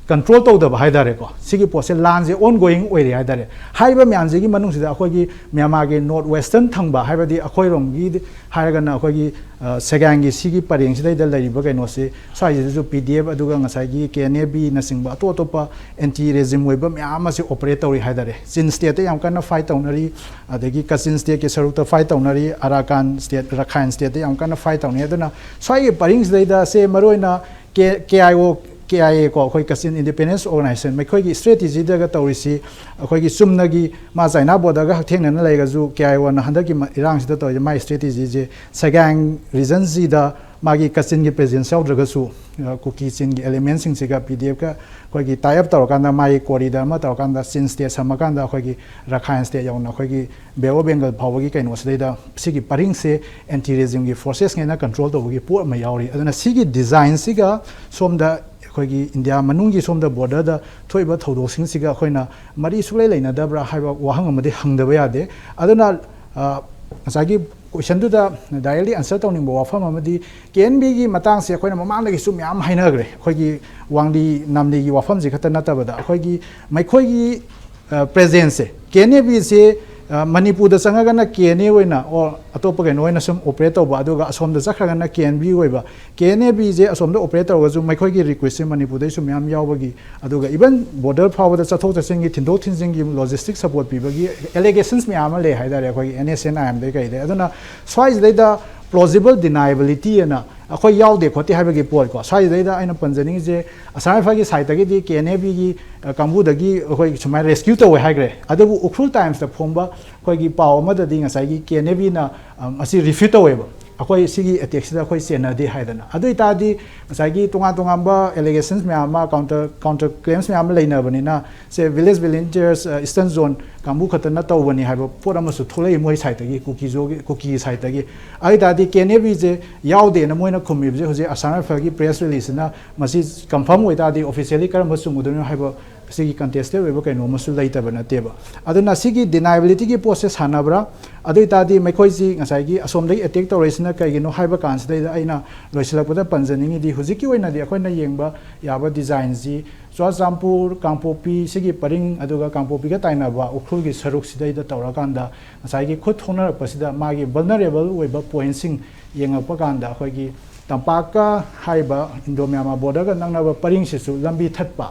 ꯀꯟꯇ꯭ꯔꯣꯜ ꯇꯧꯗꯕ ꯍꯥꯏ ꯇꯥꯔꯦꯀꯣ꯫ ꯁꯤꯒꯤ ꯄꯣꯠꯁꯦ, ꯂꯥꯟꯁꯦ ꯑꯣꯟ ꯒꯣꯌꯤꯡ ꯑꯣꯏꯔꯤ ꯍꯥꯏ ꯇꯥꯔꯦ꯫ ꯍꯥꯏꯔꯤꯕ ꯃꯌꯥꯝꯁꯤꯒꯤ ꯃꯅꯨꯡꯁꯤꯗ ꯑꯩꯈꯣꯏꯒꯤ ꯃ꯭ꯌꯥꯟꯃꯥꯔꯒꯤ ꯅꯣꯔꯠ ꯋꯦꯁꯇꯔꯟ ꯊꯪꯕ, ꯍꯥꯏꯕꯗꯤ ꯑꯩꯈꯣꯏꯔꯣꯝꯒꯤ ꯍꯥꯏꯔꯒꯅ ꯑꯩꯈꯣꯏꯒꯤ, ꯑ, ꯁꯦꯒꯥꯡꯒꯤ ꯁꯤꯒꯤ ꯄꯔꯦꯡꯁꯤꯗꯩꯗ ꯂꯩꯔꯤꯕ ꯀꯩꯅꯣꯁꯦ, ꯁ꯭ꯋꯥꯏꯁꯤꯗꯁꯨ ꯄꯤ ꯗꯤ ꯑꯦꯐ ꯑꯗꯨꯒ ꯉꯁꯥꯏꯒꯤ ꯀꯦ ꯑꯦꯟ ꯑꯦ ꯕꯤꯅꯆꯤꯡꯕ ꯑꯇꯣꯞ ꯑꯇꯣꯞꯄ ꯑꯦꯟꯇꯤ ꯔꯦꯖꯤꯝ ꯑꯣꯏꯕ ꯃꯌꯥꯝ ꯑꯃꯁꯦ ꯑꯣꯄꯔꯦꯠ ꯇꯧꯔꯤ ꯍꯥꯏ ꯇꯥꯔꯦ꯫ ꯆꯤꯟ ꯁ꯭ꯇꯦꯠꯇ ꯌꯥꯝ ꯀꯟꯅ ꯐꯥꯏꯠ ꯇꯧꯅꯔꯤ, ꯑꯗꯒꯤ ꯀꯆꯤꯟ ꯁ꯭ꯇꯦꯠꯀꯤ ꯁꯔꯨꯛꯇ ꯐꯥꯏꯠ ꯇꯧꯅꯔꯤ, ꯑꯔꯥꯀꯥꯟ ꯁ꯭ꯇꯦꯠ, ꯔꯈꯥꯏꯟ ꯁ꯭ꯇꯦꯠꯇ ꯌꯥꯝ ꯀꯟꯅ ꯐꯥꯏꯠ ꯇꯧꯅꯔꯤ꯫ ꯑꯗꯨꯅ ꯁ꯭ꯋꯥꯏꯒꯤ ꯄꯔꯤꯡꯁꯤꯗꯩꯗ ꯁꯦ ꯃꯔꯨꯑꯣꯏꯅ ꯀꯦ-, ꯀꯦ I O, K I A ꯀꯣ, ꯑꯩꯈꯣꯏ ꯀꯆꯤꯟ ꯏꯟꯗꯤꯄꯦꯟꯗꯦꯟꯁ ꯑꯣꯔꯒꯅꯥꯏꯖꯦꯁꯟ, ꯃꯈꯣꯏꯒꯤ ꯏꯁꯇ꯭ꯔꯦꯇꯤꯖꯤꯗꯒ ꯇꯧꯔꯤꯁꯤ, ꯑꯩꯈꯣꯏꯒꯤ ꯆꯨꯝꯅꯒꯤ ꯃꯥ ꯆꯥꯏꯅꯥ ꯕꯣꯔꯗꯔꯒ ꯍꯛꯊꯦꯡꯅꯅ ꯂꯩꯔꯒꯁꯨ, ꯀꯦ ꯑꯥꯏ ꯑꯣꯅ ꯍꯟꯗꯛꯀꯤ ꯃ-, ꯏꯔꯥꯡꯁꯤꯗ ꯇꯧꯔꯤꯁꯦ, ꯃꯥꯒꯤ ꯏꯁꯇ꯭ꯔꯦꯇꯤꯖꯤꯁꯦ ꯁꯦꯒꯥꯡ ꯔꯤꯖꯟꯁꯤꯗ ꯃꯥꯒꯤ ꯀꯆꯤꯟꯒꯤ ꯄ꯭ꯔꯦꯖꯦꯟꯁ ꯌꯥꯎꯗ꯭ꯔꯒꯁꯨ, ꯑ, ꯀꯨꯀꯤ ꯆꯤꯟꯒꯤ ꯑꯦꯂꯤꯃꯦꯟꯁꯤꯡꯁꯤꯒ ꯄꯤ ꯗꯤ ꯑꯦꯐꯀ ꯑꯩꯈꯣꯏꯒꯤ ꯇꯥꯏ ꯑꯞ ꯇꯧꯔꯀꯥꯟꯗ, ꯃꯥꯒꯤ ꯀꯣꯔꯤꯗ ꯑꯃ ꯇꯧꯔꯀꯥꯟꯗ, ꯆꯤꯟ ꯁ꯭ꯇꯦꯠ ꯁꯝꯃꯀꯥꯟꯗ ꯑꯩꯈꯣꯏꯒꯤ ꯔꯈꯥꯏꯟ ꯁ꯭ꯇꯦꯠ ꯌꯧꯅ ꯑꯩꯈꯣꯏꯒꯤ ꯕꯦ ꯑꯣꯐ ꯕꯦꯡꯒꯜ ꯐꯥꯎꯕꯒꯤ ꯀꯩꯅꯣꯁꯤꯗꯩꯗ ꯁꯤꯒꯤ ꯄꯔꯤꯡꯁꯦ ꯑꯦꯟꯇꯤ ꯔꯦꯖꯤꯝꯒꯤ ꯐꯣꯔꯁꯦꯁꯉꯩꯅ ꯀꯟꯇ꯭ꯔꯣꯜ ꯇꯧꯕꯒꯤ ꯄꯣꯠ ꯑꯃ ꯌꯥꯎꯔꯤ꯫ ꯑꯗꯨꯅ ꯁꯤꯒꯤ ꯗꯤꯖꯥꯏꯟꯁꯤꯒ ꯁꯣꯝꯗ ꯑꯩꯈꯣꯏꯒꯤ ꯏꯟꯗꯤꯌꯥ ꯃꯅꯨꯡꯒꯤ ꯁꯣꯝꯗ ꯕꯣꯔꯗꯔꯗ ꯊꯣꯛꯏꯕ ꯊꯧꯗꯣꯛꯁꯤꯡꯁꯤꯒ ꯑꯩꯈꯣꯏꯅ ꯃꯔꯤ ꯁꯨꯛꯂꯩ ꯂꯩꯅꯗꯕ꯭ꯔꯥ ꯍꯥꯏꯕ ꯋꯥꯍꯪ ꯑꯃꯗꯤ ꯍꯪꯗꯕ ꯌꯥꯗꯦ꯫ ꯑꯗꯨꯅ, ꯑ, ꯉꯁꯥꯏꯒꯤ ꯀꯣꯏꯁꯟꯗꯨꯗ ꯗꯥꯏꯔꯦꯛꯂꯤ ꯑꯟꯁꯔ ꯇꯧꯅꯤꯡꯕ ꯋꯥꯐꯝ ꯑꯃꯗꯤ, ꯀꯦ ꯑꯦꯟ ꯕꯤꯒꯤ ꯃꯇꯥꯡꯁꯦ ꯑꯩꯈꯣꯏꯅ ꯃꯃꯥꯡꯗꯒꯤꯁꯨ ꯃꯌꯥꯝ ꯍꯥꯏꯅꯈ꯭ꯔꯦ꯫ ꯑꯩꯈꯣꯏꯒꯤ ꯋꯥꯡꯂꯤ ꯅꯥꯝꯂꯤꯒꯤ ꯋꯥꯐꯝꯁꯤ ꯈꯛꯇ ꯅꯠꯇꯕꯗ, ꯑꯩꯈꯣꯏꯒꯤ ꯃꯈꯣꯏꯒꯤ, ꯑ, ꯄ꯭ꯔꯦꯖꯦꯟꯁꯁꯦ, ꯀꯦ ꯑꯦꯟ ꯑꯦ ꯕꯤꯁꯦ, ꯑ, ꯃꯅꯤꯄꯨꯔꯗ ꯆꯪꯉꯒꯅ ꯀꯦ ꯑꯦꯟ ꯑꯦ ꯑꯣꯏꯅ, ꯑꯣꯔ ꯑꯇꯣꯞꯄ ꯀꯩꯅꯣ ꯑꯣꯏꯅ ꯁꯨꯝ ꯑꯣꯄꯔꯦꯠ ꯇꯧꯕ, ꯑꯗꯨꯒ ꯑꯁꯣꯝꯗ ꯆꯠꯈ꯭ꯔꯒꯅ ꯀꯦ ꯑꯦꯟ ꯕꯤ ꯑꯣꯏꯕ, ꯀꯦ ꯑꯦꯟ ꯑꯦ ꯕꯤꯁꯦ ꯑꯁꯣꯝꯗ ꯑꯣꯄꯔꯦꯠ ꯇꯧꯔꯒꯁꯨ ꯃꯈꯣꯏꯒꯤ ꯔꯤꯀ꯭ꯋꯦꯁꯁꯦ ꯃꯅꯤꯄꯨꯔꯗꯩꯁꯨ ꯃꯌꯥꯝ ꯌꯥꯎꯕꯒꯤ, ꯑꯗꯨꯒ ꯏꯚꯟ ꯕꯣꯔꯗꯔ ꯐꯥꯎꯕꯗ ꯆꯠꯊꯣꯛ ꯆꯠꯁꯤꯟꯒꯤ, ꯊꯤꯟꯗꯣꯛ ꯊꯤꯟꯖꯤꯟꯒꯤ ꯂꯣꯖꯤꯁꯇꯤꯛ ꯁꯄꯣꯔꯠ ꯄꯤꯕꯒꯤ ꯑꯦꯂꯤꯒꯦꯁꯟꯁ ꯃꯌꯥꯝ ꯑꯃ ꯂꯩ ꯍꯥꯏ ꯇꯥꯔꯦ, ꯑꯩꯈꯣꯏꯒꯤ ꯑꯦꯟ ꯑꯦꯁ ꯑꯦꯟ ꯑꯥꯏ ꯑꯦꯝꯗꯩ ꯀꯩꯗꯩ꯫ ꯑꯗꯨꯅ ꯁ꯭ꯋꯥꯏꯁꯤꯗꯩꯗ ꯄ꯭ꯂꯣꯖꯤꯕꯜ ꯗꯤꯅꯥꯏꯕꯤꯂꯤꯇꯤ ꯑꯅ ꯑꯩꯈꯣꯏ ꯌꯥꯎꯗꯦ ꯈꯣꯠꯇꯦ ꯍꯥꯏꯕꯒꯤ ꯄꯣꯠꯀꯣ꯫ ꯁ꯭ꯋꯥꯏꯁꯤꯗꯩꯗ ꯑꯩꯅ ꯄꯟꯖꯅꯤꯡꯉꯤꯁꯦ, ꯑꯁꯥꯝ ꯔꯥꯏꯐꯜꯒꯤ ꯁꯥꯏꯠꯇꯒꯤꯗꯤ, ꯀꯦ ꯑꯦꯟ ꯑꯦ ꯕꯤꯒꯤ, ꯑ, ꯀꯥꯡꯕꯨꯗꯒꯤ ꯑꯩꯈꯣꯏ ꯁꯨꯃꯥꯏꯅ ꯔꯦꯁꯀ꯭ꯌꯨ ꯇꯧꯋꯦ ꯍꯥꯏꯈ꯭ꯔꯦ꯫ ꯑꯗꯨꯕꯨ ꯎꯈ꯭ꯔꯨꯜ ꯇꯥꯏꯝꯁꯇ ꯐꯣꯡꯕ ꯑꯩꯈꯣꯏꯒꯤ ꯄꯥꯎ ꯑꯃꯗꯗꯤ ꯉꯁꯥꯏꯒꯤ ꯀꯦ ꯑꯦꯟ ꯑꯦ ꯕꯤꯅ, ꯑ, ꯃꯁꯤ ꯔꯤꯐ꯭ꯌꯨꯠ ꯇꯧꯋꯦꯕ꯫ ꯑꯩꯈꯣꯏ ꯁꯤꯒꯤ ꯑꯦꯇꯦꯛꯁꯤꯗ ꯑꯩꯈꯣꯏ ꯆꯦꯟꯅꯗꯦ ꯍꯥꯏꯗꯅ꯫ ꯑꯗꯨ ꯑꯣꯏꯇꯥꯔꯗꯤ ꯉꯁꯥꯏꯒꯤ ꯇꯣꯉꯥꯟ ꯇꯣꯉꯥꯟꯕ ꯑꯦꯂꯤꯒꯦꯁꯟꯁ ꯃꯌꯥꯝ ꯑꯃ, ꯀꯥꯎꯟꯇꯔ ꯀꯥꯎꯟꯇꯔ ꯀ꯭ꯂꯦꯝꯁ ꯃꯌꯥꯝ ꯑꯃ ꯂꯩꯅꯕꯅꯤꯅ, ꯁꯦ ꯚꯤꯂꯦꯖ ꯚꯣꯂꯨꯟꯇꯤꯌꯔꯁ ꯏꯁꯇꯔꯟ ꯖꯣꯟ ꯀꯥꯡꯕꯨ ꯈꯛꯇꯅ ꯇꯧꯕꯅꯤ ꯍꯥꯏꯕ ꯄꯣꯠ ꯑꯃꯁꯨ ꯊꯣꯛꯂꯛꯏ ꯃꯣꯏ ꯁꯥꯏꯠꯇꯒꯤ, ꯀꯨꯀꯤꯖꯣꯒꯤ ꯀꯨꯀꯤꯒꯤ ꯁꯥꯏꯠꯇꯒꯤ꯫ ꯑꯗꯨ ꯑꯣꯏꯇꯥꯔꯗꯤ ꯀꯦ ꯑꯦꯟ ꯑꯦ ꯕꯤꯁꯦ ꯌꯥꯎꯗꯦꯅ ꯃꯣꯏꯅ ꯈꯨꯝꯃꯤꯕꯁꯦ ꯍꯧꯖꯤꯛ ꯑꯁꯥꯝ ꯔꯥꯏꯐꯜꯒꯤ ꯄ꯭ꯔꯦꯁ ꯔꯤꯂꯤꯖꯁꯤꯅ ꯃꯁꯤ ꯀꯟꯐꯥꯔꯝ ꯑꯣꯏꯇꯥꯔꯗꯤ ꯑꯣꯐꯤꯁꯤꯌꯦꯜꯂꯤ ꯀꯔꯝꯕ ꯆꯨꯝꯒꯗꯣꯏꯅꯣ ꯍꯥꯏꯕ ꯁꯤꯒꯤ ꯀꯟꯇꯦꯁꯇꯦꯠ ꯑꯣꯏꯕ ꯀꯩꯅꯣ ꯑꯃꯁꯨ ꯂꯩꯇꯕ ꯅꯠꯇꯦꯕ꯫ ꯑꯗꯨꯅ ꯁꯤꯒꯤ ꯗꯤꯅꯥꯏꯕꯤꯂꯤꯇꯤꯒꯤ ꯄꯣꯠꯁꯦ ꯁꯥꯟꯅꯕ꯭ꯔꯥ? ꯑꯗꯨ ꯑꯣꯏꯇꯥꯔꯗꯤ ꯃꯈꯣꯏꯁꯤ ꯉꯁꯥꯏꯒꯤ ꯑꯁꯣꯝꯗꯒꯤ ꯑꯦꯇꯦꯛ ꯇꯧꯔꯛꯏꯁꯤꯅ ꯀꯩꯒꯤꯅꯣ ꯍꯥꯏꯕ ꯀꯥꯟꯁꯤꯗꯩꯗ ꯑꯩꯅ ꯂꯣꯏꯁꯤꯜꯂꯛꯄꯗ ꯄꯟꯖꯅꯤꯡꯉꯤꯗꯤ ꯍꯧꯖꯤꯛꯀꯤ ꯑꯣꯏꯅꯗꯤ ꯑꯩꯈꯣꯏꯅ ꯌꯦꯡꯕ ꯌꯥꯕ ꯗꯤꯖꯥꯏꯟꯁꯤ ꯆꯨꯔꯥꯆꯥꯟꯄꯨꯔ, ꯀꯥꯡꯄꯣꯛꯄꯤ ꯁꯤꯒꯤ ꯄꯔꯤꯡ, ꯑꯗꯨꯒ ꯀꯥꯡꯄꯣꯛꯄꯤꯒ ꯇꯥꯏꯅꯕ ꯎꯈ꯭ꯔꯨꯜꯒꯤ ꯁꯔꯨꯛꯁꯤꯗꯩꯗ ꯇꯧꯔꯀꯥꯟꯗ ꯉꯁꯥꯏꯒꯤ ꯈꯨꯠ ꯊꯣꯛꯅꯔꯛꯄꯁꯤꯗ ꯃꯥꯒꯤ ꯚꯜꯅꯔꯦꯕꯜ ꯑꯣꯏꯕ ꯄꯣꯏꯟꯠꯁꯤꯡ ꯌꯦꯡꯉꯛꯄ ꯀꯥꯟꯗ ꯑꯩꯈꯣꯏꯒꯤ ꯇꯝꯄꯥꯛꯀ ꯍꯥꯏꯔꯤꯕ ꯏꯟꯗꯣ ꯃ꯭ꯌꯥꯟꯃꯥꯔ ꯕꯣꯔꯗꯔꯒ ꯅꯛꯅꯕ ꯄꯔꯤꯡꯁꯤꯁꯨ ꯂꯝꯕꯤ ꯊꯠꯄ,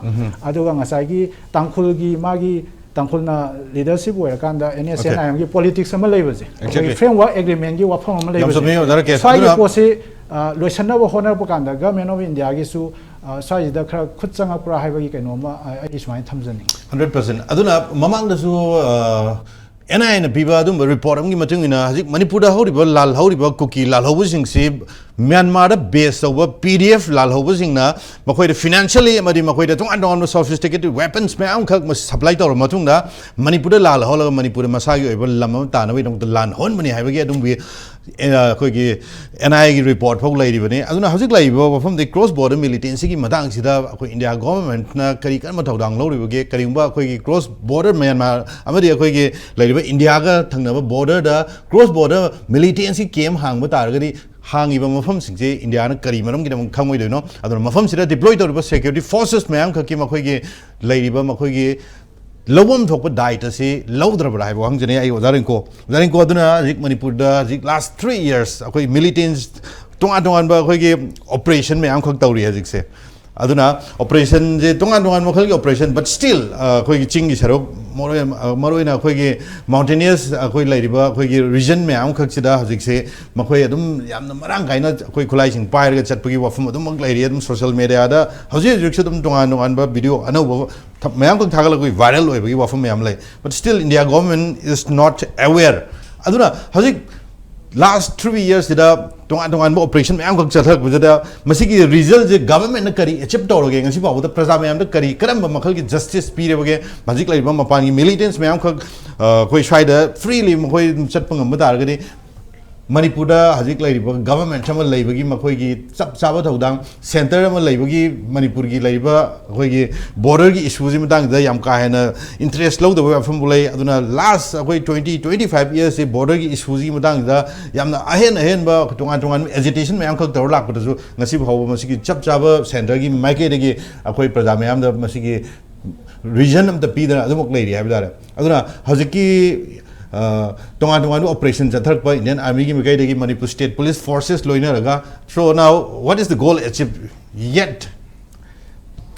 ꯑꯗꯨꯒ ꯉꯁꯥꯏꯒꯤ ꯇꯥꯡꯈꯨꯜꯒꯤ ꯃꯥꯒꯤ ꯇꯥꯡꯈꯨꯜꯅ ꯂꯤꯗꯔꯁꯤꯞ ꯑꯣꯏꯔꯀꯥꯟꯗ ꯑꯦꯟ ꯑꯦꯁ ꯑꯦꯟ ꯑꯥꯏ ꯑꯦꯝꯒꯤ ꯄꯣꯂꯤꯇꯤꯛꯁ ꯑꯃ ꯂꯩꯕꯁꯦ, ꯑꯩꯈꯣꯏꯒꯤ Exactly. ꯐ꯭ꯔꯦꯝꯋꯥꯔꯛ ꯑꯦꯒ꯭ꯔꯤꯃꯦꯟꯒꯤ ꯋꯥꯐꯝ ꯑꯃ ꯌꯥꯝ ꯂꯩꯕꯁꯦ꯫ ꯆꯨꯝꯃꯤ, ꯑꯣꯖꯥ ꯔꯥꯀꯦꯁ꯫ ꯁ꯭ꯋꯥꯏꯒꯤ ꯑꯗꯨꯅ ꯄꯣꯠꯁꯤ, ꯑ, ꯂꯣꯏꯁꯟꯅꯕ ꯍꯣꯠꯅꯔꯛꯄ ꯀꯥꯟꯗ ꯒꯚꯔꯟꯃꯦꯟ ꯑꯣꯐ ꯏꯟꯗꯤꯌꯥꯒꯤꯁꯨ, ꯑ, ꯁ꯭ꯋꯥꯏꯁꯤꯗ ꯈꯔ ꯈꯨꯠ ꯆꯪꯉꯛꯄ꯭ꯔꯥ ꯍꯥꯏꯕꯒꯤ ꯀꯩꯅꯣꯝꯃ, ꯑ, ꯑꯩ ꯁꯨꯃꯥꯏꯅ ꯊꯝꯖꯅꯤꯡꯉꯤ꯫ Hundred percent. ꯑꯗꯨꯅ ꯃꯃꯥꯡꯗꯁꯨ, ꯑ, ꯑꯦꯟ ꯑꯥꯏ ꯑꯦꯅ ꯄꯤꯕ ꯑꯗꯨꯝꯕ ꯔꯤꯄꯣꯔꯠ ꯑꯃꯒꯤ ꯃꯇꯨꯡ ꯏꯟꯅ ꯍꯧꯖꯤꯛ ꯃꯅꯤꯄꯨꯔꯗ ꯍꯧꯔꯤꯕ ꯂꯥꯜꯍꯧꯔꯤꯕ ꯀꯨꯀꯤ ꯂꯥꯜꯍꯧꯕꯁꯤꯡꯁꯤ ꯃ꯭ꯌꯥꯟꯃꯥꯔꯗ ꯕꯦꯁ ꯇꯧꯕ ꯄꯤ ꯗꯤ ꯑꯦꯐ ꯂꯥꯜꯍꯧꯕꯁꯤꯡꯅ ꯃꯈꯣꯏꯗ ꯐꯤꯅꯥꯟꯁꯤꯌꯦꯜꯂꯤ ꯑꯃꯗꯤ ꯃꯈꯣꯏꯗ ꯇꯣꯉꯥꯟ ꯇꯣꯉꯥꯟꯕ ꯁꯣꯐꯤꯁꯇꯤꯀꯦꯇꯦꯗ ꯋꯦꯄꯟꯁ ꯃꯌꯥꯝ ꯑꯃꯈꯛ ꯁꯄ꯭ꯂꯥꯏ ꯇꯧꯔꯕ ꯃꯇꯨꯡꯗ ꯃꯅꯤꯄꯨꯔꯗ ꯂꯥꯜꯍꯧꯔꯒ ꯃꯅꯤꯄꯨꯔꯗ ꯃꯁꯥꯒꯤ ꯑꯣꯏꯕ ꯂꯝ ꯑꯃ ꯇꯥꯟꯅꯕꯒꯤꯗꯃꯛꯇ ꯂꯥꯟꯍꯧꯍꯟꯕꯅꯤ ꯍꯥꯏꯕꯒꯤ ꯑꯗꯨꯝꯕꯒꯤ, ꯑꯦ, ꯑꯩꯈꯣꯏꯒꯤ ꯑꯦꯟ ꯑꯥꯏ ꯑꯦꯒꯤ ꯔꯤꯄꯣꯔꯠ ꯐꯥꯎ ꯂꯩꯔꯤꯕꯅꯤ꯫ ꯑꯗꯨꯅ ꯍꯧꯖꯤꯛ ꯂꯩꯔꯤꯕ ꯋꯥꯐꯝꯗꯤ ꯀ꯭ꯔꯣꯁ ꯕꯣꯔꯗꯔ ꯃꯤꯂꯤꯇꯦꯟꯁꯤꯒꯤ ꯃꯇꯥꯡꯁꯤꯗ ꯑꯩꯈꯣꯏ ꯏꯟꯗꯤꯌꯥ ꯒꯣꯚꯔꯟꯃꯦꯟꯠꯅ ꯀꯔꯤ ꯀꯔꯝꯕ ꯊꯧꯗꯥꯡ ꯂꯧꯔꯤꯕꯒꯦ? ꯀꯔꯤꯒꯨꯝꯕ ꯑꯩꯈꯣꯏꯒꯤ ꯀ꯭ꯔꯣꯁ ꯕꯣꯔꯗꯔ ꯃ꯭ꯌꯥꯟꯃꯥꯔ ꯑꯃꯗꯤ ꯑꯩꯈꯣꯏꯒꯤ ꯂꯩꯔꯤꯕ ꯏꯟꯗꯤꯌꯥꯒ ꯊꯪꯅꯕ ꯕꯣꯔꯗꯔꯗ ꯀ꯭ꯔꯣꯁ ꯕꯣꯔꯗꯔ ꯃꯤꯂꯤꯇꯦꯟꯁꯤ ꯀꯦꯝ ꯍꯥꯡꯕ ꯇꯥꯔꯒꯗꯤ ꯍꯥꯡꯉꯤꯕ ꯃꯐꯝꯁꯤꯡꯁꯦ ꯏꯟꯗꯤꯌꯥꯅ ꯀꯔꯤ ꯃꯔꯝꯒꯤꯗꯃꯛ ꯈꯪꯉꯣꯏꯗꯣꯏꯅꯣ? ꯑꯗꯨꯅ ꯃꯐꯝꯁꯤꯗ ꯗꯤꯄ꯭ꯂꯣꯏ ꯇꯧꯔꯤꯕ ꯁꯦꯀ꯭ꯌꯨꯔꯤꯇꯤ ꯐꯣꯔꯁꯦꯁ ꯃꯌꯥꯝꯈꯛꯀꯤ ꯃꯈꯣꯏꯒꯤ ꯂꯩꯔꯤꯕ ꯃꯈꯣꯏꯒꯤ ꯂꯧꯐꯝ ꯊꯣꯛꯄ ꯗꯥꯏꯇ ꯑꯁꯤ ꯂꯧꯗ꯭ꯔꯕ꯭ꯔꯥ ꯍꯥꯏꯕ ꯋꯥꯍꯪꯁꯤꯅꯤ ꯑꯩ ꯑꯣꯖꯥ ꯔꯤꯡꯀꯣ꯫ ꯑꯣꯖꯥ ꯔꯤꯡꯀꯣ, ꯑꯗꯨꯅ ꯍꯧꯖꯤꯛ ꯃꯅꯤꯄꯨꯔꯗ ꯍꯧꯖꯤꯛ ꯂꯥꯁ ꯊ꯭ꯔꯤ ꯌꯔꯁ ꯑꯩꯈꯣꯏ ꯃꯤꯂꯤꯇꯦꯟꯁ ꯇꯣꯉꯥꯟ ꯇꯣꯉꯥꯟꯕ ꯑꯩꯈꯣꯏꯒꯤ ꯑꯣꯄꯔꯦꯁꯟ ꯃꯌꯥꯝꯈꯛ ꯇꯧꯔꯤ ꯍꯧꯖꯤꯛꯁꯦ꯫ ꯑꯗꯨꯅ ꯑꯣꯄꯔꯦꯁꯟꯁꯦ ꯇꯣꯉꯥꯟ ꯇꯣꯉꯥꯟ ꯃꯈꯜꯒꯤ ꯑꯣꯄꯔꯦꯁꯟ, but still, ꯑ, ꯑꯩꯈꯣꯏꯒꯤ ꯆꯤꯡꯒꯤ ꯁꯔꯨꯛ, ꯃꯔꯨ ꯑꯣꯏꯅ, ꯑ, ꯃꯔꯨ ꯑꯣꯏꯅ ꯑꯩꯈꯣꯏꯒꯤ ꯃꯥꯎꯟꯇꯦꯅꯤꯌꯁ ꯑꯩꯈꯣꯏ ꯂꯩꯔꯤꯕ ꯑꯩꯈꯣꯏꯒꯤ ꯔꯤꯖꯟ ꯃꯌꯥꯝ ꯈꯛꯁꯤꯗ ꯍꯧꯖꯤꯛꯁꯦ ꯃꯈꯣꯏ ꯑꯗꯨꯝ ꯌꯥꯝꯅ ꯃꯔꯥꯡ ꯀꯥꯏꯅ ꯑꯩꯈꯣꯏ ꯈꯨꯠꯂꯥꯏꯁꯤꯡ ꯄꯥꯏꯔꯒ ꯆꯠꯄꯒꯤ ꯋꯥꯐꯝ ꯑꯗꯨꯃꯛ ꯂꯩꯔꯤ꯫ ꯑꯗꯨꯝ ꯁꯣꯁꯤꯌꯦꯜ ꯃꯦꯗꯤꯌꯥꯗ ꯍꯧꯖꯤꯛ ꯍꯧꯖꯤꯛꯁꯨ ꯑꯗꯨꯝ ꯇꯣꯉꯥꯟ ꯇꯣꯉꯥꯟꯕ ꯚꯤꯗꯤꯑꯣ ꯑꯅꯧꯕ ꯊ-, ꯃꯌꯥꯝ ꯈꯛ ꯊꯥꯒꯠꯂꯛꯄꯒꯤ ꯚꯥꯏꯔꯦꯜ ꯑꯣꯏꯕꯒꯤ ꯋꯥꯐꯝ ꯃꯌꯥꯝ ꯂꯩ꯫ But still, India government is not aware. ꯑꯗꯨꯅ ꯍꯧꯖꯤꯛ ꯂꯥꯁ ꯊ꯭ꯔꯤ ꯏꯌꯔꯁꯤꯗ ꯇꯣꯉꯥꯟ ꯇꯣꯉꯥꯟꯕ ꯑꯣꯄꯔꯦꯁꯟ ꯃꯌꯥꯝꯈꯛ ꯆꯠꯊꯔꯛꯄꯁꯤꯗ, ꯃꯁꯤꯒꯤ ꯔꯤꯖꯜꯁꯦ ꯒꯚꯔꯟꯃꯦꯟꯠꯅ ꯀꯔꯤ ꯑꯦꯆꯤꯞ ꯇꯧꯔꯒꯦ, ꯉꯁꯤ ꯐꯥꯎꯕꯗ ꯄ꯭ꯔꯖꯥ ꯃꯌꯥꯝꯗ ꯀꯔꯤ, ꯀꯔꯝꯕ ꯃꯈꯜꯒꯤ ꯖꯁꯇꯤꯁ ꯄꯤꯔꯕꯒꯦ, ꯍꯧꯖꯤꯛ ꯂꯩꯔꯤꯕ ꯃꯄꯥꯟꯒꯤ ꯃꯤꯂꯤꯇꯦꯟꯠꯁ ꯃꯌꯥꯝꯈꯛ, ꯑ, ꯑꯩꯈꯣꯏ ꯁ꯭ꯋꯥꯏꯗ ꯐ꯭ꯔꯤꯂꯤ ꯃꯈꯣꯏ ꯑꯗꯨꯝ ꯆꯠꯄ ꯉꯝꯕ ꯇꯥꯔꯒꯗꯤ, ꯃꯅꯤꯄꯨꯔꯗ ꯍꯧꯖꯤꯛ ꯂꯩꯔꯤꯕ ꯒꯚꯔꯟꯃꯦꯟꯠ ꯑꯃ ꯂꯩꯕꯒꯤ ꯃꯈꯣꯏꯒꯤ ꯆꯞ ꯆꯥꯕ ꯊꯧꯗꯥꯡ, ꯁꯦꯟꯇꯔ ꯑꯃ ꯂꯩꯕꯒꯤ ꯃꯅꯤꯄꯨꯔꯒꯤ ꯂꯩꯔꯤꯕ ꯑꯩꯈꯣꯏꯒꯤ ꯕꯣꯔꯗꯔꯒꯤ ꯏꯁꯨꯁꯤ ꯃꯇꯥꯡꯁꯤꯗ ꯌꯥꯝ ꯀꯥ ꯍꯦꯟꯅ ꯏꯟꯇꯔꯦꯁ ꯂꯧꯗꯕ ꯋꯥꯐꯝꯕꯨ ꯂꯩ꯫ ꯑꯗꯨꯅ ꯂꯥꯁ ꯑꯩꯈꯣꯏ ꯇ꯭ꯋꯦꯟꯇꯤ, ꯇ꯭ꯋꯦꯟꯇꯤ ꯐꯥꯏꯚ ꯏꯌꯔꯁꯁꯤ ꯕꯣꯔꯗꯔꯒꯤ ꯏꯁꯨꯁꯤꯒꯤ ꯃꯇꯥꯡꯁꯤꯗ ꯌꯥꯝꯅ ꯑꯍꯦꯟ ꯑꯍꯦꯟꯕ ꯇꯣꯉꯥꯟ ꯇꯣꯉꯥꯟꯕ ꯑꯦꯖꯤꯇꯦꯁꯟ ꯃꯌꯥꯝꯈꯛ ꯇꯧꯔ ꯂꯥꯛꯄꯗꯁꯨ, ꯉꯁꯤ ꯐꯥꯎꯕ ꯃꯁꯤꯒꯤ ꯆꯞ ꯆꯥꯕ ꯁꯦꯟꯇꯔꯒꯤ ꯃꯥꯏꯀꯩꯗꯒꯤ ꯑꯩꯈꯣꯏ ꯄ꯭ꯔꯖꯥ ꯃꯌꯥꯝꯗ ꯃꯁꯤꯒꯤ ꯔꯤꯖꯟ ꯑꯝꯇ ꯄꯤꯗꯅ ꯑꯗꯨꯃꯛ ꯂꯩꯔꯤ ꯍꯥꯏꯕ ꯇꯥꯔꯦ꯫ ꯑꯗꯨꯅ ꯍꯧꯖꯤꯛꯀꯤ, ꯑ, ꯇꯣꯉꯥꯟ ꯇꯣꯉꯥꯟꯕ ꯑꯣꯄꯔꯦꯁꯟ ꯆꯠꯊꯔꯛꯄ ꯏꯟꯗꯤꯌꯟ ꯑꯥꯔꯃꯤꯒꯤ ꯃꯥꯏꯀꯩꯗꯒꯤ ꯃꯅꯤꯄꯨꯔ ꯁ꯭ꯇꯦꯠ ꯄꯨꯂꯤꯁ ꯐꯣꯔꯁꯦꯁ ꯂꯣꯏꯅꯔꯒ, so now what is the goal achieved yet?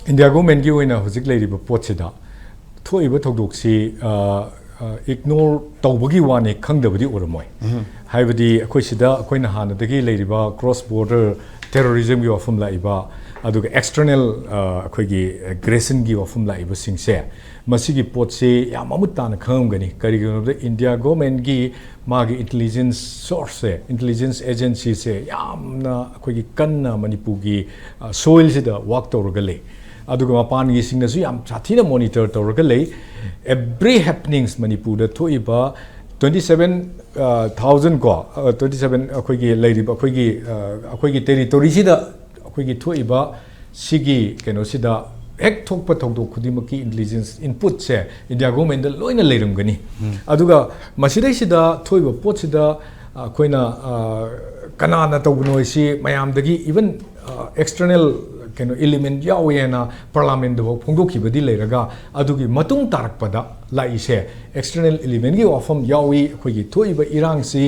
India ꯒꯣꯔꯃꯦꯟꯒꯤ ꯑꯣꯏꯅ ꯍꯧꯖꯤꯛ ꯂꯩꯔꯤꯕ ꯄꯣꯠꯁꯤꯗ ꯊꯣꯛꯏꯕ ꯊꯧꯗꯣꯛꯁꯤ, ꯑ, ꯑ, ꯏꯒꯅꯣꯔ ꯇꯧꯕꯒꯤ ꯋꯥꯅꯤ, ꯈꯪꯗꯕꯗꯤ ꯑꯣꯏꯔꯝꯃꯣꯏ꯫ ꯍꯥꯏꯕꯗꯤ ꯑꯩꯈꯣꯏ ꯁꯤꯗ ꯑꯩꯈꯣꯏꯅ ꯍꯥꯟꯅꯗꯒꯤ ꯂꯩꯔꯤꯕ ꯀ꯭ꯔꯣꯁ ꯕꯣꯔꯗꯔ ꯇꯦꯔꯣꯔꯤꯖꯝꯒꯤ ꯋꯥꯐꯝ ꯂꯥꯛꯏꯕ, ꯑꯗꯨꯒ ꯑꯦꯛꯁꯇꯔꯅꯦꯜ, ꯑ, ꯑꯩꯈꯣꯏꯒꯤ ꯑꯦꯒ꯭ꯔꯦꯁꯟꯒꯤ ꯋꯥꯐꯝ ꯂꯥꯛꯏꯕꯁꯤꯡꯁꯦ, ꯃꯁꯤꯒꯤ ꯄꯣꯠꯁꯤ ꯌꯥꯝ ꯃꯃꯨꯠ ꯇꯥꯅ ꯈꯪꯉꯝꯒꯅꯤ꯫ ꯀꯔꯤꯒꯤꯅꯣ ꯍꯥꯏꯕꯗ ꯏꯟꯗꯤꯌꯥ ꯒꯣꯔꯃꯦꯟꯒꯤ ꯃꯥꯒꯤ ꯏꯟꯇꯦꯂꯤꯖꯦꯟꯁ ꯁꯣꯔꯁꯁꯦ, ꯏꯟꯇꯦꯂꯤꯖꯦꯟꯁ ꯑꯦꯖꯦꯟꯁꯤꯁꯦ ꯌꯥꯝꯅ ꯑꯩꯈꯣꯏꯒꯤ ꯀꯟꯅ ꯃꯅꯤꯄꯨꯔꯒꯤ, ꯑ, ꯁꯣꯏꯜꯁꯤꯗ ꯋꯥꯛ ꯇꯧꯔꯒ ꯂꯩ꯫ ꯑꯗꯨꯒ ꯃꯄꯥꯟꯒꯤꯁꯤꯡꯅꯁꯨ ꯌꯥꯝ ꯁꯥꯊꯤꯅ ꯃꯣꯅꯤꯇꯔ ꯇꯧꯔꯒ ꯂꯩ꯫ ꯑꯦꯚ꯭ꯔꯤ ꯍꯦꯄꯅꯤꯡꯁ ꯃꯅꯤꯄꯨꯔꯗ ꯊꯣꯛꯏꯕ ꯇ꯭ꯋꯦꯟꯇꯤ ꯁꯚꯦꯟ ꯊꯥꯎꯖꯟ ꯀꯣ, ꯇ꯭ꯋꯦꯟꯇꯤ ꯁꯚꯦꯟ ꯑꯩꯈꯣꯏꯒꯤ ꯂꯩꯔꯤꯕ ꯑꯩꯈꯣꯏꯒꯤ, ꯑ, ꯑꯩꯈꯣꯏꯒꯤ ꯇꯦꯔꯤꯇꯣꯔꯤꯁꯤꯗ ꯑꯩꯈꯣꯏꯒꯤ ꯊꯣꯛꯏꯕ ꯁꯤꯒꯤ ꯀꯩꯅꯣꯁꯤꯗ ꯍꯦꯛ ꯊꯣꯛꯄ ꯊꯧꯗꯣꯛ ꯈꯨꯗꯤꯡꯃꯛꯀꯤ ꯏꯟꯇꯦꯂꯤꯖꯦꯟꯁ ꯏꯟꯄꯨꯠꯁꯦ ꯏꯟꯗꯤꯌꯥ ꯒꯣꯔꯃꯦꯟꯗ ꯂꯣꯏꯅ ꯂꯩꯔꯝꯒꯅꯤ꯫ ꯑꯗꯨꯒ ꯃꯁꯤꯗꯩꯁꯤꯗ ꯊꯣꯛꯏꯕ ꯄꯣꯠꯁꯤꯗ ꯑꯩꯈꯣꯏꯅ, ꯑ, ꯀꯅꯥꯅ ꯇꯧꯕꯅꯣ ꯍꯥꯏꯁꯤ ꯃꯌꯥꯝꯗꯒꯤ, ꯏꯚꯟ ꯑꯦꯛꯁꯇꯔꯅꯦꯜ ꯀꯩꯅꯣ ꯏꯂꯤꯃꯦꯟ ꯌꯥꯎꯋꯦꯅ ꯄꯥꯔꯂꯥꯃꯦꯟꯗꯐꯥꯎ ꯐꯣꯡꯗꯣꯛꯈꯤꯕꯗꯤ ꯂꯩꯔꯒ, ꯑꯗꯨꯒꯤ ꯃꯇꯨꯡ ꯇꯥꯔꯛꯄꯗ ꯂꯥꯛꯏꯁꯦ ꯑꯦꯛꯁꯇꯔꯅꯦꯜ ꯏꯂꯤꯃꯦꯟꯒꯤ ꯋꯥꯐꯝ ꯌꯥꯎꯏ꯫ ꯑꯩꯈꯣꯏꯒꯤ ꯊꯣꯛꯏꯕ ꯏꯔꯥꯡꯁꯤ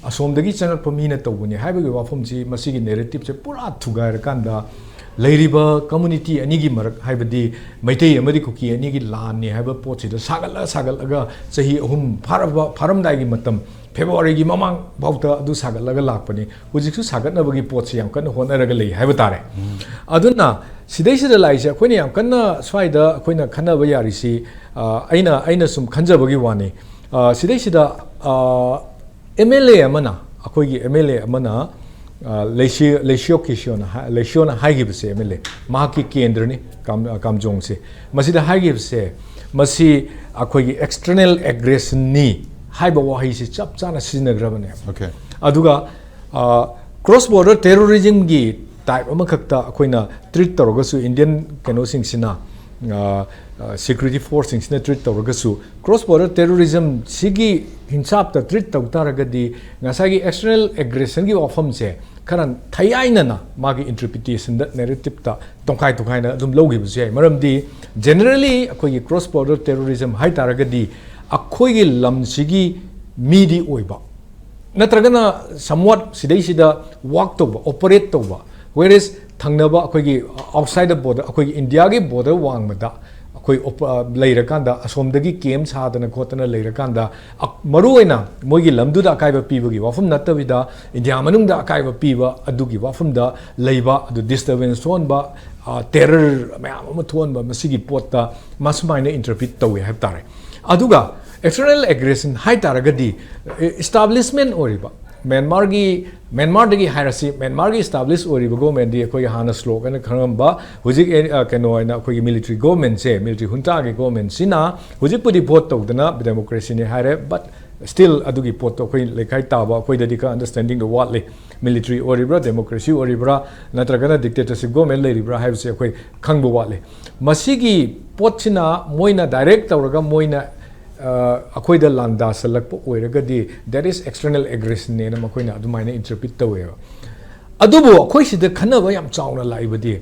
ꯑꯁꯣꯝꯗꯒꯤ ꯆꯪꯉꯛꯄ ꯃꯤꯅ ꯇꯧꯕꯅꯤ ꯍꯥꯏꯕꯒꯤ ꯋꯥꯐꯝꯁꯤ, ꯃꯁꯤꯒꯤ ꯅꯦꯔꯦꯇꯤꯞꯁꯦ ꯄꯨꯔꯥ ꯊꯨꯒꯥꯏꯔꯀꯥꯟꯗ, ꯂꯩꯔꯤꯕ ꯀꯝꯃꯨꯅꯤꯇꯤ ꯑꯅꯤꯒꯤ ꯃꯔꯛ, ꯍꯥꯏꯕꯗꯤ ꯃꯩꯇꯩ ꯑꯃꯗꯤ ꯀꯨꯀꯤ ꯑꯅꯤꯒꯤ ꯂꯥꯟꯅꯤ ꯍꯥꯏꯕ ꯄꯣꯠꯁꯤꯗ ꯁꯥꯒꯠꯂ ꯁꯥꯒꯠꯂꯒ ꯆꯍꯤ ꯑꯍꯨꯝ ꯐꯥꯔꯕ, ꯐꯥꯔꯝꯗꯥꯏꯒꯤ ꯃꯇꯝ, ꯐꯦꯕ꯭ꯔꯨꯋꯥꯔꯤꯒꯤ ꯃꯃꯥꯡ ꯐꯥꯎꯗ ꯑꯗꯨ ꯁꯥꯒꯠꯂꯒ ꯂꯥꯛꯄꯅꯤ꯫ ꯍꯧꯖꯤꯛꯁꯨ ꯁꯥꯒꯠꯅꯕꯒꯤ ꯄꯣꯠꯁꯤ ꯌꯥꯝ ꯀꯟꯅ ꯍꯣꯠꯅꯔꯒ ꯂꯩ ꯍꯥꯏꯕ ꯇꯥꯔꯦ꯫ ꯑꯗꯨꯅ ꯁꯤꯗꯩꯁꯤꯗ ꯂꯥꯛꯏꯁꯦ, ꯑꯩꯈꯣꯏꯅ ꯌꯥꯝ ꯀꯟꯅ ꯁ꯭ꯋꯥꯏꯗ ꯑꯩꯈꯣꯏꯅ ꯈꯟꯅꯕ ꯌꯥꯔꯤꯁꯤ, ꯑ, ꯑꯩꯅ, ꯑꯩꯅ ꯁꯨꯝ ꯈꯟꯖꯕꯒꯤ ꯋꯥꯅꯤ꯫ ꯑ, ꯁꯤꯗꯩꯁꯤꯗ, ꯑ, ꯑꯦꯝ ꯑꯦꯜ ꯑꯦ ꯑꯃꯅ ꯑꯩꯈꯣꯏꯒꯤ ꯑꯦꯝ ꯑꯦꯜ ꯑꯦ ꯑꯃꯅ, ꯑ, ꯂꯩꯁꯤ-, ꯂꯩꯁꯤꯌꯣ ꯀꯤꯁꯤꯌꯣꯅ ꯍꯥꯏ-, ꯂꯩꯁꯤꯌꯣꯅ ꯍꯥꯏꯈꯤꯕꯁꯦ, ꯑꯦꯝ ꯑꯦꯜ ꯑꯦ, ꯃꯍꯥꯛꯀꯤ ꯀꯦꯟꯗ꯭ꯔꯅꯤ, ꯀꯥꯝ-, ꯑ, ꯀꯥꯝꯖꯣꯡꯁꯦ꯫ ꯃꯁꯤꯗ ꯍꯥꯏꯈꯤꯕꯁꯦ, ꯃꯁꯤ ꯑꯩꯈꯣꯏꯒꯤ external aggressionꯅꯤ ꯍꯥꯏꯕ ꯋꯥꯍꯩꯁꯤ ꯆꯞ ꯆꯥꯅ ꯁꯤꯖꯤꯟꯅꯈ꯭ꯔꯕꯅꯦꯕ꯫ Okay. ꯑꯗꯨꯒ, ꯑ, cross border terrorismꯒꯤ type ꯑꯃꯈꯛꯇ ꯑꯩꯈꯣꯏꯅ treat ꯇꯧꯔꯒꯁꯨ, Indian ꯀꯩꯅꯣꯁꯤꯡꯁꯤꯅ, ꯑ, ꯑ, security forceꯁꯤꯡꯁꯤꯅ treat ꯇꯧꯔꯒꯁꯨ, cross border terrorism ꯁꯤꯒꯤ ꯍꯤꯟꯁꯥꯞꯇ treat ꯇꯧ ꯇꯥꯔꯒꯗꯤ, ꯉꯁꯥꯏꯒꯤ external aggressionꯒꯤ ꯋꯥꯐꯝꯁꯦ ꯈꯔ ꯊꯌꯥꯏꯅꯅ ꯃꯥꯒꯤ interpretationꯗ, narrativeꯇ ꯇꯣꯡꯈꯥꯏ ꯇꯣꯡꯈꯥꯏꯅ ꯑꯗꯨꯝ ꯂꯧꯈꯤꯕꯁꯨ ꯌꯥꯏ꯫ ꯃꯔꯝꯗꯤ generally ꯑꯩꯈꯣꯏꯒꯤ cross border terrorism ꯍꯥꯏ ꯇꯥꯔꯒꯗꯤ, ꯑꯩꯈꯣꯏꯒꯤ ꯂꯝꯁꯤꯒꯤ ꯃꯤꯗꯤ ꯑꯣꯏꯕ, ꯅꯠꯇ꯭ꯔꯒꯅ somewhat ꯁꯤꯗꯩꯁꯤꯗ work ꯇꯧꯕ, operate ꯇꯧꯕ, whereas ꯊꯪꯅꯕ ꯑꯩꯈꯣꯏꯒꯤ outside the border, ꯑꯩꯈꯣꯏꯒꯤ ꯏꯟꯗꯤꯌꯥꯒꯤ border ꯋꯥꯡꯃꯗ ꯑꯩꯈꯣꯏ op-, ꯑ, ꯂꯩꯔꯀꯥꯟꯗ, ꯑꯁꯣꯝꯗꯒꯤ camp ꯁꯥꯗꯅ ꯈꯣꯠꯇꯅ ꯂꯩꯔꯀꯥꯟꯗ, ꯑ-, ꯃꯔꯨꯑꯣꯏꯅ ꯃꯣꯏꯒꯤ ꯂꯝꯗꯨꯗ ꯑꯀꯥꯏꯕ ꯄꯤꯕꯒꯤ ꯋꯥꯐꯝ ꯅꯠꯇꯕꯤꯗ, ꯏꯟꯗꯤꯌꯥ ꯃꯅꯨꯡꯗ ꯑꯀꯥꯏꯕ ꯄꯤꯕ ꯑꯗꯨꯒꯤ ꯋꯥꯐꯝꯗ ꯂꯩꯕ, ꯑꯗꯨ disturbance ꯊꯣꯛꯍꯟꯕ, ꯑ, terror ꯃꯌꯥꯝ ꯑꯃ ꯊꯣꯛꯍꯟꯕ, ꯃꯁꯤꯒꯤ ꯄꯣꯠꯇ ꯃꯁꯨꯃꯥꯏꯅ interpret ꯇꯧꯋꯦ ꯍꯥꯏꯕ ꯇꯥꯔꯦ꯫ ꯑꯗꯨꯒ external aggression ꯍꯥꯏ ꯇꯥꯔꯒꯗꯤ, ꯑꯦ, establishment ꯑꯣꯏꯔꯤꯕ ꯃ꯭ꯌꯥꯟꯃꯥꯔꯒꯤ, ꯃ꯭ꯌꯥꯟꯃꯥꯔꯗꯒꯤ ꯍꯥꯏꯔꯁꯤ, ꯃ꯭ꯌꯥꯟꯃꯥꯔꯒꯤ establish ꯑꯣꯏꯔꯤꯕ governmentꯗꯤ ꯑꯩꯈꯣꯏꯒꯤ ꯍꯥꯟꯅ ꯁ꯭ꯂꯣꯛ ꯍꯥꯏꯅ ꯈꯪꯉꯝꯕ, ꯍꯧꯖꯤꯛ, ꯑꯦ, ꯑ, ꯀꯩꯅꯣ ꯑꯣꯏꯅ ꯑꯩꯈꯣꯏꯒꯤ military governmentꯁꯦ, military juntaꯒꯤ governmentꯁꯤꯅ ꯍꯧꯖꯤꯛꯄꯨꯗꯤ vote ꯇꯧꯗꯅ democracyꯅꯤ ꯍꯥꯏꯔꯦ, but still ꯑꯗꯨꯒꯤ ꯄꯣꯠꯇꯣ ꯑꯩꯈꯣꯏ ꯂꯩꯀꯥꯏ ꯇꯥꯕ, ꯑꯩꯈꯣꯏꯗꯗꯤ ꯈꯔ understandingꯗꯣ ꯋꯥꯠꯂꯤ꯫ Military ꯑꯣꯏꯔꯤꯕ꯭ꯔꯥ, democracy ꯑꯣꯏꯔꯤꯕ꯭ꯔꯥ, ꯅꯠꯇ꯭ꯔꯒꯅ dictatorship government ꯂꯩꯔꯤꯕ꯭ꯔꯥ ꯍꯥꯏꯕꯁꯦ ꯑꯩꯈꯣꯏ ꯈꯪꯕ ꯋꯥꯠꯂꯤ꯫ ꯃꯁꯤꯒꯤ ꯄꯣꯠꯁꯤꯅ ꯃꯣꯏꯅ direct ꯇꯧꯔꯒ ꯃꯣꯏꯅ, ꯑ, ꯑꯩꯈꯣꯏꯗ ꯂꯥꯟꯗꯥꯁꯜꯂꯛꯄ ꯑꯣꯏꯔꯒꯗꯤ, that is external aggressionnꯦꯅ ꯃꯈꯣꯏꯅ ꯑꯗꯨꯃꯥꯏꯅ interpret ꯇꯧꯋꯦꯕ꯫ ꯑꯗꯨꯕꯨ ꯑꯩꯈꯣꯏ ꯁꯤꯗ ꯈꯟꯅꯕ ꯌꯥꯝ ꯆꯥꯎꯅ ꯂꯥꯛꯏꯕꯗꯤ,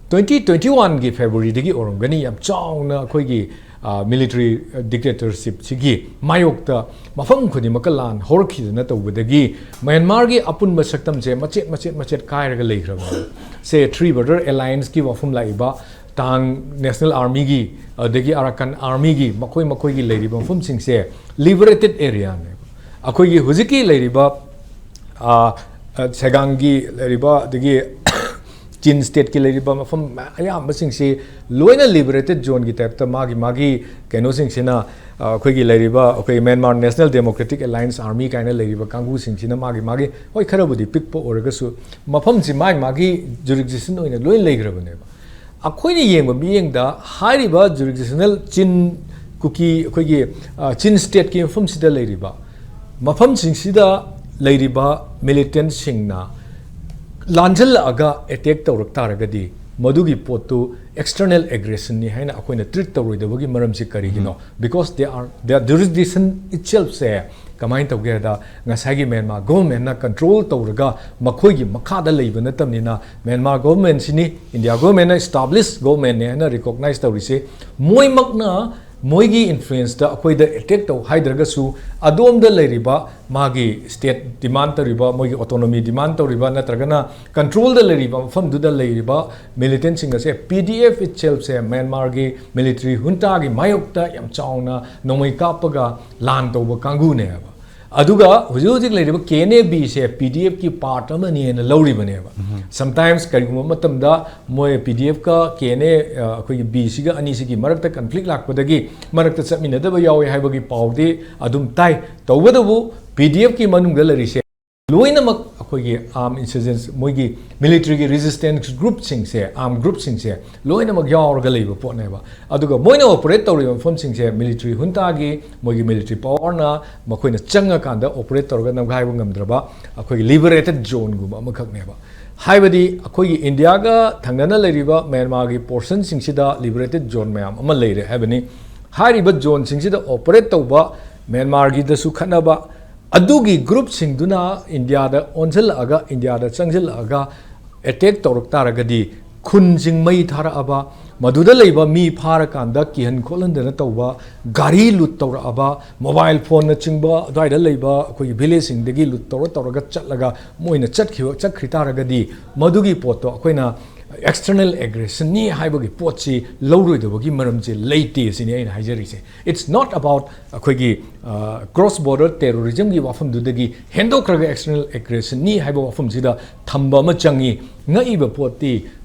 twenty twenty oneꯒꯤ Februaryꯗꯒꯤ ꯑꯣꯏꯔꯝꯒꯅꯤ, ꯌꯥꯝ ꯆꯥꯎꯅ ꯑꯩꯈꯣꯏꯒꯤ, ꯑ, military dictatorshipꯁꯤꯒꯤ ꯃꯥꯌꯣꯛꯇ ꯃꯐꯝ ꯈꯨꯗꯤꯡꯃꯛꯇ ꯂꯥꯟ ꯍꯧꯔꯛꯈꯤꯗꯅ ꯇꯧꯕꯗꯒꯤ ꯃ꯭ꯌꯥꯟꯃꯥꯔꯒꯤ ꯑꯄꯨꯟꯕ ꯁꯛꯇꯝꯁꯦ ꯃꯆꯦꯠ ꯃꯆꯦꯠ ꯃꯆꯦꯠ ꯀꯥꯏꯔꯒ ꯂꯩꯈ꯭ꯔꯕꯅꯤ꯫ ꯁꯦ, Three Brother Allianceꯀꯤ ꯋꯥꯐꯝ ꯂꯥꯛꯏꯕ, ꯇꯥꯡ National Armyꯒꯤ, ꯑꯗꯒꯤ Arakan Armyꯒꯤ, ꯃꯈꯣꯏ ꯃꯈꯣꯏꯒꯤ ꯂꯩꯔꯤꯕ ꯃꯐꯝꯁꯤꯡꯁꯦ liberated areaꯅꯦꯕ꯫ ꯑꯩꯈꯣꯏꯒꯤ ꯍꯧꯖꯤꯛꯀꯤ ꯂꯩꯔꯤꯕ, ꯑ, ꯑ, ꯁꯦꯒꯥꯡꯒꯤ ꯂꯩꯔꯤꯕ, ꯑꯗꯒꯤ ꯆꯤꯟ ꯁ꯭ꯇꯦꯠꯀꯤ ꯂꯩꯔꯤꯕ ꯃꯐꯝ ꯑꯌꯥꯝꯕꯁꯤꯡꯁꯤ ꯂꯣꯏꯅ ꯂꯤꯕꯔꯦꯇꯦꯠ ꯖꯣꯟꯒꯤ ꯇꯥꯏꯞꯇ ꯃꯥꯒꯤ ꯃꯥꯒꯤ ꯀꯩꯅꯣꯁꯤꯡꯁꯤꯅ, ꯑ, ꯑꯩꯈꯣꯏꯒꯤ ꯂꯩꯔꯤꯕ, ꯑꯩꯈꯣꯏ Myanmar national democratic alliance army ꯀꯥꯏꯅ ꯂꯩꯔꯤꯕ ꯀꯥꯡꯕꯨꯁꯤꯡꯁꯤꯅ ꯃꯥꯒꯤ ꯃꯥꯒꯤ, ꯍꯣꯏ, ꯈꯔꯕꯨꯗꯤ ꯄꯤꯛꯄ ꯑꯣꯏꯔꯒꯁꯨ, ꯃꯐꯝꯁꯤ ꯃꯥꯒꯤ ꯃꯥꯒꯤ ꯖꯨꯔꯤꯁꯗꯤꯛꯁꯟ ꯑꯣꯏꯅ ꯂꯣꯏ ꯂꯩꯈ꯭ꯔꯕꯅꯦꯕ꯫ ꯑꯩꯈꯣꯏꯅ ꯌꯦꯡꯕ ꯃꯤꯠꯌꯦꯡꯗ ꯍꯥꯏꯔꯤꯕ ꯖꯨꯔꯤꯁꯗꯤꯛꯁꯅꯦꯜ ꯆꯤꯟ ꯀꯨꯀꯤ, ꯑꯩꯈꯣꯏꯒꯤ, ꯑ, ꯆꯤꯟ ꯁ꯭ꯇꯦꯠꯀꯤ ꯃꯐꯝꯁꯤꯗ ꯂꯩꯔꯤꯕ, ꯃꯐꯝꯁꯤꯡꯁꯤꯗ ꯂꯩꯔꯤꯕ ꯃꯤꯂꯤꯇꯦꯟꯠꯁꯤꯡꯅ ꯂꯥꯟꯖꯜꯂꯛꯑꯒ ꯑꯦꯇꯦꯛ ꯇꯧꯔꯛ ꯇꯥꯔꯒꯗꯤ, ꯃꯗꯨꯒꯤ ꯄꯣꯠꯇꯨ ꯑꯦꯛꯁꯇꯔꯅꯦꯜ ꯑꯦꯒ꯭ꯔꯦꯁꯟꯅꯤ ꯍꯥꯏꯅ ꯑꯩꯈꯣꯏꯅ ꯇ꯭ꯔꯤꯠ ꯇꯧꯔꯣꯏꯗꯕꯒꯤ ꯃꯔꯝꯁꯤ ꯀꯔꯤꯒꯤꯅꯣ? Because they are, their jurisdiction itself ꯁꯦ ꯀꯃꯥꯏꯅ ꯇꯧꯒꯦ ꯍꯥꯏꯗ, ꯉꯁꯥꯏꯒꯤ ꯃ꯭ꯌꯥꯟꯃꯥꯔ ꯒꯣꯚꯔꯟꯃꯦꯟꯠꯅ ꯀꯟꯇ꯭ꯔꯣꯜ ꯇꯧꯔꯒ ꯃꯈꯣꯏꯒꯤ ꯃꯈꯥꯗ ꯂꯩꯕ ꯅꯠꯇꯕꯅꯤꯅ, ꯃ꯭ꯌꯥꯟꯃꯥꯔ ꯒꯣꯚꯔꯟꯃꯦꯟꯠꯁꯤꯅꯤ, ꯏꯟꯗꯤꯌꯥ ꯒꯣꯚꯔꯟꯃꯦꯟꯠꯅ ꯏꯁꯇꯥꯕ꯭ꯂꯤꯁ ꯒꯣꯚꯔꯟꯃꯦꯟꯠꯅꯦ ꯍꯥꯏꯅ ꯔꯤꯀꯣꯛꯅꯥꯏꯖ ꯇꯧꯔꯤꯁꯦ, ꯃꯣꯏꯃꯛꯅ ꯃꯣꯏꯒꯤ ꯏꯟꯐ꯭ꯂꯨꯌꯦꯟꯁꯇ ꯑꯩꯈꯣꯏꯗ ꯑꯦꯇꯦꯛ ꯇꯧ ꯍꯥꯏꯗ꯭ꯔꯒꯁꯨ, ꯑꯗꯣꯝꯗ ꯂꯩꯔꯤꯕ ꯃꯥꯒꯤ ꯁ꯭ꯇꯦꯠ ꯗꯤꯃꯥꯟ ꯇꯧꯔꯤꯕ, ꯃꯣꯏꯒꯤ ꯑꯣꯇꯣꯅꯣꯃꯤ ꯗꯤꯃꯥꯟ ꯇꯧꯔꯤꯕ, ꯅꯠꯇ꯭ꯔꯒꯅ ꯀꯟꯇ꯭ꯔꯣꯜꯗ ꯂꯩꯔꯤꯕ ꯃꯐꯝꯗꯨꯗ ꯂꯩꯔꯤꯕ ꯃꯤꯂꯤꯇꯦꯟꯠꯁꯤꯡ ꯑꯁꯦ, ꯄꯤ ꯗꯤ ꯑꯦꯐ ꯏꯠꯁꯦꯜꯐꯁꯦ ꯃ꯭ꯌꯥꯟꯃꯥꯔꯒꯤ ꯃꯤꯂꯤꯇꯔꯤ ꯍꯨꯟꯇꯥꯒꯤ ꯃꯥꯌꯣꯛꯇ ꯌꯥꯝ ꯆꯥꯎꯅ ꯅꯣꯡꯃꯩ ꯀꯥꯞꯄꯒ ꯂꯥꯟ ꯇꯧꯕ ꯀꯥꯡꯕꯨꯅꯦꯕ꯫ ꯑꯗꯨꯒ ꯍꯧꯖꯤꯛ ꯍꯧꯖꯤꯛ ꯂꯩꯔꯤꯕ ꯀꯦ ꯑꯦꯟ ꯑꯦ ꯕꯤꯁꯦ ꯄꯤ ꯗꯤ ꯑꯦꯐꯀꯤ ꯄꯥꯔꯠ ꯑꯃꯅꯤ ꯍꯥꯏꯅ ꯂꯧꯔꯤꯕꯅꯦꯕ꯫ ꯁꯝꯇꯥꯏꯝꯁ ꯀꯔꯤꯒꯨꯝꯕ ꯃꯇꯝꯗ ꯃꯣꯏ ꯄꯤ ꯗꯤ ꯑꯦꯐꯀ ꯀꯦ ꯑꯦꯟ ꯑꯦ, ꯑ, ꯑꯩꯈꯣꯏꯒꯤ ꯕꯤꯁꯤꯒ ꯑꯅꯤꯁꯤꯒꯤ ꯃꯔꯛꯇ ꯀꯟꯐ꯭ꯂꯤꯛ ꯂꯥꯛꯄꯗꯒꯤ ꯃꯔꯛꯇ ꯆꯠꯃꯤꯟꯅꯗꯕ ꯌꯥꯎꯏ ꯍꯥꯏꯕꯒꯤ ꯄꯥꯎꯗꯤ ꯑꯗꯨꯝ ꯇꯥꯏ꯫ ꯇꯧꯕꯇꯕꯨ ꯄꯤ ꯗꯤ ꯑꯦꯐꯀꯤ ꯃꯅꯨꯡꯗ ꯂꯩꯔꯤꯁꯦ ꯂꯣꯏꯅꯃꯛ ꯑꯩꯈꯣꯏꯒꯤ ꯑꯥꯔꯝ ꯏꯟꯁꯔꯖꯦꯟꯁ, ꯃꯣꯏꯒꯤ ꯃꯤꯂꯤꯇꯔꯤꯒꯤ ꯔꯦꯖꯤꯁꯇꯦꯟꯁ ꯒ꯭ꯔꯨꯞꯁꯤꯡꯁꯦ, ꯑꯥꯔꯝ ꯒ꯭ꯔꯨꯞꯁꯤꯡꯁꯦ ꯂꯣꯏꯅꯃꯛ ꯌꯥꯎꯔꯒ ꯂꯩꯕ ꯄꯣꯠꯅꯦꯕ꯫ ꯑꯗꯨꯒ ꯃꯣꯏꯅ ꯑꯣꯄꯔꯦꯠ ꯇꯧꯔꯤꯕ ꯃꯐꯝꯁꯤꯡꯁꯦ ꯃꯤꯂꯤꯇꯔꯤ ꯍꯨꯟꯇꯥꯒꯤ, ꯃꯣꯏꯒꯤ ꯃꯤꯂꯤꯇꯔꯤ ꯄꯋꯥꯔꯅ ꯃꯈꯣꯏꯅ ꯆꯪꯉꯀꯥꯟꯗ ꯑꯣꯄꯔꯦꯠ ꯇꯧꯔꯒ ꯅꯝꯈꯥꯏꯕ ꯉꯝꯗ꯭ꯔꯕ ꯑꯩꯈꯣꯏꯒꯤ ꯂꯤꯕꯔꯦꯇꯦꯠ ꯖꯣꯟꯒꯨꯝꯕ ꯑꯃꯈꯛꯅꯦꯕ꯫ ꯍꯥꯏꯕꯗꯤ ꯑꯩꯈꯣꯏꯒꯤ ꯏꯟꯗꯤꯌꯥꯒ ꯊꯪꯅꯅ ꯂꯩꯔꯤꯕ ꯃ꯭ꯌꯥꯟꯃꯥꯔꯒꯤ ꯄꯣꯔꯁꯟꯁꯤꯡꯁꯤꯗ ꯂꯤꯕꯔꯦꯇꯦꯠ ꯖꯣꯟ ꯃꯌꯥꯝ ꯑꯃ ꯂꯩꯔꯦ ꯍꯥꯏꯕꯅꯤ꯫ ꯍꯥꯏꯔꯤꯕ ꯖꯣꯟꯁꯤꯡꯁꯤꯗ ꯑꯣꯄꯔꯦꯠ ꯇꯧꯕ ꯃ꯭ꯌꯥꯟꯃꯥꯔꯒꯤꯗꯁꯨ ꯈꯠꯅꯕ, ꯑꯗꯨꯒꯤ ꯒ꯭ꯔꯨꯞꯁꯤꯡꯗꯨꯅ ꯏꯟꯗꯤꯌꯥꯗ ꯑꯣꯟꯁꯤꯜꯂꯛꯑꯒ, ꯏꯟꯗꯤꯌꯥꯗ ꯆꯪꯁꯤꯜꯂꯛꯑꯒ ꯑꯦꯇꯦꯛ ꯇꯧꯔꯛ ꯇꯥꯔꯒꯗꯤ, ꯈꯨꯟꯁꯤꯡ ꯃꯩ ꯊꯥꯔꯛꯑꯕ, ꯃꯗꯨꯗ ꯂꯩꯕ ꯃꯤ ꯐꯥꯔꯀꯥꯟꯗ ꯀꯤꯍꯟ ꯈꯣꯠꯍꯟꯗꯅ ꯇꯧꯕ, ꯒꯥꯔꯤ ꯂꯨꯠ ꯇꯧꯔꯛꯑꯕ, ꯃꯣꯕꯥꯏꯜ ꯐꯣꯟꯅꯆꯤꯡꯕ ꯑꯗꯨꯋꯥꯏꯗ ꯂꯩꯕ ꯑꯩꯈꯣꯏꯒꯤ ꯚꯤꯂꯦꯖꯁꯤꯡꯗꯒꯤ ꯂꯨꯠ ꯇꯧꯔ ꯇꯧꯔꯒ ꯆꯠꯂꯒ ꯃꯣꯏꯅ ꯆꯠꯈꯤꯕ, ꯆꯠꯈ꯭ꯔꯤ ꯇꯥꯔꯒꯗꯤ, ꯃꯗꯨꯒꯤ ꯄꯣꯠꯇꯣ ꯑꯩꯈꯣꯏꯅ ꯑꯦꯛꯁꯇꯔꯅꯦꯜ ꯑꯦꯒ꯭ꯔꯦꯁꯟꯅꯤ ꯍꯥꯏꯕꯒꯤ ꯄꯣꯠꯁꯤ ꯂꯧꯔꯣꯏꯗꯕꯒꯤ ꯃꯔꯝꯁꯦ ꯂꯩꯇꯦ ꯁꯤꯅꯤ ꯑꯩꯅ ꯍꯥꯏꯖꯔꯤꯁꯦ꯫ It's not about ꯑꯩꯈꯣꯏꯒꯤ ꯀ꯭ꯔꯣꯁ ꯕꯣꯔꯗꯔ ꯇꯦꯔꯣꯔꯤꯖꯝꯒꯤ ꯋꯥꯐꯝꯗꯨꯗꯒꯤ ꯍꯦꯟꯗꯣꯛꯈ꯭ꯔꯒ ꯑꯦꯛꯁꯇꯔꯅꯦꯜ ꯑꯦꯒ꯭ꯔꯦꯁꯟꯅꯤ ꯍꯥꯏꯕ ꯋꯥꯐꯝꯁꯤꯗ ꯊꯝꯕ ꯑꯃ ꯆꯪꯉꯤ꯫ ꯉꯛꯏꯕ ꯄꯣꯠꯇꯤ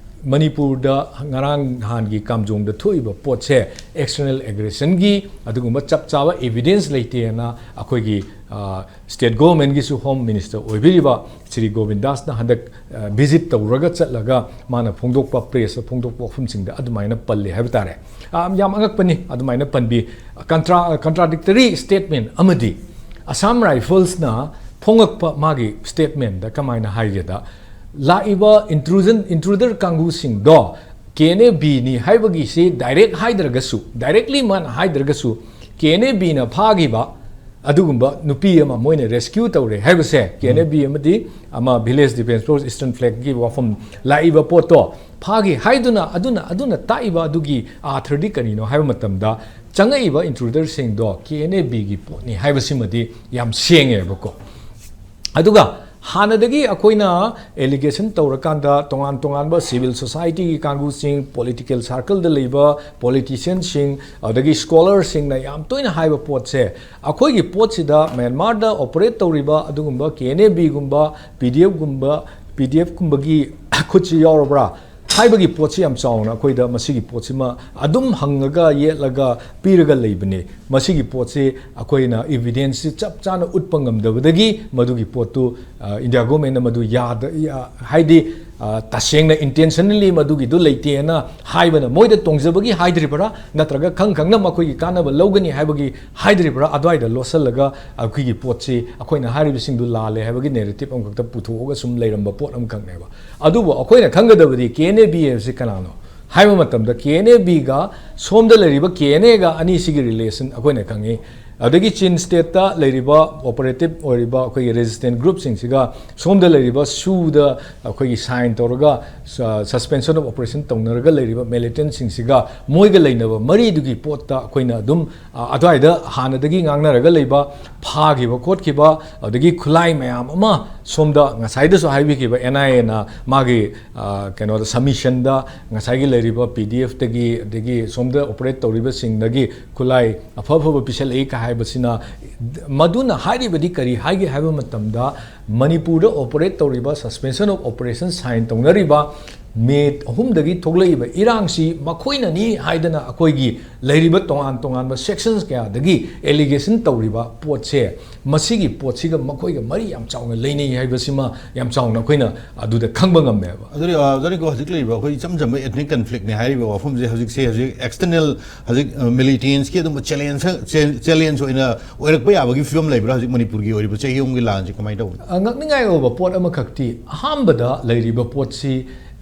ꯃꯅꯤꯄꯨꯔꯗ ꯉꯔꯥꯡ ꯅꯍꯥꯟꯒꯤ ꯀꯥꯝꯖꯣꯡꯗ ꯊꯣꯛꯏꯕ ꯄꯣꯠꯁꯦ ꯑꯦꯛꯁꯇꯔꯅꯦꯜ ꯑꯦꯒ꯭ꯔꯦꯁꯟꯒꯤ ꯑꯗꯨꯒꯨꯝꯕ ꯆꯞ ꯆꯥꯕ ꯑꯦꯚꯤꯗꯦꯟꯁ ꯂꯩꯇꯦꯅ ꯑꯩꯈꯣꯏꯒꯤ ꯁ꯭ꯇꯦꯠ ꯒꯣꯚꯔꯟꯃꯦꯟꯠꯀꯤꯁꯨ ꯍꯣꯝ ꯃꯤꯅꯤꯁꯇꯔ ꯑꯣꯏꯕꯤꯔꯤꯕ ꯁ꯭ꯔꯤ ꯒꯣꯕꯤꯟꯗꯥꯁꯅ ꯍꯟꯗꯛ ꯚꯤꯖꯤꯠ ꯇꯧꯔꯒ ꯆꯠꯂꯒ ꯃꯥꯅ ꯐꯣꯡꯗꯣꯛꯄ, ꯄ꯭ꯔꯦꯁꯇ ꯐꯣꯡꯗꯣꯛꯄ ꯋꯥꯐꯝꯁꯤꯡꯗ ꯑꯗꯨꯃꯥꯏꯅ ꯄꯜꯂꯤ ꯍꯥꯏꯕ ꯇꯥꯔꯦ꯫ ꯌꯥꯝ ꯑꯉꯛꯄꯅꯤ ꯑꯗꯨꯃꯥꯏꯅ ꯄꯟꯕꯤ꯫ ꯀꯟꯇ꯭ꯔꯥ ꯀꯟꯇ꯭ꯔꯥꯗꯤꯛꯇꯔꯤ ꯁ꯭ꯇꯦꯠꯃꯦꯟ ꯑꯃꯗꯤ ꯑꯁꯥꯝ ꯔꯥꯏꯐꯜꯁꯅ ꯐꯣꯡꯉꯛꯄ ꯃꯥꯒꯤ ꯁ꯭ꯇꯦꯠꯃꯦꯟꯗ ꯀꯃꯥꯏꯅ ꯍꯥꯏꯒꯦꯗ, ꯂꯥꯛꯏꯕ ꯏꯟꯇ꯭ꯔꯨꯖꯟ ꯏꯟꯇ꯭ꯔꯨꯗꯔ ꯀꯥꯡꯕꯨꯁꯤꯡꯗꯣ ꯀꯦ ꯑꯦꯟ ꯑꯦ ꯕꯤꯅꯤ ꯍꯥꯏꯕꯒꯤꯁꯤ ꯗꯥꯏꯔꯦꯛ ꯍꯥꯏꯗ꯭ꯔꯒꯁꯨ, ꯗꯥꯏꯔꯦꯛꯂꯤ ꯃꯥꯅ ꯍꯥꯏꯗ꯭ꯔꯒꯁꯨ, ꯀꯦ ꯑꯦꯟ ꯑꯦ ꯕꯤꯅ ꯐꯥꯈꯤꯕ ꯑꯗꯨꯒꯨꯝꯕ ꯅꯨꯄꯤ ꯑꯃ ꯃꯣꯏꯅ ꯔꯦꯁꯀ꯭ꯌꯨ ꯇꯧꯔꯦ ꯍꯥꯏꯕꯁꯦ, ꯀꯦ ꯑꯦꯟ ꯑꯦ ꯕꯤ ꯑꯃꯗꯤ ꯑꯃ ꯚꯤꯂꯦꯖ ꯗꯤꯐꯦꯟꯁ ꯐꯣꯔꯁ ꯏꯁꯇꯔꯟ ꯐ꯭ꯂꯦꯒꯀꯤ ꯋꯥꯐꯝ ꯂꯥꯛꯏꯕ ꯄꯣꯠꯇꯣ ꯐꯥꯈꯤ ꯍꯥꯏꯗꯨꯅ, ꯑꯗꯨꯅ ꯑꯗꯨꯅ ꯇꯥꯛꯏꯕ ꯑꯗꯨꯒꯤ ꯑꯥꯊꯔꯗꯤ ꯀꯔꯤꯅꯣ ꯍꯥꯏꯕ ꯃꯇꯝꯗ, ꯆꯪꯉꯛꯏꯕ ꯏꯟꯇ꯭ꯔꯨꯗꯔꯁꯤꯡꯗꯣ ꯀꯦ ꯑꯦꯟ ꯑꯦ ꯕꯤꯒꯤ ꯄꯣꯠꯅꯤ ꯍꯥꯏꯕꯁꯤꯃꯗꯤ ꯌꯥꯝ ꯁꯦꯡꯉꯦꯕꯀꯣ꯫ ꯑꯗꯨꯒ ꯍꯥꯟꯅꯗꯒꯤ ꯑꯩꯈꯣꯏꯅ ꯑꯦꯂꯤꯒꯦꯁꯟ ꯇꯧꯔꯀꯥꯟꯗ ꯇꯣꯉꯥꯟ ꯇꯣꯉꯥꯟꯕ ꯁꯤꯚꯤꯜ ꯁꯣꯁꯥꯏꯇꯤꯒꯤ ꯀꯥꯡꯕꯨꯁꯤꯡ, ꯄꯣꯂꯤꯇꯤꯀꯦꯜ ꯁꯥꯔꯀꯜꯗ ꯂꯩꯕ ꯄꯣꯂꯤꯇꯤꯁꯤꯌꯟꯁꯤꯡ, ꯑꯗꯒꯤ ꯁ꯭ꯀꯣꯂꯔꯁꯤꯡꯅ ꯌꯥꯝ ꯇꯣꯏꯅ ꯍꯥꯏꯕ ꯄꯣꯠꯁꯦ, ꯑꯩꯈꯣꯏꯒꯤ ꯄꯣꯠꯁꯤꯗ ꯃ꯭ꯌꯥꯟꯃꯥꯔꯗ ꯑꯣꯄꯔꯦꯠ ꯇꯧꯔꯤꯕ ꯑꯗꯨꯒꯨꯝꯕ ꯀꯦ ꯑꯦꯟ ꯑꯦ ꯕꯤꯒꯨꯝꯕ, ꯄꯤ ꯗꯤ ꯑꯦꯐꯀꯨꯝꯕ, ꯄꯤ ꯗꯤ ꯑꯦꯐꯀꯨꯝꯕꯒꯤ ꯈꯨꯠꯁꯤ ꯌꯥꯎꯔꯕ꯭ꯔꯥ ꯍꯥꯏꯕꯒꯤ ꯄꯣꯠꯁꯤ ꯌꯥꯝ ꯆꯥꯎꯅ ꯑꯩꯈꯣꯏꯗ ꯃꯁꯤꯒꯤ ꯄꯣꯠꯁꯤꯃ ꯑꯗꯨꯝ ꯍꯪꯉꯒ ꯌꯦꯠꯂꯒ ꯄꯤꯔꯒ ꯂꯩꯕꯅꯤ꯫ ꯃꯁꯤꯒꯤ ꯄꯣꯠꯁꯤ ꯑꯩꯈꯣꯏꯅ ꯏꯚꯤꯗꯦꯟꯁꯁꯤ ꯆꯞ ꯆꯥꯅ ꯎꯠꯄ ꯉꯝꯗꯕꯗꯒꯤ ꯃꯗꯨꯒꯤ ꯄꯣꯠꯇꯨ, ꯑ, ꯏꯟꯗꯤꯌꯥ ꯒꯣꯔꯃꯦꯟꯅ ꯃꯗꯨ ꯌꯥꯗ-, ꯌꯥ-, ꯍꯥꯏꯗꯤ, ꯑ, ꯇꯁꯦꯡꯅ ꯏꯟꯇꯦꯟꯁꯅꯦꯜꯂꯤ ꯃꯗꯨꯒꯤꯗꯨ ꯂꯩꯇꯦꯅ ꯍꯥꯏꯕꯅ ꯃꯣꯏꯗ ꯇꯣꯡꯖꯕꯒꯤ ꯍꯥꯏꯗ꯭ꯔꯤꯕꯔꯥ, ꯅꯠꯇ꯭ꯔꯒ ꯈꯪ ꯈꯪꯅ ꯃꯈꯣꯏꯒꯤ ꯀꯥꯟꯅꯕ ꯂꯧꯒꯅꯤ ꯍꯥꯏꯕꯒꯤ ꯍꯥꯏꯗ꯭ꯔꯤꯕ꯭ꯔꯥ, ꯑꯗꯨꯋꯥꯏꯗ ꯂꯣꯠꯁꯤꯜꯂꯒ ꯑꯩꯈꯣꯏꯒꯤ ꯄꯣꯠꯁꯤ ꯑꯩꯈꯣꯏꯅ ꯍꯥꯏꯔꯤꯕꯁꯤꯡꯗꯨ ꯂꯥꯜꯂꯦ ꯍꯥꯏꯕꯒꯤ ꯅꯦꯔꯦꯇꯤꯞ ꯑꯃꯈꯛꯇ ꯄꯨꯊꯣꯛꯑꯒ ꯁꯨꯝ ꯂꯩꯔꯝꯕ ꯄꯣꯠ ꯑꯃꯈꯛꯅꯦꯕ꯫ ꯑꯗꯨꯕꯨ ꯑꯩꯈꯣꯏꯅ ꯈꯪꯒꯗꯕꯗꯤ ꯀꯦ ꯑꯦꯟ ꯑꯦ ꯕꯤ ꯍꯥꯏꯕꯁꯤ ꯀꯅꯥꯅꯣ ꯍꯥꯏꯕ ꯃꯇꯝꯗ, ꯀꯦ ꯑꯦꯟ ꯑꯦ ꯕꯤꯒ ꯁꯣꯝꯗ ꯂꯩꯔꯤꯕ ꯀꯦ ꯑꯦꯟ ꯑꯦꯒ ꯑꯅꯤꯁꯤꯒꯤ ꯔꯤꯂꯦꯁꯟ ꯑꯩꯈꯣꯏꯅ ꯈꯪꯉꯤ꯫ ꯑꯗꯒꯤ ꯆꯤꯟ ꯁ꯭ꯇꯦꯠꯇ ꯂꯩꯔꯤꯕ ꯑꯣꯄꯔꯦꯇꯤꯞ ꯑꯣꯏꯔꯤꯕ ꯑꯩꯈꯣꯏꯒꯤ ꯔꯦꯖꯤꯁꯇꯦꯟ ꯒ꯭ꯔꯨꯞꯁꯤꯡꯁꯤꯒ ꯁꯣꯝꯗ ꯂꯩꯔꯤꯕ ꯁꯨꯗ ꯑꯩꯈꯣꯏꯒꯤ ꯁꯥꯏꯟ ꯇꯧꯔꯒ ꯁ-, suspension of operation ꯇꯧꯅꯔꯒ ꯂꯩꯔꯤꯕ ꯃꯤꯂꯤꯇꯦꯟꯠꯁꯤꯡꯁꯤꯒ ꯃꯣꯏꯒ ꯂꯩꯅꯕ ꯃꯔꯤꯗꯨꯒꯤ ꯄꯣꯠꯇ ꯑꯩꯈꯣꯏꯅ ꯑꯗꯨꯝ, ꯑ, ꯑꯗꯨꯋꯥꯏꯗ ꯍꯥꯟꯅꯗꯒꯤ ꯉꯥꯡꯅꯔꯒ ꯂꯩꯕ ꯐꯥꯈꯤꯕ ꯈꯣꯠꯈꯤꯕ, ꯑꯗꯒꯤ ꯈꯨꯠꯂꯥꯏ ꯃꯌꯥꯝ ꯑꯃ ꯁꯣꯝꯗ ꯉꯁꯥꯏꯗꯁꯨ ꯍꯥꯏꯕꯤꯈꯤꯕ ꯑꯦꯟ ꯑꯥꯏ ꯑꯦꯅ ꯃꯥꯒꯤ, ꯑ, ꯀꯩꯅꯣꯗ, ꯁꯕꯃꯤꯁꯟꯗ ꯉꯁꯥꯏꯒꯤ ꯂꯩꯔꯤꯕ ꯄꯤ ꯗꯤ ꯑꯦꯐꯇꯒꯤ, ꯑꯗꯒꯤ ꯁꯣꯝꯗ ꯑꯣꯄꯔꯦꯠ ꯇꯧꯔꯤꯕꯁꯤꯡꯗꯒꯤ ꯈꯨꯠꯂꯥꯏ ꯑꯐ ꯑꯐꯕ ꯄꯤꯁꯜꯂꯛꯏ ꯀ ꯍꯥꯏꯕꯁꯤꯅ, ꯃꯗꯨꯅ ꯍꯥꯏꯔꯤꯕꯗꯤ ꯀꯔꯤ ꯍꯥꯏꯒꯦ ꯍꯥꯏꯕ ꯃꯇꯝꯗ, ꯃꯅꯤꯄꯨꯔꯗ ꯑꯣꯄꯔꯦꯠ ꯇꯧꯔꯤꯕ, ꯁꯁꯄꯦꯟꯁꯟ ꯑꯣꯐ ꯑꯣꯄꯔꯦꯁꯟ ꯁꯥꯏꯟ ꯇꯧꯅꯔꯤꯕ ꯃꯦ ꯑꯍꯨꯝꯗꯒꯤ ꯊꯣꯛꯂꯛꯏꯕ ꯏꯔꯥꯡꯁꯤ ꯃꯈꯣꯏꯅꯅꯤ ꯍꯥꯏꯗꯅ ꯑꯩꯈꯣꯏꯒꯤ ꯂꯩꯔꯤꯕ ꯇꯣꯉꯥꯟ ꯇꯣꯉꯥꯟꯕ ꯁꯦꯛꯁꯟꯁ ꯀꯌꯥꯗꯒꯤ ꯑꯦꯂꯤꯒꯦꯁꯟ ꯇꯧꯔꯤꯕ ꯄꯣꯠꯁꯦ, ꯃꯁꯤꯒꯤ ꯄꯣꯠꯁꯤꯒ ꯃꯈꯣꯏꯒ ꯃꯔꯤ ꯌꯥꯝ ꯆꯥꯎꯅ ꯂꯩꯅꯩ ꯍꯥꯏꯕꯁꯤꯃ ꯌꯥꯝ ꯆꯥꯎꯅ ꯑꯩꯈꯣꯏꯅ ꯑꯗꯨꯗ ꯈꯪꯕ ꯉꯝꯃꯦꯕ꯫ ꯑꯗꯨꯗꯤ, ꯑ, ꯑꯣꯖꯥ ꯅꯤꯀꯣ, ꯍꯧꯖꯤꯛ ꯂꯩꯔꯤꯕ ꯑꯩꯈꯣꯏ ꯏꯆꯝ ꯆꯝꯕ ethnic conflict ꯅꯦ ꯍꯥꯏꯔꯤꯕ ꯋꯥꯐꯝꯁꯦ ꯍꯧꯖꯤꯛꯁꯦ, ꯍꯧꯖꯤꯛ external, ꯍꯧꯖꯤꯛ, ꯑ, militants ꯀꯤ ꯑꯗꯨꯝꯕ challenge, challenge ꯑꯣꯏꯅ ꯑꯣꯏꯔꯛꯄ ꯌꯥꯕꯒꯤ ꯐꯤꯕꯝ ꯂꯩꯕ꯭ꯔꯥ ꯍꯧꯖꯤꯛ ꯃꯅꯤꯄꯨꯔꯒꯤ ꯑꯣꯏꯔꯤꯕ ꯆꯍꯤ ꯑꯍꯨꯝꯒꯤ ꯂꯥꯟꯁꯦ ꯀꯃꯥꯏꯅ ꯇꯧꯕꯅꯣ? ꯑ, ꯉꯛꯅꯤꯡꯉꯥꯏ ꯑꯣꯏꯕ ꯄꯣꯠ ꯑꯃꯈꯛꯇꯤ, ꯑꯍꯥꯟꯕꯗ ꯂꯩꯔꯤꯕ ꯄꯣꯠꯁꯤ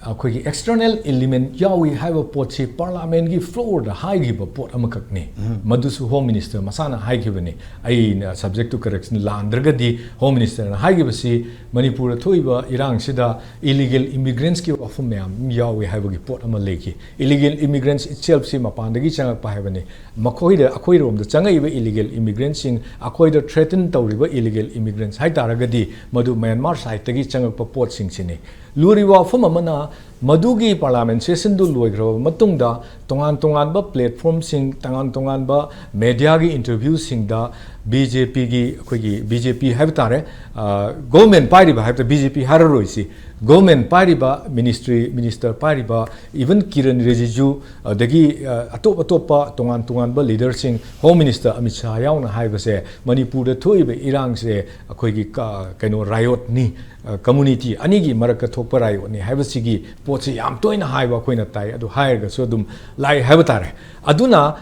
ꯑꯩꯈꯣꯏꯒꯤ external element ꯌꯥꯎꯏ ꯍꯥꯏꯕ ꯄꯣꯠꯁꯤ ꯄꯥꯔꯂꯥꯃꯦꯟꯒꯤ floor ꯗ ꯍꯥꯏꯈꯤꯕ ꯄꯣꯠ ꯑꯃꯈꯛꯅꯤ꯫ ꯎꯝ꯫ ꯃꯗꯨꯁꯨ ꯍꯣꯝ ꯃꯤꯅꯤꯁꯇꯔ ꯃꯁꯥꯅ ꯍꯥꯏꯈꯤꯕꯅꯤ꯫ ꯑꯩꯅ subject to correction ꯂꯥꯟꯗ꯭ꯔꯒꯗꯤ ꯍꯣꯝ ꯃꯤꯅꯤꯁꯇꯔꯅ ꯍꯥꯏꯈꯤꯕꯁꯤ ꯃꯅꯤꯄꯨꯔꯗ ꯊꯣꯛꯏꯕ ꯏꯔꯥꯡꯁꯤꯗ illegal immigrants ꯀꯤ ꯋꯥꯐꯝ ꯃꯌꯥꯝ ꯑꯃ ꯌꯥꯎꯏ ꯍꯥꯏꯕꯒꯤ ꯄꯣꯠ ꯑꯃ ꯂꯩꯈꯤ꯫ Illegal immigrants itself ꯁꯤ ꯃꯄꯥꯟꯗꯒꯤ ꯆꯪꯉꯛꯄ ꯍꯥꯏꯕꯅꯤ꯫ ꯃꯈꯣꯏꯗ, ꯑꯩꯈꯣꯏꯔꯣꯝꯗ ꯆꯪꯉꯛꯏꯕ illegal immigrants ꯁꯤꯡ, ꯑꯩꯈꯣꯏꯗ threaten ꯇꯧꯔꯤꯕ illegal immigrants ꯍꯥꯏ ꯇꯥꯔꯒꯗꯤ ꯃꯗꯨ ꯃ꯭ꯌꯥꯟꯃꯥꯔ side ꯇꯒꯤ ꯆꯪꯉꯛꯄ ꯄꯣꯠꯁꯤꯡꯁꯤꯅꯤ꯫ ꯂꯨꯔꯤꯕ ꯋꯥꯐꯝ ꯑꯃꯅ, ꯃꯗꯨꯒꯤ ꯄꯥꯔꯂꯥꯃꯦꯟ ꯁꯦꯁꯟꯗꯨ ꯂꯣꯏꯈ꯭ꯔꯕ ꯃꯇꯨꯡꯗ ꯇꯣꯉꯥꯟ ꯇꯣꯉꯥꯟꯕ platform ꯁꯤꯡ, ꯇꯣꯉꯥꯟ ꯇꯣꯉꯥꯟꯕ media ꯒꯤ interview ꯁꯤꯡꯗ ꯕꯤ ꯖꯦ ꯄꯤ ꯒꯤ, ꯑꯩꯈꯣꯏꯒꯤ ꯕꯤ ꯖꯦ ꯄꯤ ꯍꯥꯏꯕ ꯇꯥꯔꯦ, ꯑ, government ꯄꯥꯏꯔꯤꯕ ꯍꯥꯏꯕ ꯇꯥꯔꯦ, ꯕꯤ ꯖꯦ ꯄꯤ ꯍꯥꯏꯔꯔꯣꯏꯁꯤ, government ꯄꯥꯏꯔꯤꯕ, ministry, minister ꯄꯥꯏꯔꯤꯕ, even ꯀꯤꯔꯟ ꯔꯤꯖꯤꯖꯨ, ꯑꯗꯒꯤ, ꯑ, ꯑꯇꯣꯞ ꯑꯇꯣꯞꯄ ꯇꯣꯉꯥꯟ ꯇꯣꯉꯥꯟꯕ leader ꯁꯤꯡ, ꯍꯣꯝ ꯃꯤꯅꯤꯁꯇꯔ ꯑꯃꯤꯠ ꯁꯥꯍ ꯌꯥꯎꯅ ꯍꯥꯏꯕꯁꯦ, ꯃꯅꯤꯄꯨꯔꯗ ꯊꯣꯛꯏꯕ ꯏꯔꯥꯡꯁꯦ ꯑꯩꯈꯣꯏꯒꯤ ꯀ-, ꯀꯩꯅꯣ, riot ꯅꯤ, ꯑ, community ꯑꯅꯤꯒꯤ ꯃꯔꯛꯇ ꯊꯣꯛꯄ riot ꯅꯤ ꯍꯥꯏꯕꯁꯤꯒꯤ ꯄꯣꯠꯁꯤ ꯌꯥꯝ ꯇꯣꯏꯅ ꯍꯥꯏꯕ ꯑꯩꯈꯣꯏꯅ ꯇꯥꯏ꯫ ꯑꯗꯨ ꯍꯥꯏꯔꯒꯁꯨ ꯑꯗꯨꯝ ꯂꯥꯛꯏ ꯍꯥꯏꯕ ꯇꯥꯔꯦ꯫ ꯑꯗꯨꯅ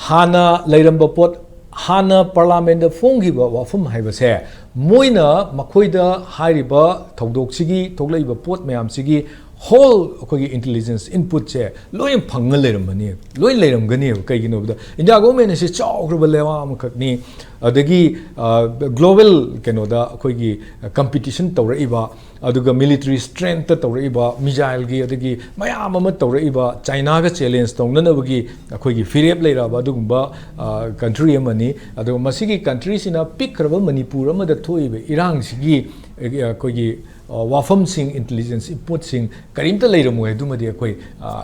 ꯍꯥꯟꯅ ꯂꯩꯔꯝꯕ ꯄꯣꯠ, ꯍꯥꯟꯅ ꯄꯥꯔꯂꯥꯃꯦꯟꯗ ꯐꯣꯡꯈꯤꯕ ꯋꯥꯐꯝ ꯍꯥꯏꯕꯁꯦ, ꯃꯣꯏꯅ ꯃꯈꯣꯏꯗ ꯍꯥꯏꯔꯤꯕ ꯊꯧꯗꯣꯛꯁꯤꯒꯤ ꯊꯣꯛꯂꯛꯏꯕ ꯄꯣꯠ ꯃꯌꯥꯝꯁꯤꯒꯤ whole ꯑꯩꯈꯣꯏꯒꯤ intelligence input ꯁꯦ ꯂꯣꯏ ꯐꯪꯉ ꯂꯩꯔꯝꯃꯅꯤ, ꯂꯣꯏ ꯂꯩꯔꯝꯒꯅꯦꯕ꯫ ꯀꯩꯒꯤꯅꯣ ꯍꯥꯏꯕꯗ ꯏꯟꯗꯤꯌꯥ government ꯑꯁꯤ ꯆꯥꯎꯈ꯭ꯔꯕ ꯂꯩꯕꯥꯛ ꯑꯃꯈꯛꯅꯤ, ꯑꯗꯒꯤ, ꯑ, global ꯀꯩꯅꯣꯗ ꯑꯩꯈꯣꯏꯒꯤ competition ꯇꯧꯔꯛꯏꯕ, ꯑꯗꯨꯒ military strength ꯇ ꯇꯧꯔꯛꯏꯕ, missile ꯒꯤ, ꯑꯗꯒꯤ ꯃꯌꯥꯝ ꯑꯃ ꯇꯧꯔꯛꯏꯕ, ꯆꯥꯏꯅꯥꯒ challenge ꯇꯧꯅꯅꯕꯒꯤ ꯑꯩꯈꯣꯏꯒꯤ ꯐꯤꯔꯦꯞ ꯂꯩꯔꯛꯑꯕ ꯑꯗꯨꯒꯨꯝꯕ, ꯑ, country ꯑꯃꯅꯤ꯫ ꯑꯗꯨꯒ ꯃꯁꯤꯒꯤ country ꯁꯤꯅ ꯄꯤꯛꯈ꯭ꯔꯕ ꯃꯅꯤꯄꯨꯔ ꯑꯃꯗ ꯊꯣꯛꯏꯕ ꯏꯔꯥꯡꯁꯤꯒꯤ ꯑꯩꯈꯣꯏꯒꯤ ꯋꯥꯐꯝꯁꯤꯡ, ꯏꯟꯇꯦꯂꯤꯖꯦꯟꯁ ꯏꯟꯄꯨꯠꯁꯤꯡ ꯀꯔꯤꯝꯇ ꯂꯩꯔꯝꯃꯣꯏ꯫ ꯑꯗꯨꯃꯗꯤ ꯑꯩꯈꯣꯏ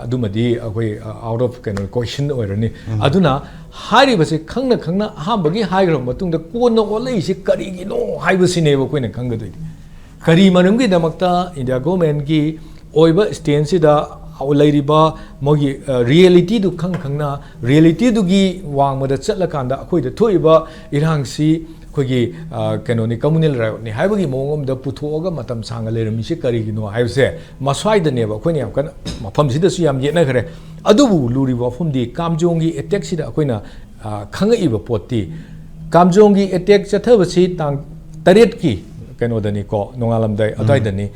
ꯑꯗꯨꯃꯗꯤ ꯑꯩꯈꯣꯏ ꯑꯥꯎꯠ ꯑꯣꯐ ꯀꯩꯅꯣ ꯀꯣꯏꯁꯟ ꯑꯣꯏꯔꯅꯤ꯫ ꯑꯗꯨꯅ ꯍꯥꯏꯔꯤꯕꯁꯦ ꯈꯪꯅ ꯈꯪꯅ ꯑꯍꯥꯟꯕꯒꯤ ꯍꯥꯏꯈ꯭ꯔꯕ ꯃꯇꯨꯡꯗ ꯀꯣꯟꯅ ꯑꯣꯜꯂꯛꯏꯁꯤ ꯀꯔꯤꯒꯤꯅꯣ ꯍꯥꯏꯕꯁꯤꯅꯦꯕ ꯑꯩꯈꯣꯏꯅ ꯈꯪꯒꯗꯣꯏꯅꯤ꯫ ꯀꯔꯤ ꯃꯔꯝꯒꯤꯗꯃꯛꯇ ꯏꯟꯗꯤꯌꯥ ꯒꯣꯔꯃꯦꯟꯒꯤ ꯑꯣꯏꯕ ꯁ꯭ꯇꯦꯟꯁꯤꯗ ꯂꯩꯔꯤꯕ ꯃꯣꯏꯒꯤ ꯔꯤꯌꯦꯂꯤꯇꯤꯗꯨ ꯈꯪ ꯈꯪꯅ, ꯔꯤꯌꯦꯂꯤꯇꯤꯗꯨꯒꯤ ꯋꯥꯡꯃꯗ ꯆꯠꯂꯀꯥꯟꯗ ꯑꯩꯈꯣꯏꯗ ꯊꯣꯛꯏꯕ ꯏꯔꯥꯡꯁꯤ ꯑꯩꯈꯣꯏꯒꯤ ꯀꯩꯅꯣꯅꯤ, ꯀꯝꯃꯨꯅꯦꯜ ꯔꯥꯏꯌꯣꯠꯅꯤ ꯍꯥꯏꯕꯒꯤ ꯃꯑꯣꯡ ꯑꯃꯗ ꯄꯨꯊꯣꯛꯑꯒ ꯃꯇꯝ ꯁꯥꯡꯅ ꯂꯩꯔꯝꯃꯤꯁꯤ ꯀꯔꯤꯒꯤꯅꯣ ꯍꯥꯏꯕꯁꯦ ꯃꯁ꯭ꯋꯥꯏꯗꯅꯦꯕ ꯑꯩꯈꯣꯏꯅ ꯌꯥꯝ ꯀꯟꯅ, ꯃꯐꯝꯁꯤꯗꯁꯨ ꯌꯥꯝ ꯌꯦꯠꯅꯈ꯭ꯔꯦ꯫ ꯑꯗꯨꯕꯨ ꯂꯨꯔꯤꯕ ꯋꯥꯐꯝꯗꯤ ꯀꯥꯝꯖꯣꯡꯒꯤ ꯑꯦꯇꯦꯛꯁꯤꯗ ꯑꯩꯈꯣꯏꯅ ꯈꯪꯉꯛꯏꯕ ꯄꯣꯠꯇꯤ, ꯀꯥꯝꯖꯣꯡꯒꯤ ꯑꯦꯇꯦꯛ ꯆꯠꯊꯕꯁꯤ ꯇꯥꯡ ꯇꯔꯦꯠꯀꯤ ꯀꯩꯅꯣꯗꯅꯤꯀꯣ, ꯅꯣꯡꯉꯥꯜꯂꯝꯗꯥꯏ ꯑꯗꯨꯋꯥꯏꯗꯅꯤ꯫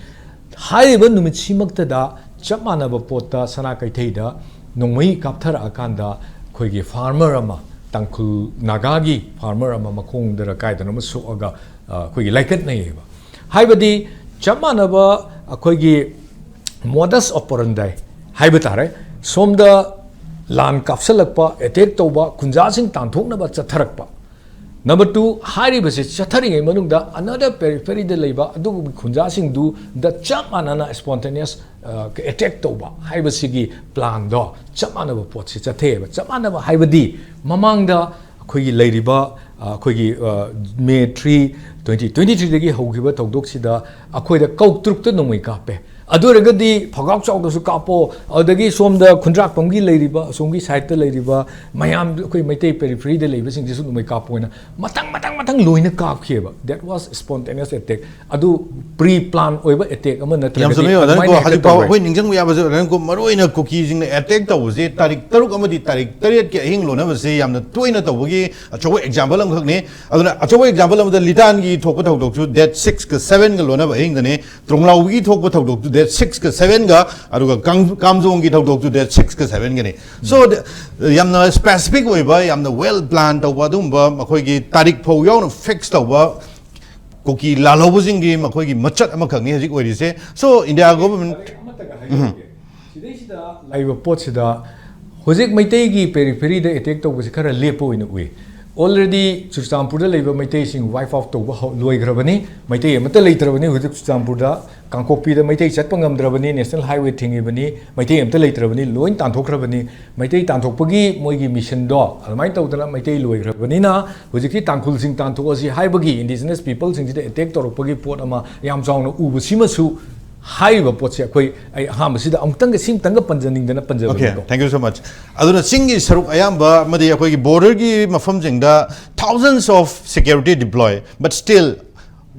ꯍꯥꯏꯔꯤꯕ ꯅꯨꯃꯤꯠꯁꯤꯃꯛꯇꯗ ꯆꯞ ꯃꯥꯟꯅꯕ ꯄꯣꯠꯇ ꯁꯅꯥ ꯀꯩꯊꯩꯗ ꯅꯣꯡꯃꯩ ꯀꯥꯞꯊꯔꯛꯑꯀꯥꯟꯗ ꯑꯩꯈꯣꯏꯒꯤ ꯐꯥꯔꯃꯔ ꯑꯃ, ꯇꯥꯡꯈꯨꯜ ꯅꯥꯒꯥꯒꯤ ꯐꯥꯔꯃꯔ ꯑꯃ ꯃꯈꯣꯡꯗꯔ ꯀꯥꯏꯗꯅꯣ ꯑꯃ ꯁꯣꯛꯑꯒ ꯑꯩꯈꯣꯏꯒꯤ ꯂꯥꯏꯀꯠꯅꯩꯌꯦꯕ꯫ ꯍꯥꯏꯕꯗꯤ ꯆꯞ ꯃꯥꯟꯅꯕ ꯑꯩꯈꯣꯏꯒꯤ ꯃꯣꯗꯁ ꯑꯣꯄꯔꯟꯗꯥꯏ ꯍꯥꯏꯕ ꯇꯥꯔꯦ꯫ ꯁꯣꯝꯗ ꯂꯥꯟ ꯀꯥꯞꯁꯤꯜꯂꯛꯄ, ꯑꯦꯇꯦꯛ ꯇꯧꯕ, ꯈꯨꯟꯖꯥꯁꯤꯡ ꯇꯥꯟꯊꯣꯛꯅꯕ ꯆꯠꯊꯔꯛꯄ꯫ ꯅꯝꯕꯔ ꯇꯨ, ꯍꯥꯏꯔꯤꯕꯁꯦ ꯆꯠꯊꯔꯤꯉꯩ ꯃꯅꯨꯡꯗ ꯑꯅꯗꯔ ꯄꯦꯔꯤꯐꯦꯔꯤꯗ ꯂꯩꯕ ꯑꯗꯨꯒꯨꯝꯕ ꯈꯨꯟꯖꯥꯁꯤꯡꯗꯨꯗ ꯆꯞ ꯃꯥꯟꯅꯅ ꯁ꯭ꯄꯣꯟꯇꯦꯅꯤꯌꯁ ꯑꯦꯇꯦꯛ ꯇꯧꯕ ꯍꯥꯏꯕꯁꯤꯒꯤ ꯄ꯭ꯂꯥꯟꯗꯣ ꯆꯞ ꯃꯥꯟꯅꯕ ꯄꯣꯠꯁꯦ ꯆꯠꯊꯩꯑꯕ꯫ ꯆꯞ ꯃꯥꯟꯅꯕ ꯍꯥꯏꯕꯗꯤ ꯃꯃꯥꯡꯗ ꯑꯩꯈꯣꯏꯒꯤ ꯂꯩꯔꯤꯕ ꯑꯩꯈꯣꯏꯒꯤ ꯃꯦ ꯊ꯭ꯔꯤ, ꯇ꯭ꯋꯦꯟꯇꯤ ꯇ꯭ꯋꯦꯟꯇꯤ ꯊ꯭ꯔꯤꯗꯒꯤ ꯍꯧꯈꯤꯕ ꯊꯧꯗꯣꯛꯁꯤꯗ ꯑꯩꯈꯣꯏꯗ ꯀꯧ ꯇꯔꯨꯛꯇ ꯅꯣꯡꯃꯩ ꯀꯥꯞꯄꯦ꯫ ꯑꯗꯨ ꯑꯣꯏꯔꯒꯗꯤ ꯐꯧꯒꯥꯎ ꯆꯥꯎꯗꯁꯨ ꯀꯥꯞꯄꯣ, ꯑꯗꯨꯗꯒꯤ ꯁꯣꯝꯗ ꯈꯨꯟꯗ꯭ꯔꯥꯛꯄꯝꯒꯤ ꯂꯩꯔꯤꯕ, ꯑꯁꯣꯝꯒꯤ ꯁꯥꯏꯠꯇ ꯂꯩꯔꯤꯕ ꯃꯌꯥꯝ, ꯑꯩꯈꯣꯏ ꯃꯩꯇꯩ ꯄꯦꯔꯤꯐꯦꯔꯤꯗ ꯂꯩꯕꯁꯤꯡꯁꯤꯁꯨ ꯅꯣꯡꯃꯩ ꯀꯥꯞꯄꯣ ꯍꯥꯏꯅ ꯃꯊꯪ ꯃꯊꯪ ꯃꯊꯪ ꯂꯣꯏꯅ ꯀꯥꯞꯈꯤꯑꯕ꯫ That was spontaneous attack. ꯑꯗꯨ ꯄ꯭ꯔꯤ ꯄ꯭ꯂꯥꯟ ꯑꯣꯏꯕ ꯑꯦꯇꯦꯛ ꯑꯃ ꯌꯥꯝ ꯅꯠꯇ꯭ꯔꯒꯗꯤ ꯆꯨꯝꯃꯤ, ꯑꯣꯖꯥꯅ ꯑꯗꯨꯃꯥꯏꯅ ꯀꯣ, ꯍꯦꯛꯇ ꯍꯧꯖꯤꯛ ꯐꯥꯎ ꯇꯧꯔꯣꯏ꯫ ꯑꯩꯈꯣꯏ ꯅꯤꯡꯁꯤꯡꯕ ꯌꯥꯕꯁꯦ, ꯑꯣꯖꯥꯅ ꯀꯣ, ꯃꯔꯨ ꯑꯣꯏꯅ ꯀꯨꯀꯤꯁꯤꯡꯅ ꯑꯦꯇꯦꯛ ꯇꯧꯕꯁꯦ ꯇꯥꯔꯤꯛ ꯇꯔꯨꯛ ꯑꯃꯗꯤ ꯇꯥꯔꯤꯛ ꯇꯔꯦꯠꯀꯤ ꯑꯍꯤꯡ ꯂꯣꯟꯅꯕꯁꯦ ꯌꯥꯝꯅ ꯇꯣꯏꯅ ꯇꯧꯕꯒꯤ ꯑꯆꯧꯕ ꯑꯦꯛꯖꯥꯝꯄꯜ ꯑꯃꯈꯛꯅꯤ꯫ ꯑꯗꯨꯅ ꯑꯆꯧꯕ ꯑꯦꯛꯖꯥꯝꯄꯜ ꯑꯃꯗ ꯂꯤꯇꯥꯟꯒꯤ ꯊꯣꯛꯄ ꯊꯧꯗꯣꯛꯁꯨ ꯗꯦꯠ ꯁꯤꯛꯁꯀ ꯁꯚꯦꯟꯒ ꯂꯣꯟꯅꯕ ꯑꯍꯤꯡꯗꯅꯤ꯫ ꯇ꯭ꯔꯣꯡꯂꯥꯎꯕꯤꯒꯤ ꯊꯣꯛꯄ ꯊꯧꯗꯣꯛꯇꯨ ꯗꯦꯠ ꯁꯤꯛꯁꯀ ꯁꯚꯦꯟꯒ, ꯑꯗꯨꯒ ꯀꯥꯝ-, ꯀꯥꯝꯖꯣꯡꯒꯤ ꯊꯧꯗꯣꯛꯇꯨ ꯗꯦꯠ ꯁꯤꯛꯁꯀ ꯁꯚꯦꯟꯒꯅꯤ꯫ ꯁꯣ, ꯗ-, ꯌꯥꯝꯅ ꯁ꯭ꯄꯦꯁꯤꯐꯤꯛ ꯑꯣꯏꯕ, ꯌꯥꯝꯅ ꯋꯦꯜ ꯄ꯭ꯂꯥꯟ ꯇꯧꯕ, ꯑꯗꯨꯒꯨꯝꯕ ꯃꯈꯣꯏꯒꯤ ꯇꯥꯔꯤꯛ ꯐꯥꯎ ꯌꯥꯎꯅ ꯐꯤꯛꯁ ꯇꯧꯕ ꯀꯨꯀꯤ ꯂꯥꯜꯍꯧꯕꯁꯤꯡꯒꯤ ꯃꯈꯣꯏꯒꯤ ꯃꯆꯠ ꯑꯃꯈꯛꯅꯤ ꯍꯧꯖꯤꯛ ꯑꯣꯏꯔꯤꯁꯦ꯫ ꯁꯣ, ꯏꯟꯗꯤꯌꯥ ꯒꯣꯚꯔꯟꯃꯦꯟꯠ ꯑꯃꯠꯇꯒ ꯍꯥꯏꯖꯔꯛꯀꯦ꯫ ꯁꯤꯗꯩꯁꯤꯗ ꯂꯩꯕ ꯄꯣꯠꯁꯤꯗ ꯍꯧꯖꯤꯛ ꯃꯩꯇꯩꯒꯤ ꯄꯦꯔꯤꯐꯦꯔꯤꯗ ꯑꯦꯇꯦꯛ ꯇꯧꯕꯁꯤ ꯈꯔ ꯂꯦꯞꯄ ꯑꯣꯏꯅ ꯎꯏ꯫ Already ꯆꯨꯔꯆꯥꯟꯄꯨꯔꯗ ꯂꯩꯕ ꯃꯩꯇꯩꯁꯤꯡ wipe out ꯇꯧꯕ ꯍꯧ- ꯂꯣꯏꯈ꯭ꯔꯕꯅꯤ꯫ ꯃꯩꯇꯩ ꯑꯃꯠꯇ ꯂꯩꯇ꯭ꯔꯕꯅꯤ ꯍꯧꯖꯤꯛ ꯆꯨꯔꯆꯥꯟꯄꯨꯔꯗ꯫ ꯀꯥꯡꯄꯣꯛꯄꯤꯗ ꯃꯩꯇꯩ ꯆꯠꯄ ꯉꯝꯗ꯭ꯔꯕꯅꯤ, ꯅꯦꯁꯅꯦꯜ ꯍꯥꯏꯋꯦ ꯊꯤꯡꯉꯤꯕꯅꯤ, ꯃꯩꯇꯩ ꯑꯃꯠꯇ ꯂꯩꯇ꯭ꯔꯕꯅꯤ, ꯂꯣꯏ ꯇꯥꯟꯊꯣꯛꯈ꯭ꯔꯕꯅꯤ꯫ ꯃꯩꯇꯩ ꯇꯥꯟꯊꯣꯛꯄꯒꯤ ꯃꯣꯏꯒꯤ ꯃꯤꯁꯟꯗꯣ ꯑꯗꯨꯃꯥꯏꯅ ꯇꯧꯗꯅ ꯃꯩꯇꯩ ꯂꯣꯏꯈ꯭ꯔꯕꯅꯤꯅ ꯍꯧꯖꯤꯛꯇꯤ ꯇꯥꯡꯈꯨꯜꯁꯤꯡ ꯇꯥꯟꯊꯣꯛꯑꯁꯤ ꯍꯥꯏꯕꯒꯤ, indigenous peopleꯁꯤꯡꯁꯤꯗ attack ꯇꯧꯔꯛꯄꯒꯤ ꯄꯣꯠ ꯑꯃ ꯌꯥꯝ ꯆꯥꯎꯅ ꯎꯕꯁꯤꯃꯁꯨ, ꯍꯥꯏꯔꯤꯕ ꯄꯣꯠꯁꯦ ꯑꯩꯈꯣꯏ, ꯑꯩ ꯑꯍꯥꯟꯕꯁꯤꯗ ꯑꯃꯨꯛꯇꯪꯒ, ꯁꯤꯃꯇꯪꯒ ꯄꯟꯖꯅꯤꯡꯗꯅ ꯄꯟꯖꯕꯅꯤꯀꯣ꯫ Okay, thank you so much. ꯑꯗꯨꯅ ꯆꯤꯡꯒꯤ ꯁꯔꯨꯛ ꯑꯌꯥꯝꯕ ꯑꯃꯗꯤ ꯑꯩꯈꯣꯏꯒꯤ borderꯒꯤ ꯃꯐꯝꯁꯤꯡꯗ thousands of security deploy, but still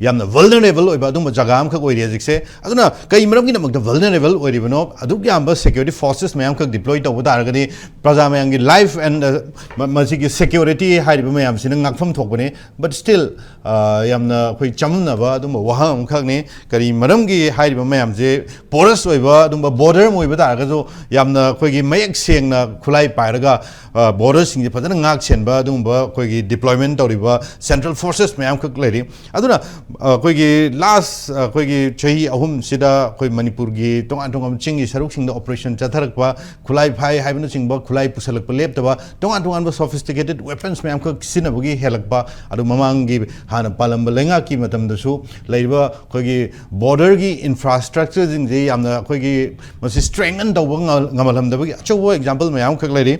ꯌꯥꯝꯅ vulnerable ꯑꯣꯏꯕ ꯑꯗꯨꯒꯨꯝꯕ ꯖꯒꯥ ꯑꯃꯈꯛ ꯑꯣꯏꯔꯤ ꯍꯧꯖꯤꯛꯁꯦ꯫ ꯑꯗꯨꯅ ꯀꯩ ꯃꯔꯝꯒꯤꯗꯃꯛꯇ vulnerable ꯑꯣꯏꯔꯤꯕꯅꯣ? ꯑꯗꯨꯛ ꯌꯥꯝꯕ security forces ꯃꯌꯥꯝꯈꯛ deploy ꯇꯧꯕ ꯇꯥꯔꯒꯗꯤ ꯄ꯭ꯔꯖꯥ ꯃꯌꯥꯝꯒꯤ life and, uh, ꯃ- ꯃꯁꯤꯒꯤ security ꯍꯥꯏꯔꯤꯕ ꯃꯌꯥꯝꯁꯤꯅ ꯉꯥꯛꯐꯝ ꯊꯣꯛꯄꯅꯤ꯫ But still, uh, ꯌꯥꯝꯅ ꯑꯩꯈꯣꯏ ꯆꯃꯝꯅꯕ ꯑꯗꯨꯒꯨꯝꯕ ꯋꯥꯍꯪ ꯑꯃꯈꯛꯅꯤ꯫ ꯀꯔꯤ ꯃꯔꯝꯒꯤ ꯍꯥꯏꯔꯤꯕ ꯃꯌꯥꯝꯁꯦ porous ꯑꯣꯏꯕ ꯑꯗꯨꯒꯨꯝꯕ border ꯑꯃ ꯑꯣꯏꯕ ꯇꯥꯔꯒꯁꯨ ꯌꯥꯝꯅ ꯑꯩꯈꯣꯏꯒꯤ ꯃꯌꯦꯛ ꯁꯦꯡꯅ ꯈꯨꯠꯂꯥꯏ ꯄꯥꯏꯔꯒ borderꯁꯤꯡꯁꯦ ꯐꯖꯅ ꯉꯥꯛ ꯁꯦꯟꯕ ꯑꯗꯨꯒꯨꯝꯕ ꯑꯩꯈꯣꯏꯒꯤ deployment ꯇꯧꯔꯤꯕ central forces ꯃꯌꯥꯝꯈꯛ ꯂꯩꯔꯤ꯫ ꯑꯗꯨꯅ ꯑꯩꯈꯣꯏꯒꯤ last ꯑꯩꯈꯣꯏꯒꯤ ꯆꯍꯤ ꯑꯍꯨꯝꯁꯤꯗ ꯑꯩꯈꯣꯏ ꯃꯅꯤꯄꯨꯔꯒꯤ ꯇꯣꯉꯥꯟ ꯇꯣꯉꯥꯟꯕ ꯆꯤꯡꯒꯤ ꯁꯔꯨꯛꯁꯤꯡꯗ operation ꯆꯠꯊꯔꯛꯄ, ꯈꯨꯠꯂꯥꯏ ꯐꯥꯏ ꯍꯥꯏꯕꯅꯆꯤꯡꯕ, ꯈꯨꯠꯂꯥꯏ ꯄꯨꯁꯜꯂꯛꯄ ꯂꯦꯞꯇꯕ, ꯇꯣꯉꯥꯟ ꯇꯣꯉꯥꯟꯕ sophisticated weapons ꯃꯌꯥꯝꯈꯛ ꯁꯤꯖꯤꯟꯅꯕꯒꯤ ꯍꯦꯜꯂꯛꯄ, ꯑꯗꯨ ꯃꯃꯥꯡꯒꯤ ꯍꯥꯟꯅ ꯄꯥꯜꯂꯝꯕ ꯂꯩꯉꯥꯛꯀꯤ ꯃꯇꯝꯗꯁꯨ ꯂꯩꯔꯤꯕ ꯑꯩꯈꯣꯏꯒꯤ borderꯒꯤ infrastructureꯁꯤꯡꯁꯦ ꯌꯥꯝꯅ ꯑꯩꯈꯣꯏꯒꯤ ꯃꯁꯤ strengthen ꯇꯧꯕ ꯉ- ꯉꯝꯍꯜꯂꯝꯗꯕꯒꯤ ꯑꯆꯧꯕ example ꯃꯌꯥꯝ ꯑꯃꯈꯛ ꯂꯩꯔꯤ꯫